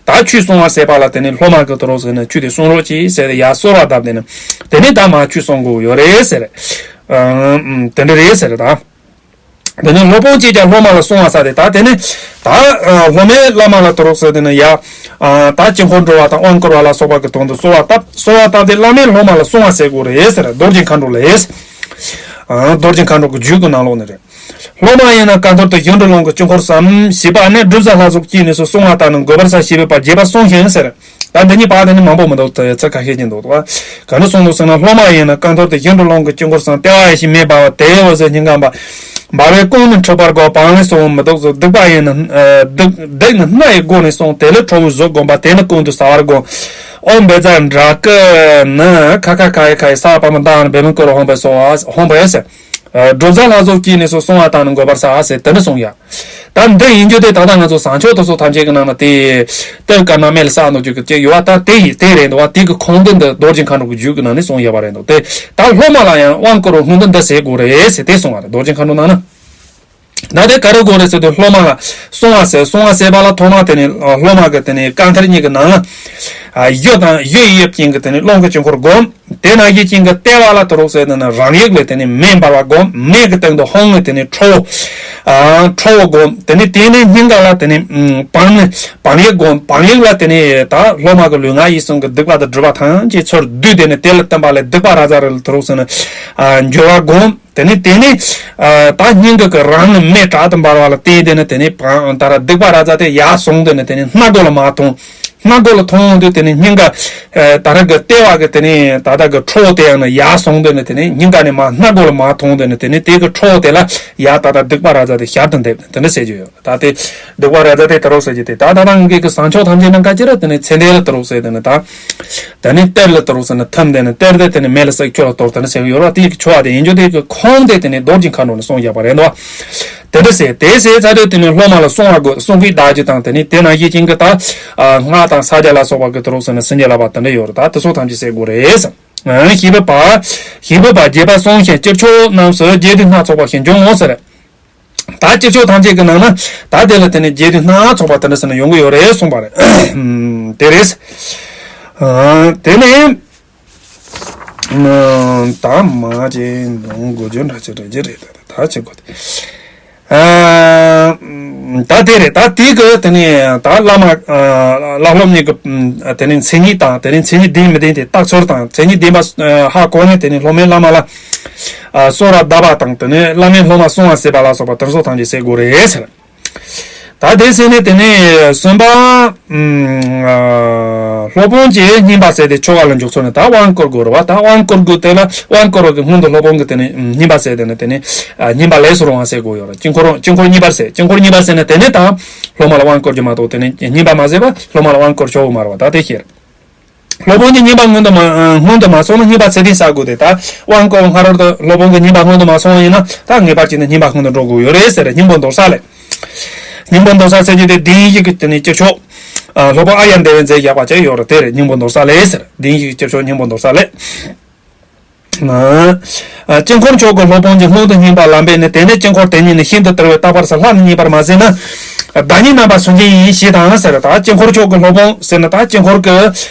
ད་ཆོས་གསུང་བ་ཟེར་བ་ལ་དེ་ནས་སློབ་མ་གིས་དུ་རུག་ཟེར་ནས་ཆོས་དེ་གསུང་རོགས་གྱིས་ཟེར་ཏེ་ཡར་གསོལ་བ་བཏབ་དེ་ནས་དེ་ནས་ད་མར་ཆོས་གསུང་དགོས་ཡོད་རེད་ཟེར། དེ་འདྲ་རེད་ཟེར་ད། དེ་ནས་སློབ་དཔོན་གྱིས་ཀྱང་སློབ་མ་ལ་གསུང་བ་ས་དེ་ད་དེ་ནས་ད་སློབ་མས་བླ་མ་ལ་དུ་རུག་ཟེར་དེ་ནས་ཡ། ད་དཀྱིལ་འཁོར་འགྲོ་བ་དང་དབང་བསྐུར་བ་ལ་སོགས་པ་གི་དོན་དུ་གསོལ་བ་བཏབ། གསོལ་བ་བཏབ་སྟེ་བླ་མས་སློབ་མ་ལ་གསུང་བ་ཟེར་དགོས་རེད་ཟེར། རྡོ་རྗེ་མཁའ་འགྲོ་ལས། རྡོ་རྗེ་མཁའ་འགྲོ་གི་རྒྱུད་ཀྱི་ནང་ལོགས་ནས་རེད། སློབ་མ་ཡིན་ན་རྐང་ཐོར་དུ་ཡིག་འབྲུ་ཀློང་གི་དཀྱིལ་འཁོར་སམ། ཞེས་པ་ནི་སྒྲུབ་བྱ་ལྷ་ཚོགས་ཀྱིས་ནི་སུ་གསུང་བ་ལྟར་ནི་འགོད་པར་བྱ་ཞེས་པའི་བར་རྒྱས་པར་གསུངས་ཤིང་ཟེར། ད་འདི་གཉིས་པ་དེ་ནི་མང་པོ་མི་འདུག་ཚིག་ཁ་ཤས་ཀྱི་འདུག་ཏོ། ག་འདྲ་གསུངས་འདུག་ཟེར་ན། སློབ་མ་ཡིན་ན་རྐང་ཐོར་དུ་ཡིག་འབྲུ་ཀློང་གི་དཀྱིལ་འཁོར་སམ། ལྟེ་བ་ཡེ་ཤེས་མེ་འབར་བ་དེའི་འོད་ཟེར་སྙིང་ག་འབར། འབར་བའི་ཀློང་ནི་འཁྲུགས་པར་བསྒོམ། བག་ལེབ་སོགས་མི་འདུག་ཟེར། སྡིག་པ་ཡིན་ན་སྡིག་སྡིག་ནི་སྣ་ཡི་སྒོ་ནས་སོང་། དེ་ལས་ཁྲོ་བོའི་གཟུགས་བསྒོམ་པ་དེ་ནི་ཀུན་ཏུ་ཟ་བར་བསྒོམ། ཨོཾ་བཛྲ་དྲག་གི་ནི་ཁ་ཁ་ཁ་ཡི་ཁ་ཡི་ས་པ་མ་དང་བེ་མི་ཀུ་རུ་ཧོང་བེ་སོ་ཧོང་བེ་སེ། སྒྲུབ་བྱ་ལྷ་ཚོགས་ཀྱིས་ནི་སོ་གསུང་བ་དང་ནི་འགོད་པར་བྱ་ཟེར་དེ་འདྲ་གསུངས་ཡ། ད་འདི་ཡིན་རྒྱུ་དེ་ད་ལྟ་ང་ཚོ་བཟང་ཕྱོགས་དེ་ཚོ་ཐམས་ཅད་ཀྱི་ནང་ན་དེ་ལྟོས་དཀར་ནག་མེ་ལ་ས་ནོ་རྒྱུ་གི་ཅིག་ཡོད་བ། ད་དེ་ཡི་དེ་རེད་འདུག་བ། དེ་གི་ཁུངས་དེ་འདི་རྡོ་རྗེ་མཁའ་འགྲོ་གི་རྒྱུད་ཀྱི་ནང་ནས་གསུངས་ཡོད་པ་རེད་འདུག་དེ་ད་སློབ་མ་ལ་ཡང་དབང་བསྐུར་བའི་སྔོན་དུ་འདི་ཟེར་དགོས་རེད་ཟེར་དེ་གསུངས་པ་རེད། རྡོ་རྗེ་མཁའ་འགྲོ་ནང་ན། ད་དེ་ག་རེ་དགོས་རེད་ཟེར་དུས་སློབ་མ་ལ་གསུང་བ་ཟེར། གསུང་བ་ཟེར་བ་ལ་ཐོག་མ་དེ་ནས་སློབ་མ་གི་དེ་ནས་རྐང་མཐིལ་གཉིས་ཀྱི་ནང་ལ་གཡུ་དང་གཡུ་ཡི་དབྱིབས་ཅན་གྱི་དེ་ནས་ཀློང་གི་དཀྱིལ་འཁོར་བསྒོམ། དེ་ནང་བཞིན་ཅན་གྱི་ལྟེ་བ་ལ་དུ་རུག་ཟེར་དེ་ནས་རང་ཡུག་ལས་དེ་ནས་མེ་འབར་བ་བསྒོམ། མེ་གི་སྟེང་དུ་ཧཱུྃ་ལས་དེ་ནས་ཁྲོ་བོ། ཨ་ཁྲོ་བོ་བསྒོམ། དེ་ནས་དེ་ནས་སྙིང་ག་ལ་དེ་ནས་བམ་བམ་ཡིག་བསྒོམ། བམ་ཡིག་ལ་དེ་ནས་ད་སློབ་མ་གི་ལུས་ངག་ཡིད་གསུམ་གྱི་སྡིག་པ་དང་སྒྲིབ་པ་ཐམས་ཅད་ཚུར་བསྡུས། དེ་ནས་དེ་ལ་བརྟེན་པ་ལས་སྡིག་པ་ར་ཛ་རི་ལ་དུ་རུག་ཟེར་ནས་ཨ་འགྱུར་བ་བསྒོམ། དེ་ནས་དེ་ནས་ཨ་ད་སྙིང་གི་གི་རང་ནི་མེ་དྲག་ཏུ་འབར་བ་ལ་བརྟེན། དེ་ནས་དེ་ནས་བ་ད་ར་སྡིག་པ་ར་ཛ་དེ་ཡར་སོང་། དེ་ནས་དེ་ནས་སྣ་སྒོ་ལ་མར་ཐོན། སྣ་སྒོ་ལ་ཐོན་དུས་དེ་ནས་སྙིང་ག་ཨ་ད་ར་གི་ལྟེ་བ་གི་དེ་ནས་ད་ལྟ་གི་ཁྲོ་བོ་དེ་ཡང་ནི་ཡར་སོང་། དེ་ནས་དེ་ནས་སྙིང་ག་ནས་མར་སྣ་སྒོ་ལ་མར་ཐོན། དེ་ནས་དེ་ནས་དེ་གི་ཁྲོ་བོ་དེ་ལ་ཡར་ད་ལྟ་སྡིག་པ་ར་ཛ་དེ་ཞལ་དུ་འདེབས། དེ་འདྲ་ཟེར་རྒྱུ་ཡོད། ད་དེ་སྡིག་པ་ར་ཛ་དེ་དུ་རུག་ཟེར་གྱི་དེ་ད་ད་ནང་གི་གི་བཟང་ཕྱོགས་ཐམས་ཅད་ནང་ག་ཅི་ར་དེ་ནས་ཚེ་འདས་ལ་དུ་རུག་ཟེར། དེ་ནས་ད་དེ་ནས་གཏེར་ལ་དུ་རུག་ཟེར་ནས་ཐིམ། དེ་ནས་གཏེར་དེ་དེ་ནས་མེ་ལ་བསྲེགས་ཁྱོད་ལ་གཏོར། དེ་ནས་ཟེར་གི་ཡོད་ར། དེ་གི་ཆོ་བ་དེ་ཡིན་རྒྱུ་དེ་གི་ཁུངས་དེ་དེ་ནས་རྡོ་རྗེ་མཁའ་འགྲོ་ནས་གསུངས་བཞག་པ་རེད་འདུག་དེ་འདྲ་ཟེར་དེ་ཟེར་ཚར་དུས་དེ་ནས་སློབ་མ་ལ་གསུང་བ་དགོས། གསུང་གི་བདག་ཅིག་དང་དེ་ནས་དེ་ནང་བཞིན་ཅན་གི་ད་སྔགས་དང་ཕྱག་རྒྱ་ལ་སོགས་པ་གི་དུ་རུག་ཟེར་ནས་སེམས་བསྐྱེད་བསླབ་པ་དེ་འདྲ་ཡོད་ར། ད་དེ་ཚོ་ཐམས་ཅད་ཟེར་དགོས་རེད། ཞེས་པའི་བར་ཞེས་པའི་བར་རྒྱས་པར་གསུངས་ཤིང་། སྤྱིར་ཆོས་རྣམས་སུ་རྒྱས་བསྡུས་སྣ་ཚོགས་པ་ཞིག་འབྱུང་ངོ་ཟེར། ད་སྤྱིར་ཆོས་ཐམས་ཅད་ཀྱི་ནང་ན་ད་དེ་ལ་དེ་ནས་རྒྱས་བསྡུས་སྣ་ཚོགས་པ་དེ་འདྲ་ཟེར་ན་ཡོང་གི་ཡོད་རེད་གསུངས་པ་རེད། དེ་རེད། དེ་ནས་ད་མ་ཅན་འདོན་དགོས་རྒྱུ་འདྲ་ཅིག་རེད་ཀྱི་རེད། ད་ད་ཅིག་གོ་དེ། ད་དེ་རེད། ད་དེ་གི་དེ་ནས་ད་བླ་མ་བླ་སློབ་གཉིས་ཀྱི་དེ་ནས་མཚན་ཉིད་དང་། དེ་ནས་མཚན་ཉིད་ལྡན་མི་ལྡན་དེ་བརྟག་ཚུལ་དང་། མཚན་ཉིད་ལྡན་པ་ཧ་གོ་ནས་དེ་ནས་སློབ་མས་བླ་མ་ལ་གསོལ་བ་གདབ་པ་དང་། དེ་ནས་བླ་མས་སློབ་མ་གསུང་བ་ཟེར་བ་ལ་སོགས་པ་དེ་ཚོ་ཐམས་ཅད་ཟེར་དགོས་རེད་ཟེར། ད་དེ་ཟེར་ནས་དེ་ནས་གསུམ་པ། སློབ་དཔོན་གྱིས་བསྙེན་པ་ཟེར་ཏེ་ཆོ་ག་ལ་འཇུག་ཚུལ་ནི་ད་དབང་བསྐུར་དགོས་རེད་བ། ད་དབང་བསྐུར་དགོས། དེ་ལ་དབང་བསྐུར་བ་གི་སྔོན་དུ་སློབ་དཔོན་གྱིས་དེ་ནས་བསྙེན་པ་ཟེར་དེ་ནས་དེ་ནས་བསྙེན་པ་ལས་སུ་རུང་བ་ཟེར་དགོས་ཡོད་རེད། དཀྱིལ་འཁོར་དཀྱིལ་འཁོར་བསྙེན་པར་ཟེར། དཀྱིལ་འཁོར་བསྙེན་པར་ཟེར་ནས་དེ་ནས་ད་སློབ་མ་ལ་དབང་བསྐུར་རྒྱུ་མ་གཏོགས་དེ་ནས་བསྙེན་པ་མ་ཟེར་བ་སློབ་མ་ལ་དབང་བསྐུར་ཆོག་གི་མ་རེད་བ། ད་དེ་ཤེས་རེད། སློབ་དཔོན་གྱིས་བསྙེན་པ་སྔོན་དུ་མ་སྔོན་དུ་མ་སོང་ན་བསྙེན་པ་ཚད་ལྡན་བསགས་དགོས་ཏེ། ད་དབང་བསྐུར་བ་སྔ་རོལ་དུ་སློབ་དཔོན་གྱིས་བསྙེན་པ་སྔོན་དུ་མ་སོང་བ་ཡིན་ན་ད་ངེས་པར་བྱས་ནས་བསྙེན་པ་སྔོན་དུ་འགྲོ་དགོས་ཡོད་རེད་ཟེར། སྙིང་པོ་མདོར་བསྡུས་ལས། སྙིང་པོ་མདོར་བསྡུས་ཟེར་རྒྱུ་དེ་བདེན་བཞི་གི་དེ་ནས་སྤྱི་ཆོས། ཨ་སློབ་དཔོན་ཨཱརྱ་དེ་བས་མཛད་བཞག་པ་ཅིག་ཡོད་རེད། དེ་རེད། སྙིང་པོ་མདོར་བསྡུས་ལས་ཟེར། བདེན་བཞི་གི་སྤྱི་ཆོས་སྙིང་པོ་མདོར་བསྡུས་ལས། ཨ་དཀྱིལ་འཁོར་མཆོག་གི་སློབ་དཔོན་གྱིས་སྔོན་དུ་བསྙེན་པ་ལ་འབད་ནས། དེ་ནས་དཀྱིལ་འཁོར་དེ་ཉིད་ནི་ཤིན་ཏུ་དལ་བས་རྟག་པར་བྱ་སླར་ནི་རྙེད་པར་མ་ཟད་ན། བདག་ཉིད་རྣམ་པར་སུན་འབྱིན་ཡིན་ཞེས་དང་ཟེར། ད་དཀྱིལ་འཁོར་མཆོག་གི་སློབ་དཔོན་ཟེར་ན་ད་དཀྱིལ་འཁོར་གྱི་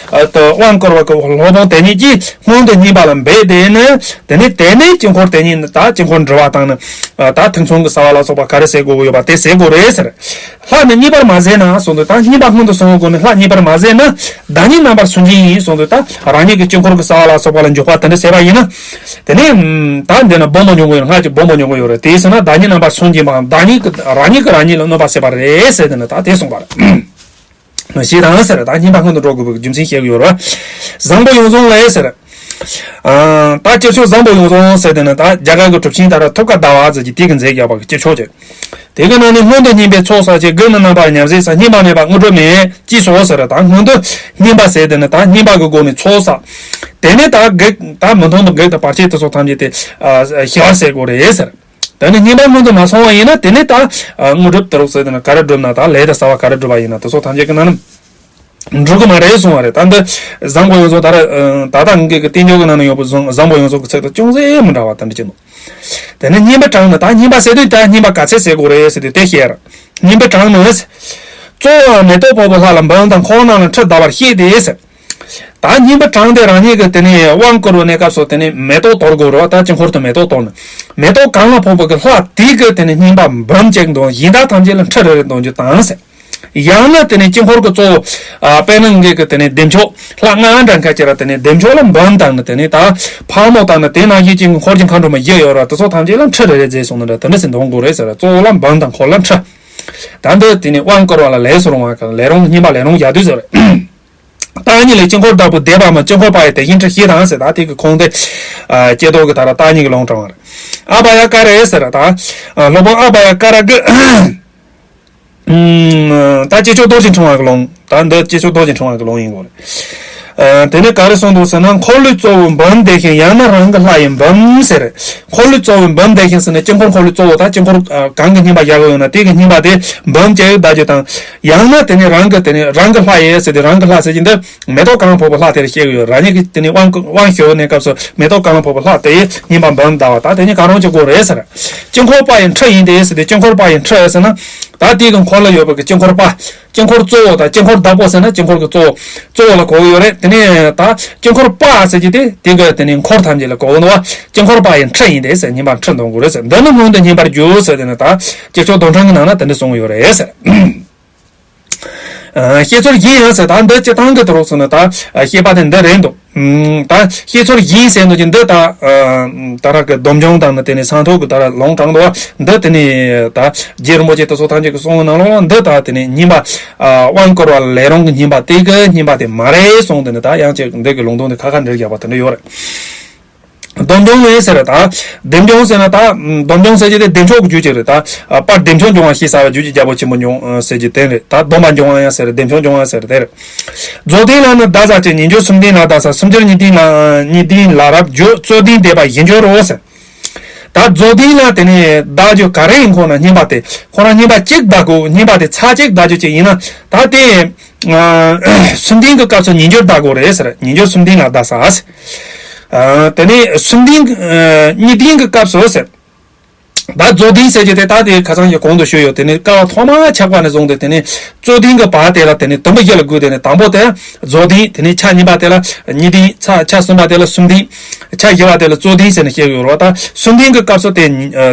དབང་བསྐུར་བ་གི་སློབ་དཔོན་དེ་ཉིད་ཀྱིས་སྔོན་དུ་བསྙེན་པ་ལ་འབད་དེ་ནི་དེ་ནས་དེ་ནས་དཀྱིལ་འཁོར་དེ་ཉིད་ནི་ད་དཀྱིལ་འཁོར་འགྲོ་བ་དང་ནི་ད་ཐུན་མཚོན་གྱི་ཟ་བ་ལ་སོགས་པ་ག་རེ་ཟེར་དགོས་ཀྱི་ཡོད་པ་དེ་ཟེར་དགོས་རེད་ཟེར། ལྷ་ནི་བསྙེན་པར་མ་ཟད་ན་གསུངས་འདུག་ད་བསྙེན་པ་སྔོན་དུ་སོང་བའི་སྒོ་ནས་ལྷ་བསྙེན་པར་མ་ཟད་ན་བདག་ཉིད་རྣམ་པར་སུན་འབྱིན་ཡིན་གསུངས་འདུག་ད་རང་ཉིད་ཀྱི་དཀྱིལ་འཁོར་གྱི་ཟ་བ་ལ་སོགས་པ་ལ་འཇུག་པ་དེ་འདྲ་བྱས་པ་ཡིན་ན། དེ་ནས་ད་འདི་ན་སྦོམ་པོ་མྱོང་གི་ཡོད་རེད། སྔར་གྱི་སྦོམ་པོ་མྱོང་གི་ཡོད་རེད། དེའི་ཕྱིར་ན་བདག་ཉིད་རྣམ་པར་སུན་འབྱིན་པའམ་བདག་ཉིད་ཀྱིས་རང་ཉིད་ཀྱིས་རང་ཉིད་ལ་གནོད་པ་བྱེད་པ་རེད་ཟེར་དེ་ན་ད་དེ་གསུངས་པ་རེད། ཞེས་དང་ཟེར། ད་བསྙེན་པ་སྔོན་དུ་འགྲོ་དགོས་པའི་རྒྱུ་མཚན་བཤད་ཀྱི་ཡོད་རེད། བཟང་པོ་ཡོངས་བཟུང་ལས་ཟེར། ཨ། ད་སྤྱིར་ཆོས་བཟང་པོ་ཡོངས་བཟུང་ཟེར་དེ་ནི་ད་རྒྱ་གར་གྱི་གྲུབ་ཆེན་ད་ར་ཐུབ་དཀའ་ཟླ་བ་ཟེར་གྱི་དེ་གི་མཛད་བརྒྱབ་པ་གི་སྤྱིར་ཆོས་ཀྱི། དེ་གི་ནང་ནས་སྔོན་དུ་བསྙེན་པའི་ཚོགས་བསགས་ཀྱི། དགུ་ནི་རྣམ་པར་ཉམས་སུ་བྱས། བསྙེན་པ་མེད་པར་དངོས་གྲུབ་མེད་ཅེས་སོ་ཟེར། ད་སྔོན་དུ་བསྙེན་པ་ཟེར་དེ་ནི་ད་བསྙེན་པ་གི་སྒོ་ནས་ཚོགས་བསགས། དེ་ནས་ད་བགེགས་ད་མི་མཐུན་པའི་བགེགས་དང་བར་ཆད་དེ་ཚོ་ཐམས་ཅད་དེ་ཞི་བར་བྱེད་དགོས་རེད་ཟེར། དེ་ནས་བསྙེན་པ་སྔོན་དུ་མ་སོང་བ་ཡིན་ན་དེ་ནས་ད་དངོས་གྲུབ་དེ་རུ་ཟེར་དེ་ནི་ག་རེ་བསྒྲུབ་ན་ད་ལས་དང་བྱ་བ་ག་རེ་བསྒྲུབ་པ་ཡིན་ན་དེ་ཚོ་ཐམས་ཅད་ཀྱི་ནང་ནས། འགྲུབ་གི་མ་རེད་གསུང་བ་རེད། ད་འདི་བཟང་པོ་ཡོངས་བཟུང་ད་ར་ད་ལྟ་ངེད་ཀྱི་བསྟན་བཅོས་ཀྱི་ནང་ན་ཡོད་པའི་བཟང་བཟང་པོ་ཡོངས་བཟུང་གི་ཚིག་དང་ཅུང་ཟད་མི་འདྲ་བ་དེ་འདྲ་ཅིག་འདུག་དེ་ནས་བསྙེན་པ་དྲངས་ནས་ད་བསྙེན་པ་ཟེར་དུས་ད་བསྙེན་པ་ག་ཚད་ཟེར་དགོས་རེད་ཟེར་དུས་དེ་བཤད་ར། བསྙེན་པ་དྲངས་ནས། གཙོ་བོ་མེ་ཏོག་ཕོག་པའི་ལྷ་ལ་འབུམ་དང་འཁོར་རྣམས་ལ་ཁྲི་གདབ་པར་བཤད་དེ་ཟེར། ད་བསྙེན་པ་དྲངས་ཏེ་རང་ཉིད་ཀྱི་དེ་ནས་དབང་བསྐུར་བའི་གནས་སྐབས་སུ་དེ་ནས་མེ་ཏོག་གཏོར་དགོས་རེད་བ། ད་དཀྱིལ་འཁོར་དུ་མེ་ཏོག་གཏོར་ནས། མེ་ཏོག་གང་ལ་ཕོག་པའི་ལྷ་དེ་གི་དེ་ནས་བསྙེན་པ་འབུམ་གཅིག་འདོན། གཞན་དག་ཐམས་ཅད་ལ་ཁྲི་རེ་རེ་འདོན་རྒྱུ་དང་ཟེར། ཡང་ན་དེ་ནས་དཀྱིལ་འཁོར་གྱི་གཙོ་བོ། ཨ། དཔེར་ན་ངེད་ཀྱི་དེ་ནས་བདེ་མཆོག་ལྷ་ལྔ་འདྲ་ཁ་ཅིག་ར་དེ་ནས་བདེ་མཆོག་ལ་འབུམ་བཏང་ནས་དེ་ནས་ད་ཕག་མོ་བཏང་ནས་དེ་ནང་བཞིན་གྱི་འཁོར་གྱི་མཁའ་འགྲོ་མ་བཞི་ཡོད་ར་དེ་ཚོ་ཐམས་ཅད་ལ་ཁྲི་རེ་རེ་རྫས་སོང་ནི་འདྲ་དེ་འདྲ་ཟེར་འདོན་དགོས་རེད་ཟེར་ར། གཙོ་བོ་ལ་འབུམ་དང་འཁོར་ལ་ཁྲི། ད་འདི་དེ་ནས་དབང་བསྐུར་བ་ལ་ལས་སུ་རུང་བ་གང་ལས་རུང་བསྙེན་པ་ལས་རུང་བཞག་དུས་ཟེར་རེད། བདག་ཉིད་ལས་དཀྱིལ་འཁོར་བདག་པོ་འདས་པ་མ། དཀྱིལ་འཁོར་པ་ཡི་དེ་བཞིན་ཁྲི་ཞེས་དང་ཟེར། ད་དེ་གི་ཁུངས་དེ། ཨ། ཀྱེ་རྡོར་གྱི་ད་ར་བདག་ཉིད་ཀྱི་ལུང་དྲངས་པ་རེད། ཨ་བྷ་ཡ་ཀ་ར་ཟེར་ར་ད། ཨ། སློབ་དཔོན་ཨ་བྷ་ཡ་ཀ་ར་གི། ཨུམ། ད་སྐྱེས་མཆོག་རྡོ་རྗེ་འཆང་བ་གི་ལུང་། ད་འདི་སྐྱེས་མཆོག་རྡོ་རྗེ་འཆང་བ་གི་ལུང་ཡིན་དགོས་རེད། ཨ། དེ་ནས་ག་རེ་གསུངས་འདུག་ཟེར་ན། འཁོར་ལོའི་གཙོ་བོ་འབུམ་བདེ་ཞིང་། ཡང་ན་རང་གི་ལྷ་ཡི་འབུམ་ཟེར། འཁོར་ལོའི་གཙོ་བོ་འབུམ་བདེ་ཞིང་ཟེར་ན་དཀྱིལ་འཁོར་འཁོར་ལོའི་གཙོ་བོ་ད་དཀྱིལ་འཁོར་གང་གི་བསྙེན་པ་བཞག་གི་ཡོད་ན་དེ་གི་བསྙེན་པ་དེ་འབུམ་གཅིག་བཟླ་རྒྱུ་དང་། ཡང་ན་དེ་ནས་རང་གི་དེ་ནས་རང་གི་ལྷ་ཡི་ཟེར་ཏེ་རང་གི་ལྷ་ཟེར་གྱི་འདི། མེ་ཏོག་གང་ཕོག་པའི་ལྷ་དེར་བཤད་ཀྱི་ཡོད། རང་ཉིད་ཀྱི་དེ་ནས་དབང་དབང་ཞུ་བའི་གནས་སྐབས་སུ་མེ་ཏོག་གང་ཕོག་པའི་ལྷ་དེ་ཡི་བསྙེན་པ་འབུམ་བཟླ་བ་ད་དེ་ནི་གང་རུང་ཅིག་དགོས་རེད་ཟེར། དཀྱིལ་འཁོར་པ་ཡི་ཁྲི་ཡིན་ཏེ་ཟེར་ཏེ། དཀྱིལ་འཁོར་པ་ཡི་ཁྲི་ཟེར་ན། ད་དེ་གི་འཁོར་ལ་ཡོད་པའི་གི་དཀྱིལ་འཁོར་པ། དཀྱིལ་འཁོར་གཙོ་བོ་དང་དཀྱིལ་འཁོར་བདག་པོ་ཟེར་ན་དཀྱིལ་འཁོར་གྱི་གཙོ་བོ། གཙོ་བོ་ལ་གོ་གི་ཡོད་རེད། དེ་ནས་ད་དཀྱིལ་འཁོར་པ་ཟེར་གྱི་དེ་དེ་གི་དེ་ནས་འཁོར་ཐམས་ཅད་ལ་གོ་གི་འདུག་བ། དཀྱིལ་འཁོར་པ་ཡི་ཁྲི་ཡིན་ཏེ་ཟེར། བསྙེན་པ་ཁྲི་འདོན་དགོས་རེད་ཟེར། འདི་ནི་སྔོན་དུ་བསྙེན་པར་འགྱུར་ཟེར། དེ་ནི་ད་སྐྱེས་མཆོག་རྡོར་འཕྲེང་གི་ནང་ན་དེ་འདྲ་གསུངས་ཡོད་རེད་ཟེར། ཨ། བཤད་ཚུལ་བཞི་ཡང་ཟེར། ད་འདི་སྤྱིར་བཏང་གི་དུ་རོགས་སོང་ན་ད་བཤད་པ་དེ་འདི་རེད་འདུག་ཨུམ། ད་བཤད་ཚུལ་བཞི་ཟེར་འདུག་ཀྱི་འདི་ད། ཨ། ད་རག་གི་སྡོམ་འཇོམས་དང་ནི་དེ་ནས་སངས་རྒྱས་ཀྱི་ད་རག་ལུང་དྲངས་འདུག་བ། འདི་དེ་ནས་ད་རྗེ་རིན་པོ་ཆེ་དེ་ཚོ་ཐམས་ཅད་ཀྱི་གསུང་གི་ནང་ལོགས་ལ་འདི་ད་དེ་ནས་བསྙེན་པ། ཨ། དབང་བསྐུར་བ་ལ་ལས་རུང་གི་བསྙེན་པ་དེ་གི་བསྙེན་པ་དེ་མ་རེད་གསུངས། དེ་ནས་ད་ཡང་ཅིག་འདི་གི་ལུང་དོན་དེ་ཁ་ཁ་འབྲེལ་རྒྱག་པ་དེ་འདྲ་ཡོད་རེད། སྡོམ་འཇོམས་ལས་ཟེར་ད། བདེ་འཇོམས་ཟེར་ན་ད། སྡོམ་འཇོམས་ཟེར་གྱི་དེ་བདེ་མཆོག་གི་རྒྱུད་ཅིག་རེད་ད། དཔལ་བདེ་མཆོག་འབྱུང་བ་ཞེས་བྱ་བའི་རྒྱུད་ཀྱི་རྒྱལ་པོ་ཆེན་པོ་འབྱུང་ཟེར་གྱི་དེ་རེད་ད། སྡོམ་པ་འབྱུང་བ་ཡང་ཟེར་བདེ་མཆོག་འབྱུང་བ་ཟེར་དེ་རེད། རྫོགས་ལྡན་ལ་ནི་བདག་ཅག་གཅིག། ཉིས་འགྱུར་སུམ་ལྡན་ལ་བདག་བསགས། སུམ་འགྱུར་ཉིས་ལྡན་ལ་ཉིས་ལྡན་ལ་རབ་འགྱུར། རྩོད་ལྡན་བཟླས་པ་བཞི་འགྱུར་རོ་ཟེར། ད་རྫོགས་ལྡན་ལ་དེ་ནས་བདག་རྒྱུ་ག་རེ་ཡིན་ཁོ་ན་བསྙེན་པ་དེ་ཁོ་རང་བསྙེན་པ་གཅིག་བཟླ་དགོས། བསྙེན་པ་དེ་ཚར་གཅིག་བཟླ་རྒྱུ་ཅིག་ཡིན་ན་ད་དེ། ཨ། སུམ་ལྡན་གྱི་སྐབས་སུ་ཉིས་འགྱུར་བཟླ་དགོས་རེད་ཟེར། ཉིས་འགྱུར་སུམ་ལྡན་ལ་བདག་བསགས། ཨ། དེ་ནས་སུམ་ལྡན། ཨ། ཉིས་ལྡན་གྱི་སྐབས་སུ་ཟེར། ད་རྫོགས་ལྡན་ཟེར་གྱི་དེ་ད་དེ་ཁ་སང་གི་གོང་དུ་ཞུས་ཡོད། དེ་ནས་སྐབས་ཐོག་མ་ཆགས་པ་ནས་བཟུང་སྟེ་དེ་ནས་རྩོད་ལྡན་གྱི་བར་དེ་ལ་དེ་ནས་དུམ་བུ་བཞི་ལ་བགོས། དེ་ནས་དང་པོ་དེ་རྫོགས་ལྡན། དེ་ནས་ཆ་གཉིས་པ་དེ་ལ་ཉིས་ལྡན། ཆ་ཆ་གསུམ་པ་དེ་ལ་སུམ་ལྡན། ཆ་བཞི་པ་དེ་ལ་རྩོད་ལྡན་ཟེར་ནས་བཤད་ཡོད་རེད་བ། ད་སུམ་ལྡན་གྱི་སྐབས་སུ་དེ་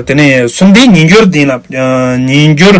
དེ་ནས་སུམ་ལྡན་ཉིས་འགྱུར་ལྡན་ལ། ཉིས་འགྱུར།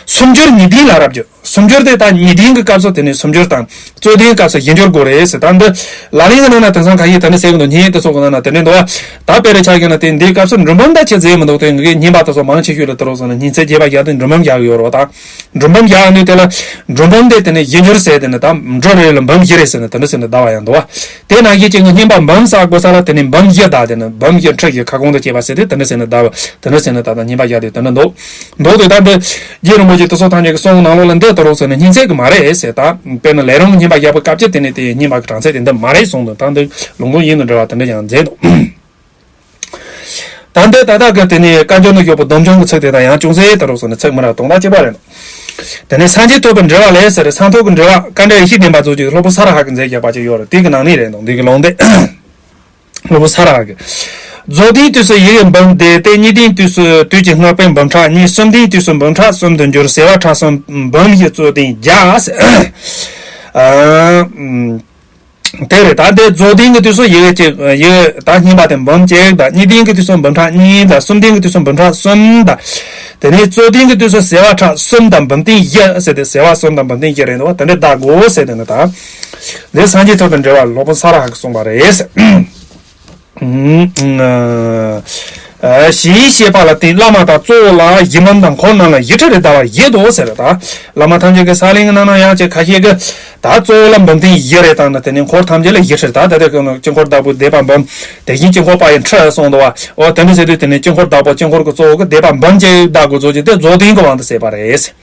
སུམ་འགྱུར་ཉིས་ལྡན་ལ་རབ་འགྱུར། སུམ་འགྱུར་དེ་ད་ཉིས་ལྡན་གྱི་སྐབས་སུ་དེ་ནས་སུམ་འགྱུར་དང་རྩོད་ལྡན་སྐབས་སུ་བཞི་འགྱུར་དགོས་རེད་ཟེར། ད་འདི་ལག་ལེན་གྱི་ནང་ན་དེང་སང་ཁ་ཤས་དེ་འདྲ་ཟེར་གི་འདུག་བསྙེན་དེ་ཚོ་གི་ནང་ན་དེ་འདྲ་འདུག་བ། ད་དཔེར་ཆ་བཞག་ན་དེ་འདིའི་སྐབས་སུ་འབྲུ་འབུམ་ད་ཆེ་ཟེར་མི་འདུག་དེ་ངས་བསྙེན་པ་དེ་ཚོ་མང་ཆེ་ཤོས་ལ་དེ་རོགས་སོང་ན་ཉིན་མཚན་རྒྱས་པ་བཞག་དེ་འབྲུ་འབུམ་བཞག་གི་ཡོད་རེད་བ། ད་འབྲུ་འབུམ་བཞག་ནས་དེ་ལ་འབྲུ་འབུམ་དེ་དེ་ནས་བཞི་འགྱུར་ཟེར། དེ་ནས་ད་འབྲུ་རེ་ལ་འབུམ་བཞི་རེ་ཟེར་ནས་དེ་འདྲ་ཟེར་ནས་བཟླ་བ་ཡང་འདུག་བ། དེ་ནང་བཞིན་གྱི་ངས་བསྙེན་པ་འབུམ་བསགས་དགོས་ས་ལ་དེ་ནས་འབུམ་བཞི་བཟླ། དེ་ནས་འབུམ་བཞི་ཁྲི་བཞི་ཁ་སྐོང་དུ་བྱས་པ་ཟེར་ཏེ་དེ་འདྲ་ཟེར་ནས་བཟླ་བ། དེ་འདྲ་ཟེར་ནས་ད་ལྟ་བསྙེན་པ་བཞག་དེ་དེ་འདྲ་འདུག་འདུག་དེ་ད་འདི་རྗེ་རིན་པོ་ཆེ་དེ་ཚོ་ཐམས་ཅད་ཀྱི་གསུང་ནང་ལོགས་ལ་འདི་ད་རོགས་ཟེར་ནས་བསྙེན་ཚད་ཀྱི་མ་རེད་ཟེར། ད་དཔེར་ན་ལས་རུང་བསྙེན་པ་བཞག་པའི་སྐབས་ཀྱི་དེ་ནས་དེ་བསྙེན་པ་གི་གྲངས་ཚད་དེ་འདི་མ་རེད་གསུངས་འདུག་ད་འདི་ལུང་དོན་ཡིན་ནོ་འདྲ་བ་དེ་འདྲ་ཡང་མཛད་འདུག་ད་འདི་ད་ལྟ་གི་དེ་ནས་བཀའ་འགྱུར་ན་ཡོད་པའི་སྡོམ་འཇོམས་ཀྱི་ཚིག་དེ་དང་ཡང་ཅུང་ཟད་ད་རོགས་ཟེར་ནས་ཚིག་མི་ར་དོན་དག་གཅིག་པ་རེད་འདུག་དེ་ནས་སངས་རྒྱས་ཐོབ་པའི་འགྲེལ་བ་ལས་ཟེར། སངས་རྒྱས་ཀྱི་འགྲེལ་བ་བཀའ་འགྲེལ་ཡེ་ཤེས་ལྡན་པ་ཚོ་གི་སློབ་དཔོན་ས་ར་ཧ་གིས་མཛད་བཞག་པ་ཅིག་ཡོད་རེད། དེ་གི་ནང་ནས་རེད་འདུག་འདི་གི་ལུང་དེ། སློབ་དཔོན་ས་ར་ཧ་གི། རྫོགས་ལྡན་དུས་སུ་ཡི་གེ་འབུམ་བཟླས་ཏེ། གཉིས་ལྡན་དུས་སུ་དུས་ཀྱི་སྔགས་པས་འབུམ་ཕྲག་གཉིས། གསུམ་ལྡན་དུས་སུ་འབུམ་ཕྲག་གསུམ་དུ་འགྱུར། བྱེ་བ་ཕྲག་གསུམ་འབུམ་བཞི་རྩོད་ལྡན་བརྒྱ། ཨ། དེ་རེད། ད་འདི་རྫོགས་ལྡན་གྱི་དུས་སུ་ཡི་གེ་གཅིག་ཡི་གེ་ད་བསྙེན་པ་དེ་འབུམ་གཅིག་དང་། གཉིས་ལྡན་གྱི་དུས་སུ་འབུམ་ཕྲག་གཉིས་དང་། གསུམ་ལྡན་གྱི་དུས་སུ་འབུམ་ཕྲག་གསུམ་དང་། དེ་ནས་རྩོད་ལྡན་གྱི་དུས་སུ་བྱེ་བ་ཕྲག་གསུམ་དང་འབུམ་སྡེ་བཞི་ཟེར་ཏེ། བྱེ་བ་གསུམ་དང་འབུམ་སྡེ་བཞི་རེད་འདུག་བ། དེ་འདྲ་བཟླ་དགོས་ཟེར་དེ་ནི་ད། འདི་སངས་རྒྱས་ཐོབ་པའི་འགྲེལ་པ་སློབ་དཔོན་ས་ར་ཧ་གིས་གསུངས་པ་རེད། ཞེས་བཤད་པ་ལ་བརྟེན་བླ་མ་དང་གཙོ་བོ་ལ་བཞི་འབུམ་དང་འཁོར་རྣམས་ལ་བཞི་ཁྲི་རེ་བཟླ་བ་བཞི་འདུག་ཟེར། ད་བླ་མ་ཐམས་ཅད་ཀྱི་ས་གླིང་གི་ནང་ན་ཡང་ཅིག་ཁ་ཤས་ཀྱིས་ད་གཙོ་བོ་ལ་འབུམ་སྡེ་བཞི་རེ་བཏང་ན། དེ་ནས་འཁོར་ཐམས་ཅད་ལ་བཞི་ཁྲི། ད་ད་ལྟ་དཀྱིལ་འཁོར་བདག་པོའི་བཟླས་པ་འབུམ། དེ་བཞིན་དཀྱིལ་འཁོར་པ་ཡི་ཁྲི་གསུངས་འདུག་བ། འོ་དེ་འདྲ་ཟེར་དུས་དེ་ནས་དཀྱིལ་འཁོར་བདག་པོ་དཀྱིལ་འཁོར་གྱི་གཙོ་བོ་གི་བཟླས་པ་འབུམ་གཅིག་བཟླ་དགོས་ཚུལ་གྱི་དེ་རྫོགས་ལྡན་གྱི་དབང་དུ་བྱས་པ་རེད།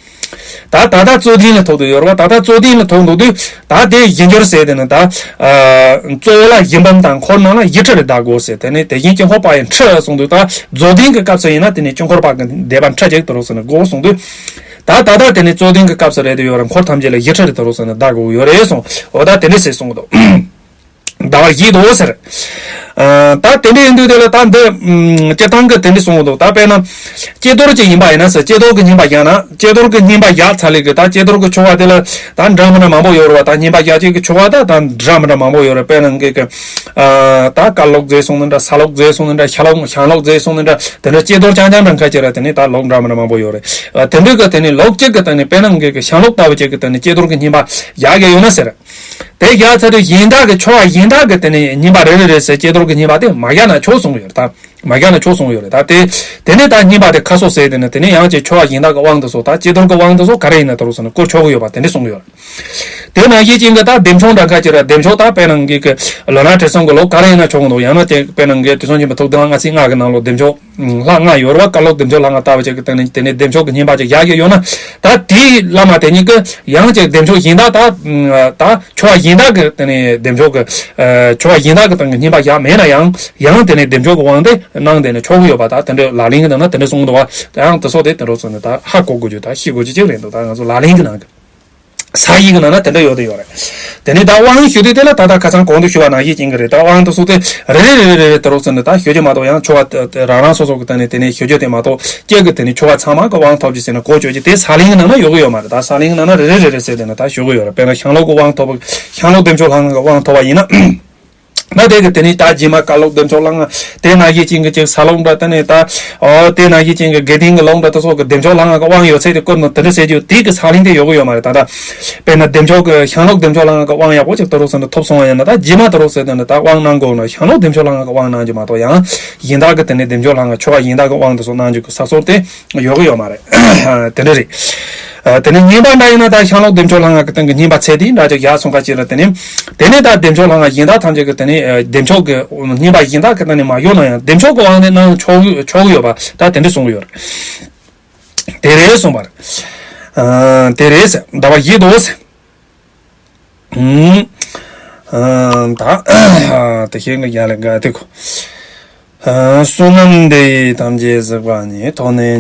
ད་ད་ལྟ་རྩོད་ལྡན་ལ་ཐུག་བསྡད་ཡོད་རེད་བ། ད་ལྟ་རྩོད་ལྡན་ལ་ཐུག་འདུག་དུས་ད་དེ་བཞི་འགྱུར་ཟེར་དེ་ནི་ད། ཨ། གཙོ་བོ་ལ་བཞི་འབུམ་དང་འཁོར་རྣམས་ལ་བཞི་ཁྲི་རེ་བཟླ་དགོས་ཟེར། དེ་ནི་དེ་བཞིན་དཀྱིལ་འཁོར་པ་ཡི་ཁྲི་གསུངས་དུས། ད་རྫོགས་ལྡན་གྱི་སྐབས་སུ་ཡིན་ན་དེ་ནི་དཀྱིལ་འཁོར་པ་གི་བཟླས་པ་ཁྲི་གཅིག་དུ་རུ་ཟེར་ནས་དགོས་གསུངས་དུས། ད་ད་ལྟ་དེ་ནི་རྩོད་ལྡན་གྱི་སྐབས་སུ་རེད་དེ་ཡོད་རེད། འཁོར་ཐམས་ཅད་ལ་བཞི་ཁྲི་རེ་དུ་རུ་ཟེར་ནས་བཟླ་དགོས་ཡོད་རེད་གསུངས། འོ་ད་དེ་འདྲ་ཟེར་གསུངས་འདུག་བཟླ་བ་བཞི་འདུག་ཟེར། ཨ། ད་དེ་འདྲ་ཡིན་དུས་དེ་ལ་ད་འདི། ཨམ། སྤྱིར་བཏང་གི་དེ་འདྲ་གསུངས་འདུག་ད་དཔེར་ན། ཀྱེ་རྡོར་གྱི་བསྙེན་པ་ཡིན་ན་ཟེར། ཀྱེ་རྡོར་གྱི་བསྙེན་པ་བཞག་ན། ཀྱེ་རྡོར་གྱི་བསྙེན་པ་བཞག་ཚར་ལེ་གི་ད་ཀྱེ་རྡོར་གྱི་ཆོ་ག་དེ་ལ་ད་འདྲ་མི་འདྲ་མང་པོ་ཡོད་རེད་བ། ད་བསྙེན་པ་བཞག་བྱེད་ཀྱི་ཆོ་ག་ད་ད་འདྲ་མི་འདྲ་མང་པོ་ཡོད་རེད། དཔེར་ན་ངེད་ཀྱི། ཨ། ད་བཀའ་སློབ་བཟླས་སོང་ནི་འདྲ། ས་སློབ་བཟླས་སོང་ནི་འདྲ། ཤ་སློབ་ཤང་སློབ་བཟླས་སོང་ནི་འདྲ། དེ་འདྲ་ཀྱེ་རྡོར་རྐྱང་རྐྱང་འདྲ་ཁ་ཅིག་ར། དེ་ནི་ད་ལུགས་འདྲ་མི་འདྲ་མང་པོ་ཡོད་རེད། ཨ། དེ་འདྲ་གི་དེ་ནི་ལུགས་གཅིག་གི་དེ་ནི་དཔེར་ན་ངེད་ཀྱི་ཤང་སློབ་ལྟ་བུ་ཅིག་གི་དེ་ནི་ཀྱེ་རྡོར་གྱི་བསྙེན་པ་བཞག་གི་ཡོད་ན་ཟེར། དེ་བཞག་ཚར་དུས་གཞན་དག་གི་ཆོ་ག་གཞན་དག་གི་དེ་ནས་བསྙེན་པ་རེ་རེ་རེ་ཟེར། ཀྱེ་རྡོར་གྱི་བསྙེན་པ་དེ་མ་བཞག་ན་ཆོག་གསུངས་ཡོད་རེད་ད། མ་བཞག་ན་ཆོག་གསུངས་ཡོད་རེད་ད། དེ་དེ་ནས་ད་བསྙེན་པ་དེ་ཁ་གསོ་ཟེར་དེ་ནས་དེ་ནས་ཡང་ཅིག་ཆོ་ག་གཞན་དག་གི་དབང་དུ་སོང་། ད་ཀྱེ་རྡོར་གྱི་དབང་དུ་སོང་ག་རེ་ཡིན་ན་ད་རུང་སོང་ན་བསྐུར་ཆོག་གི་ཡོད་པ་དེ་འདྲ་གསུངས་ཡོད་རེད། དེ་ནང་བཞིན་ཅན་གྱི་ད་བདེ་མཆོག་འདྲ་ཁ་ཅིག་ར། བདེ་མཆོག་ད་དཔེར་ན་ངེད་ཀྱི་ལོ་ན་བྲེ་སྲང་གི་ལུགས་ག་རེ་ཡིན་ན་ཆོག་གི་འདུག་ཡང་ན་དེ་དཔེར་ན་ངེད་དུས་གསུམ་ཆེན་པོ་ཐུགས་དམ་ལྔ་ཚན་ལྔ་གི་ནང་ལོགས་བདེ་མཆོག་ལྷ་ལྔ་ཡོད་རེད་བ། བཀའ་སློབ་བདེ་མཆོག་ལྷ་ལྔ་ལྟ་བུ་ཅིག་གི་སྟེང་ནས་དེ་ནས་བདེ་མཆོག་གི་བསྙེན་པ་ཅིག་བཞག་གི་ཡོད་ན། ད་དེའི་བླ་མ་དེ་ཉིད་ཀྱིས་ཡང་ཅིག་བདེ་མཆོག་གཞན་དག་ད། ད་ཆོ་ག་གཞན་དག་གི་དེ་ནས་བདེ་མཆོག་གི། ཨ། ཆོ་ག་གཞན་དག་གི་སྟེང་གི་བསྙེན་པ་བཞག་མེད་ན་ཡང་། ཡང་དེ་ནས་བདེ་མཆོག་གི་དབང་དེ་གནང་དེ་ནས་ཆོག་གི་ཡོད་པ། ད་དེ་འདྲའི་ལག་ལེན་གྱི་ནང་ན་དེ་འདྲ་གསུངས་འདུག་བ། ཡང་དེ་སོགས་དེ་དེ་འདྲ་གསུངས་ནས་ད་ཧ་གོ་དགོས་རྒྱུ་ད་ཤེས་དགོས་རྒྱུ་ཅིག་རེད་འདུག་ད་ང་ཚོ་ལག་ལེན་གྱི་ནང་གི། ས་ཡིག་གི་ནང་ན་དེ་འདྲ་ཡོད་དེ་ཡོད་རེད། དེ་ནས་ད་དབང་ཞུ་དུས་དེ་ལ་ད་ལྟ་ཁ་སང་གོང་དུ་ཞུ་བ་ནང་བཞིན་ཅན་གྱི་རེད། ད་དབང་དུ་སོང་སྟེ་རེ་རེ་རེ་རེ་རེ་དེ་རོགས་ཟེར་ནས་ད་ཞུ་རྒྱུ་མ་གཏོགས། ཡང་ཆོ་ག་རང་རང་སོ་སོ་གི་སྟེང་ནས་དེ་ནས་ཞུ་རྒྱུ་དེ་མ་གཏོགས། སྐྱེ་གི་དེ་ནས་ཆོ་ག་ཚང་མ་གི་དབང་ཐོབ་ཀྱི་ཟེར་ནས་གོ་ཆོད་ཀྱི་དེ་ས་གླིང་གི་ནང་ན་ཡོད་གི་ཡོད་མ་རེད། ད་ས་གླིང་གི་ནང་ན་རེ་རེ་རེ་རེ་ཟེར་དེ་ནས་ད་ཞུ་གི་ཡོད་རེད། དཔེར་ན་ཤང་སློབ་གི་དབང་ཐོབ། ཤང་སློབ་བདེ་མཆོག་ལྷ་ལྔ་གི་དབང་ཐོབ་པ་ཡིན་ན། ད་དེ་གི་དེ་ནས་ད་རྗེས་མ་བཀའ་སློབ་བདེ་མཆོག་ལྷ་ལྔ། དེ་ནང་བཞིན་ཅན་གྱི་ཅིག་ས་སློབ་འདྲ། དེ་ནས་ད། ཨོ། དེ་ནང་བཞིན་ཅན་གྱི་དགེ་ལྡན་གྱི་སློབ་འདྲ། དེ་སོགས་ཀྱི་བདེ་མཆོག་ལྷ་ལྔ་གི་དབང་ཡོད་ཚད་དེ་བསྐུར་ནས་དེ་འདྲ་ཟེར་རྒྱུ་དེ་གི་ས་གླིང་དེ་ཡོད་གི་ཡོད་མ་རེད། ད་ལྟ་དཔེར་ན་བདེ་མཆོག་གི་ཤང་སློབ་བདེ་མཆོག་ལྷ་ལྔ་གི་དབང་ཡག་པོ་ཅིག་དེ་རོགས་ཟེར་ནས་ཐོབ་སོང་བ་ཡིན་ན། ད་རྗེས་མ་དེ་རོགས་ཟེར་དེ་ནས་ད་དབང་གནང་དགོས་ན་ཤང་སློབ་བདེ་མཆོག་ལྷ་ལྔ་གི་དབང་གནང་རྒྱུ་མ་གཏོགས། ཡང་གཞན་དག་གི་དེ་ནས་བདེ་མཆོག་ལྷ་ལྔ་ཆོ་ག་གཞན་དག་གི་དབང་དེ་ཚོ་གནང་རྒྱུ་གི་ས་སོར་དེ་ཡོད་གི་ཡོད་མ་རེད། དེ་འདྲ་རེད། ཨ། དེ་ནས་བསྙེན་པ་འདྲ་ཡིན་ན་ད་ཤང་སློབ་བདེ་མཆོག་ལྷ་ལྔ་གི་སྟེང་གི་བསྙེན་པ་ཚད་ལྡན་འདྲ་ཅིག་ཡར་སོང་ཁ་ཅིག་ལ། དེ་ནས་དེ་ནས་ད་བདེ་མཆོག་ལྷ་ལྔ་གཞན་དག་ཐམས་ཅད་ཀྱི་དེ་ནས། ཨ། བདེ་མཆོག་གི་བསྙེན་པ་གཞན་དག་གི་སྟེང་ནས་མ་ཡོང་ན་ཡང་བདེ་མཆོག་གི་དབང་དེ་གནང་ཆོག་ཆོག་གི་ཡོད་པ་ད་དེ་འདྲ་གསུངས་གི་ཡོད་རེད། དེ་རེད་གསུངས་པ་རེད། ཨ། དེ་རེད་ཟེར། ཟླ་བ་བཞི་འདུག་ཟེར། ཨ། ད་དེ་བཞིན་གྱི་ཡ་ལ་ག་དེ་གོ། ཨ། བསོད་ནམས་འདི་ཡིས་ཐམས་ཅད་གཟིགས་པ་ཉིད། ཐོབ་ནས་ཉེས་